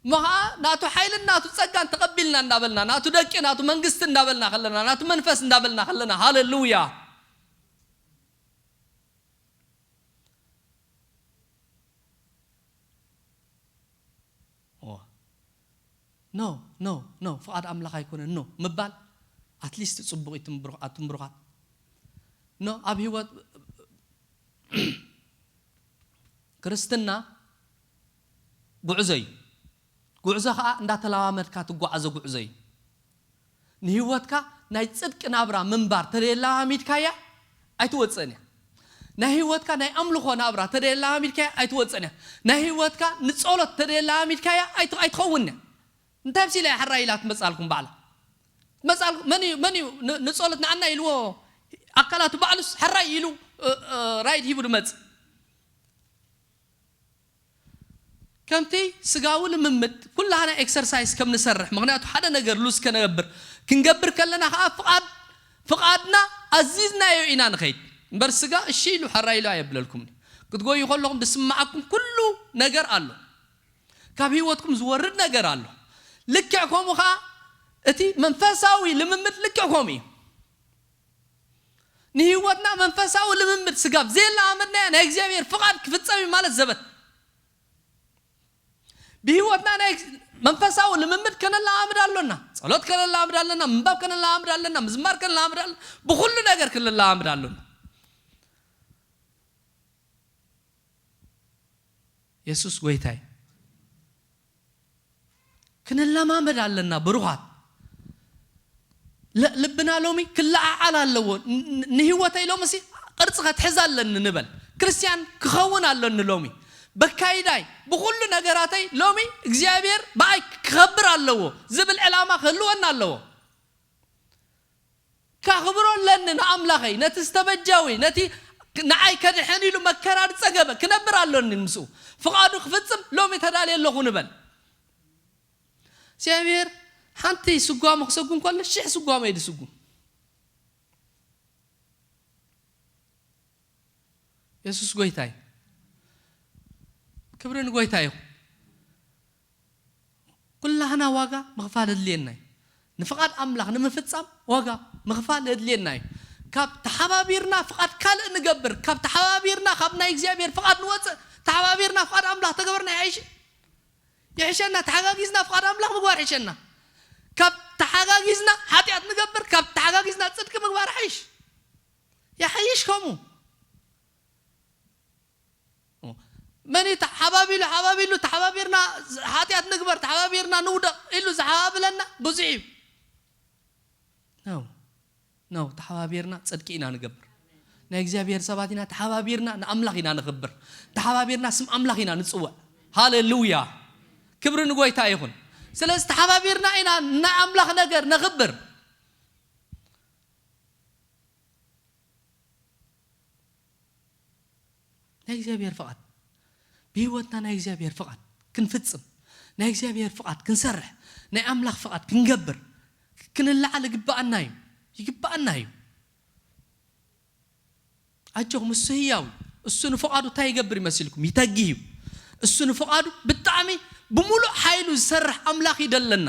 እሞ ኸዓ ናቱ ሓይልን ናቱ ጸጋን ተቐቢልና እንዳበልና፣ ናቱ ደቂ፣ ናቱ መንግስቲ እንዳበልና ከለና፣ ናቱ መንፈስ እንዳበልና ከለና፣ ሃሌሉያ። ኦ፣ ኖ፣ ኖ፣ ኖ፣ ፍቓድ ኣምላኽ ኣይኮነን፣ ኖ ምባል ኣትሊስት ጽቡቕ እዩ። ትም ብሩኽ-፣ ኣቱም ብሩኻት። ኖ፣ ኣብ ህይወት ክርስትና ጉዕዞ እዩ። ጉዕዞ ኸዓ እንዳተለማመድካ ትጓዓዞ ጉዕዞ እዩ። ንህይወትካ ናይ ጽድቂ ናብራ ምንባር ተደየላማሚድካያ ኣይትወጽእን እያ። ናይ ህይወትካ ናይ ኣምልኾ ናብራ ተደየላማሚድካያ ኣይትወጽእን እያ። ናይ ህይወትካ ንጸሎት ተደየላማሚድካያ ኣይት-፣ ኣይትኸውን እያ። እንታይ ብሲላ እያ ሕራይ ኢላ ትመጻልኩም ባዕላ? ትመጻልኩም መን እዩ፣ መን እዩ ን-፣ ንጸሎት ንዓና ኢልዎ ኣካላቱ ባዕሉስ ሕራይ ኢሉ፣ እ፣ እ፣ ራይድ ሂቡ ድመጽእ? ከምቲ ስጋዊ ልምምድ ኩላህና ኤክሰርሳይዝ ከም ንሰርሕ፣ ምኽንያቱ ሓደ ነገር ሉዝ ከነገብር፣ ክንገብር ከለና ኸዓ ፍቓድ፣ ፍቓድና ኣዚዝናዮ ኢና ንኸይድ። እምበር ስጋ እሺ ኢሉ ሕራይ ኢሉ ኣየብለልኩምን። ክትጎዩ ከለኹም ዝስምዓኩም ኩሉ ነገር ኣሎ። ካብ ህይወትኩም ዝወርድ ነገር ኣሎ። ልክዕ ከምኡ ኸዓ እቲ መንፈሳዊ ልምምድ ልክዕ ከምኡ እዩ። ንህይወትና መንፈሳዊ ልምምድ ስጋብ ዘየለማመድናዮ ናይ እግዚኣብሔር ፍቓድ ክፍጸም እዩ ማለት ዘበት። ብህይወትና ናይ መንፈሳዊ ልምምድ ከነለማምድ ኣሎና። ጸሎት ከነለማምድ ኣለና፣ ምንባብ ከነለማምድ ኣለና፣ ምዝማር ከነለማምድ ኣለና፣ ብኹሉ ነገር ከነለማምድ ኣሎና። የሱስ ጎይታ እዩ። ክንለማመድ ኣለና ብሩኻት። ል-፣ ልብና ሎሚ ክለዓዓል ኣለዎ። ን-፣ ን-፣ ንህይወተይ ሎምሲ ቅርጺ ከትሕዝ ኣለኒ ንበል። ክርስትያን ክኸውን ኣለኒ ሎሚ። በካይዳይ፣ ብኹሉ ነገራተይ ሎሚ እግዚኣብሔር ብኣይ ክኸብር ኣለዎ ዝብል ዕላማ ክህልወና ኣለዎ። ከኽብሮ ኣለኒ ንኣምላኸይ፣ ነቲ ዝተበጃዊ፣ ነቲ ንዓይ ከድሕን ኢሉ መከራ ዝጸገበ ክነብር ኣለኒ ምስኡ። ፍቓዱ ክፍጽም ሎሚ ተዳልየ ኣለኹ ንበል። እግዚኣብሔር ሓንቲ ስጓመ ክሰጉም ከሎ ሽሕ ስጓመ እዩ ዝስጉም። የሱስ ጎይታ እዩ። ክብሪ ንጎይታ ይኹን። ኩላህና ዋጋ ምኽፋል የድልየና እዩ። ንፍቓድ ኣምላኽ ንምፍጻም ዋጋ ምኽፋል የድልየና እዩ። ካብ ተሓባቢርና ፍቓድ ካልእ ንገብር፣ ካብ ተሓባቢርና ካብ ናይ እግዚኣብሔር ፍቓድ ንወጽእ፣ ተሓባቢርና ፍቓድ ኣምላኽ ተገበርና ይሓይሽ፣ ይሕሸና። ተሓጋጊዝና ፍቓድ ኣምላኽ ምግባር ይሕሸና። ካብ ተሓጋጊዝና ሓጢኣት ንገብር፣ ካብ ተሓጋጊዝና ጽድቂ ምግባር ይሓይሽ፣ ይሓይሽ ከምኡ። መን እዩ ተሓባቢሉ፣ ሓባቢሉ፣ ተሓባቢርና ሓጢኣት ንግበር፣ ተሓባቢርና ንውደቕ ኢሉ ዝሓባብለና ብዙሕ እዩ። ነው፣ ነው፣ ተሓባቢርና ጽድቂ ኢና ንገብር። ናይ እግዚኣብሔር ሰባት ኢና፣ ተሓባቢርና ንኣምላኽ ኢና ንኽብር። ተሓባቢርና ስም ኣምላኽ ኢና ንጽውዕ። ሃሌሉያ! ክብሪ ንጎይታ ይኹን። ስለዚ ተሓባቢርና ኢና ንኣምላኽ ነገር ነኽብር። ናይ እግዚኣብሔር ፍቓድ፣ ብህይወትና ናይ እግዚኣብሔር ፍቓድ ክንፍጽም፣ ናይ እግዚኣብሔር ፍቓድ ክንሰርሕ፣ ናይ ኣምላኽ ፍቓድ ክንገብር፣ ክንለዓል ይግብኣና እዩ፣ ይግብኣና እዩ። ኣጆኹም፣ እሱ ህያው እዩ። እሱ ንፍቓዱ እንታይ ይገብር ይመስልኩም? ይተግህ እዩ። እሱ ንፍቓዱ ብጣዕሚ ብምሉእ ሓይሉ ዝሰርሕ ኣምላኽ እዩ ደለና።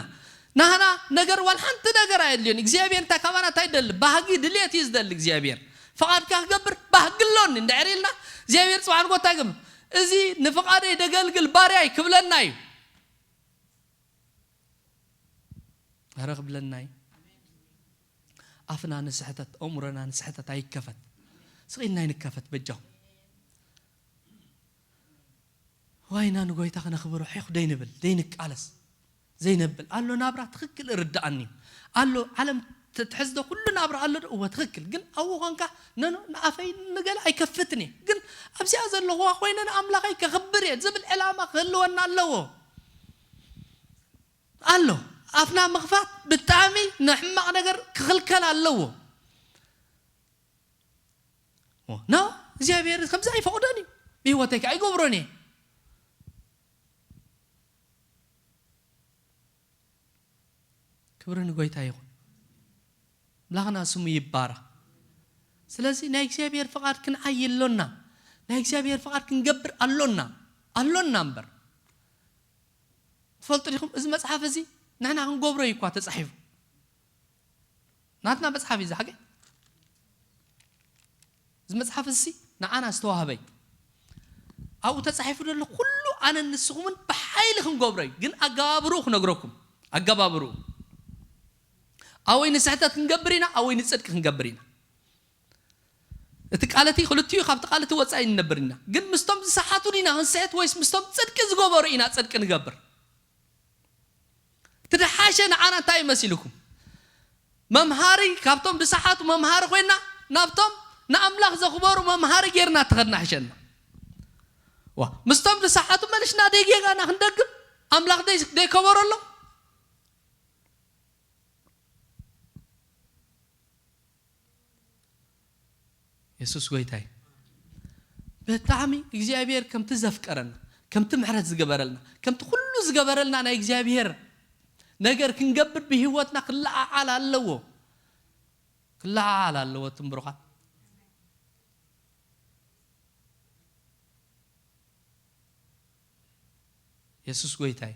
ናህና ነገር ዋላ ሓንቲ ነገር ኣየድልዮን። እግዚኣብሔር እንታይ ካባና እንታይ ይደሊ? ባህጊ ድልየት እዩ ዝደሊ እግዚኣብሔር። ፍቓድካ ክገብር ባህጊ ኣሎኒ እንድሕር ኢልና እግዚኣብሔር ጽባሕ ንጎ እንታይ ይገብር? እዚ ንፍቓደይ ደገልግል ባርያይ ክብለና እዩ። ኧረ ክብለና እዩ። ኣፍና ንስሕተት፣ ኣእምሮና ንስሕተት ኣይከፈት። ስቕ ኢልና ኣይንከፈት በጃኹም። ዋይና ንጎይታ ክነኽብሮ ሒኹ ደይንብል፣ ደይንቃለስ፣ ዘይነብል ኣሎ። ናብራ ትኽክል እርድኣኒ እዩ። ኣሎ ዓለም ት-፣ ትሕዝዶ ኩሉ ናብራ ኣሎ ዶ? እወ ትኽክል። ግን ኣብኡ ኾንካ ነኖ ንኣፈይ ንገለ ኣይከፍትን እየ። ግን ኣብዚኣ ዘለኹዋ ኮይነ ንኣምላኸይ ከኽብር እየ ዝብል ዕላማ ክህልወና ኣለዎ። ኣሎ። ኣፍና ምኽፋት ብጣዕሚ ንሕማቕ ነገር ክኽልከል ኣለዎ። ኖ፣ እግዚኣብሔር ከምዚ ኣይፈቕዶን እዩ። ብህይወተይ ከ ኣይገብሮን እየ። ክብሪ ንጎይታ ይኹን። ኣምላኽና ስሙ ይባረኽ። ስለዚ ናይ እግዚኣብሔር ፍቓድ ክንዓይ ኣሎና። ናይ እግዚኣብሔር ፍቓድ ክንገብር ኣሎና። ኣሎና እምበር። ትፈልጡ ዲኹም? እዚ መጽሓፍ እዚ ንሕና ክንገብሮ እዩ እኳ ተጻሒፉ። ናትና መጽሓፍ እዩ ዝሓገ። እዚ መጽሓፍ እዚ ንዓና ዝተዋህበ እዩ። ኣብኡ ተጻሒፉ ዘሎ ኩሉ ኣነን ንስኹምን ብሓይሊ ክንገብሮ እዩ። ግን ኣገባብርኡ ክነግረኩም። ኣገባብርኡ። ኣወይ ንስሕተት ክንገብር ኢና፣ ኣወይ ንጽድቂ ክንገብር ኢና። እቲ ቃል እቲ ክልቲኡ ካብቲ ቃል እቲ ወጻኢ ንነብር ኢና። ግን ምስቶም ዝሰሓቱ ዲና ክንስሕት ወይስ ምስቶም ጽድቂ ዝገበሩ ኢና ጽድቂ ንገብር? እቲ ድሓሸ ንዓና እንታይ ይመሲልኩም? መምሃሪ፣ ካብቶም ዝሰሓቱ መምሃሪ ኮይና ናብቶም ንኣምላኽ ዘኽበሩ መምሃሪ ጌርና ተኸድና ሕሸና። ዋ፣ ምስቶም ዝሰሓቱ መልሽና ደይ ጌጋና ክንደግም? ኣምላኽ ደይ-፣ ደይከበረሎም? የሱስ ጎይታይ። ብጣዕሚ እግዚኣብሔር ከምቲ ዘፍቀረና፣ ከምቲ ምሕረት ዝገበረልና፣ ከምቲ ኩሉ ዝገበረልና ናይ እግዚኣብሔር ነገር ክንገብር ብህይወትና ክለዓዓል ኣለዎ። ክለዓዓል ኣለዎ። እትም ብሩኻት፣ የሱስ ጎይታይ።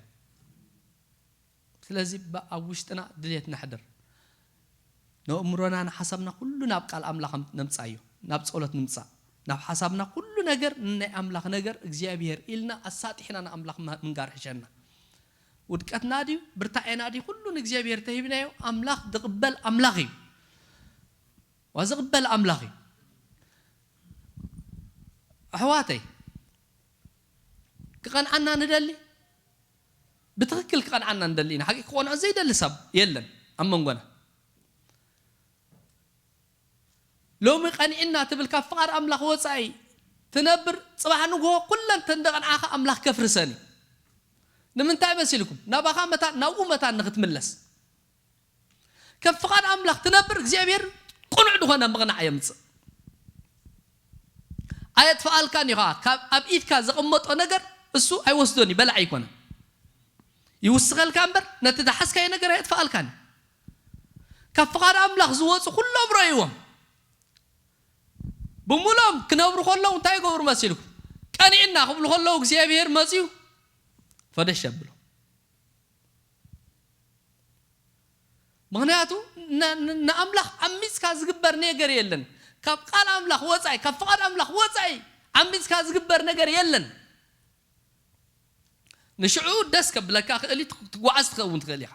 ስለዚ ብ-፣ ኣብ ውሽጥና ድሌት ነሕድር። ነእምሮና ንሓሳብና ኩሉ ናብ ቃል ኣምላኽ ኣም-፣ ነምጻዮ። ናብ ጸሎት ንምጻእ። ናብ ሓሳብና ኩሉ ነገር ንናይ ኣምላኽ ነገር እግዚኣብሔር ኢልና ኣሳጢሕና ንኣምላኽ ማ-፣ ምንጋር ሕሸና። ውድቀትና ድዩ፣ ብርታዔና ድዩ፣ ኩሉ ንእግዚኣብሔር ተሂብናዮ፣ ኣምላኽ ዝቕበል ኣምላኽ እዩ። ዋ፣ ዝቕበል ኣምላኽ እዩ። ኣሕዋተይ፣ ክቐንዓና ንደሊ፣ ብትኽክል ክቐንዓና ንደሊ ኢና። ሓቂ ክቐንዖ ዘይደሊ ሰብ የለን ኣብ መንጎና። ሎሚ ቀኒዕና ትብል ካብ ፍቓድ ኣምላኽ ወጻኢ ትነብር፣ ጽባሕ ንግሆ ኩለን ተን ደቐንዓኻ ኣምላኽ ከፍርሰን እዩ። ንምንታይ መሲልኩም? ናባኻ መታን፣ ናብኡ መታን ንኽትምለስ። ከም ፍቓድ ኣምላኽ ትነብር እግዚኣብሔር ቅኑዕ ዝኾነ ምቕናዕ የምጽእ። ኣየጥፍኣልካን እዩ ኸዓ። ካብ ኣብ ኢድካ ዘቐመጦ ነገር እሱ ኣይወስዶን እዩ፣ በላዕ ኣይኮነን። ይውስኸልካ እምበር ነቲ ዝሓዝካዮ ነገር ኣየጥፍኣልካን እዩ። ካብ ፍቓድ ኣምላኽ ዝወጹ ኩሎም ረእይዎም። ብምሎም ክነብሩ ከለዉ እንታይ ይገብሩ መሲልኩም? ቀኒዕና ክብሉ ከለዉ እግዚኣብሔር መጺኡ ፈደሽ ኣብሎ። ምኽንያቱ ን-፣ ን-፣ ንኣምላኽ ዓሚጽካ ዝግበር ነገር የለን። ካብ ቃል ኣምላኽ ወጻኢ፣ ካብ ፍቓድ ኣምላኽ ወጻኢ ዓሚጽካ ዝግበር ነገር የለን። ንሽዑ ደስ ከብለካ ክእል እዩ፣ ትጓዓዝ ትኸውን ትኽእል ኢኻ።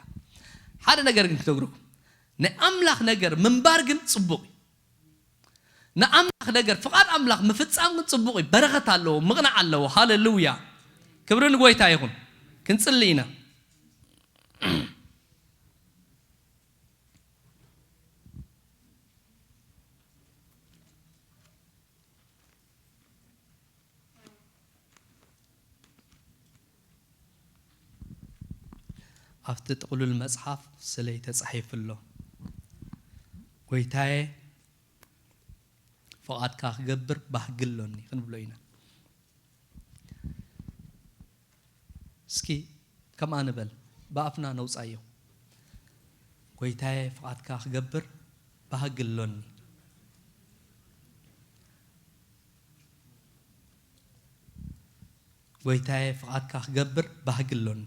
ሓደ ነገር ግን ክነግረኩም፣ ናይ ኣምላኽ ነገር ምንባር ግን ጽቡቕ እዩ። ንኣምላኽ ነገር፣ ፍቓድ ኣምላኽ ምፍጻም ግን ጽቡቕ እዩ። በረኸት ኣለዎ፣ ምቕናዕ ኣለዎ። ሃሌሉያ! ክብሪ ንጎይታ ይኹን። ክንጽሊ ኢና። ኣብቲ ጥቕሉል መጽሓፍ ስለይ ተጻሒፉ ኣሎ። ጎይታየ፣ ፍቓድካ ክገብር ባህጊ ኣሎኒ ክንብሎ ኢና። እስኪ ከምኣ ንበል፣ ብኣፍና ነውጻዮ። ጎይታየ፣ ፍቓድካ ክገብር ባህጊ ኣሎኒ። ጎይታየ፣ ፍቓድካ ክገብር ባህጊ ኣሎኒ።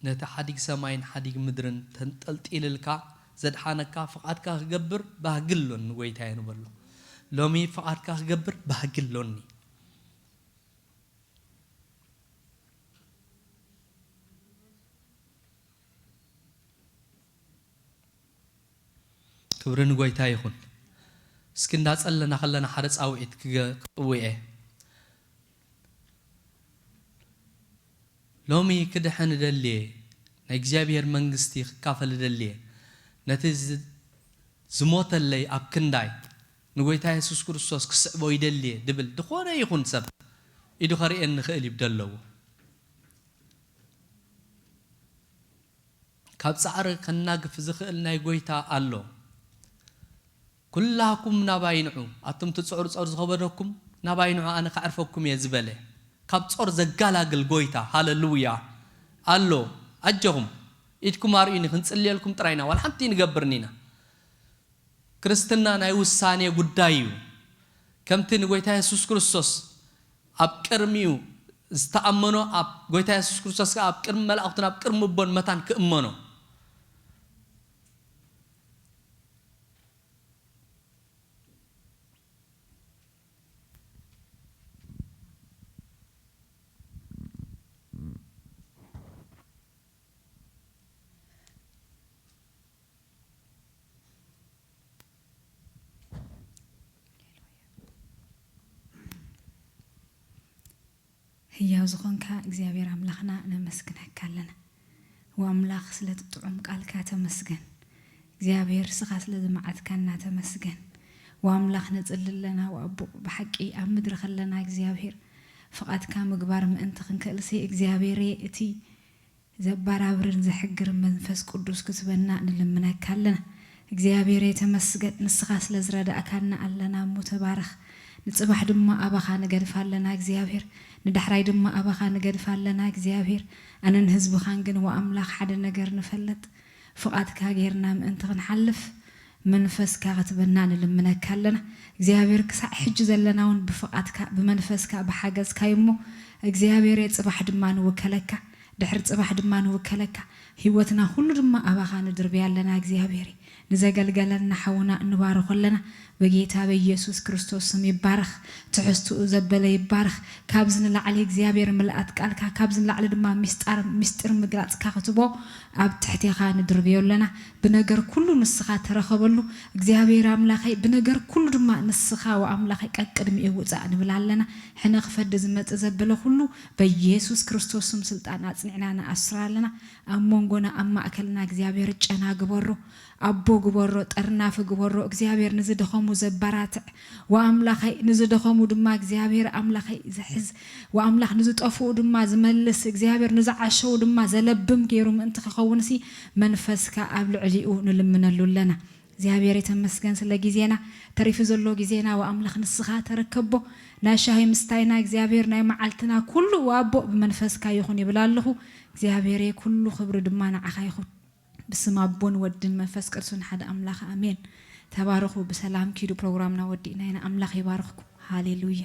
ነቲ ሓዲግ ሰማይን ሓዲግ ምድርን ተንጠልጢልልካ ዘድሓነካ፣ ፍቓድካ ክገብር ባህጊ ኣሎኒ ጎይታየ ንበሎ። ሎሚ ፍቓድካ ክገብር ባህጊ ኣሎኒ። ክብሪ ንጎይታ ይኹን። እስኪ እንዳጸለና ከለና ሓደ ጻውዒት ክገ-፣ ክጽውዕ እየ። ሎሚ ክድሕን እደሊ እየ፣ ናይ እግዚኣብሔር መንግስቲ ክካፈል እደሊ እየ። ነቲ ዝ-፣ ዝሞተለይ ኣብ ክንዳይ ንጎይታ የሱስ ክርስቶስ ክስዕቦ ይደሊ እየ ድብል ዝኾነ ይኹን ሰብ ኢዱ ከርእየኒ ይኽእል እዩ ብደለዎ። ካብ ጻዕሪ ከናግፍ ዝኽእል ናይ ጎይታ ኣሎ። ኩላኩም ናባይ ንዑ፣ ኣቱም ትጽዕሩ ጾር ዝኸበደኩም ናባይ ንዑ፣ ኣነ ከዕርፈኩም እየ ዝበለ። ካብ ጾር ዘጋላግል ጎይታ፣ ሃለሉያ፣ ኣሎ። ኣጀኹም፣ ኢድኩም ኣርእዩኒ፣ ክንጽልየልኩም ጥራይና፣ ዋላ ሓንቲ ንገብርኒ ኢና። ክርስትና ናይ ውሳኔ ጉዳይ እዩ። ከምቲ ንጎይታ የሱስ ክርስቶስ ኣብ ቅድሚኡ ዝተኣመኖ፣ ኣብ ጎይታ የሱስ ክርስቶስ ከኣ ኣብ ቅድሚ መላእኽቱን ኣብ ቅድሚ ኣቦን መታን ክእመኖ። ህያው ዝኾንካ እግዚኣብሔር ኣምላኽና ነመስግነካ ኣለና። ወኣምላኽ ስለቲ ጥዑም ቃልካ ተመስገን። እግዚኣብሔር ስኻ ስለ ዝመዓትካና ተመስገን። ወኣምላኽ ነጽሊ ኣለና ወኣቦ ብሓቂ ኣብ ምድሪ ከለና እግዚኣብሔር ፍቓድካ ምግባር ምእንቲ ክንክእልሲ እግዚኣብሔርየ እቲ ዘባራብርን ዘሕግርን መንፈስ ቅዱስ ክትበና ንልምነካ ኣለና። እግዚኣብሔር የተመስገን፣ ንስኻ ስለ ዝረዳእካና ኣለና እሞ ተባረኽ። ንጽባሕ ድማ ኣባኻ ንገድፍ ኣለና እግዚኣብሔር፣ ንዳሕራይ ድማ ኣባኻ ንገድፍ ኣለና እግዚኣብሔር። ኣነን ህዝብኻን ግን ወኣምላኽ ሓደ ነገር ንፈልጥ፣ ፍቓድካ ጌርና ምእንቲ ክንሓልፍ መንፈስካ ክትበና ንልምነካ ኣለና እግዚኣብሔር። ክሳዕ ሕጂ ዘለና እውን ብፍቓድካ ብመንፈስካ ብሓገዝካ እዩ እሞ እግዚኣብሔር፣ ጽባሕ ድማ ንውከለካ። ድሕሪ ጽባሕ ድማ ንውከለካ። ህይወትና ኩሉ ድማ ኣባኻ ንድርብያ ኣለና እግዚኣብሔር። ንዘገልገለና ሓውና እንባርኾ ኣለና። በጌታ በኢየሱስ ክርስቶስ ስም ይባረኽ። ትሕዝትኡ ዘበለ ይባረኽ። ካብዚ ንላዕሊ እግዚኣብሔር ምልኣት ቃልካ፣ ካብዚ ንላዕሊ ድማ ሚስጣር፣ ሚስጢር ምግላጽካ ክትቦ ኣብ ትሕቴኻ ንድርብዮ ኣለና። ብነገር ኩሉ ንስኻ ተረኸበሉ። እግዚኣብሔር ኣምላኸይ፣ ብነገር ኩሉ ድማ ንስኻ ወኣምላኸይ ቀቅድሚኡ ውጻእ ንብል ኣለና። ሕነ ክፈዲ ዝመጽእ ዘበለ ኩሉ በኢየሱስ ክርስቶስ ስም ስልጣን ኣጽኒዕና ንኣስራ ኣለና። ኣብ መንጎና ኣብ ማእከልና እግዚኣብሔር ጨና ግበሮ፣ ኣቦ ግበሮ፣ ጠርናፊ ግበሮ። እግዚኣብሔር ንዝደኸሙ ዘበራትዕ፣ ወኣምላኸይ ንዝደኸሙ ድማ እግዚኣብሔር ኣምላኸይ ዝሕዝ፣ ወኣምላኽ ንዝጠፍኡ ድማ ዝመልስ፣ እግዚኣብሔር ንዝዓሸዉ ድማ ዘለብም ገይሩ ምእንቲ ክኸውንሲ መንፈስካ ኣብ ልዕሊኡ ንልምነሉ ኣለና። እግዚኣብሔር የተመስገን ስለ ግዜና፣ ተሪፉ ዘሎ ግዜና ወኣምላኽ ንስኻ ተረከቦ። ናይ ሻሂ ምስታይና እግዚኣብሔር ናይ መዓልትና ኩሉ ወኣቦ ብመንፈስካ ይኹን ይብል ኣለኹ። እግዚኣብሔርየ ኩሉ ክብሪ ድማ ንዓኻ ይኹን። ብስም ኣቦን ወድን መንፈስ ቅዱስን ሓደ ኣምላኽ ኣሜን። ተባረኹ። ብሰላም ኪዱ። ፕሮግራምና ወዲእና ኢና። ኣምላኽ ይባርኽኩም። ሃሌሉያ።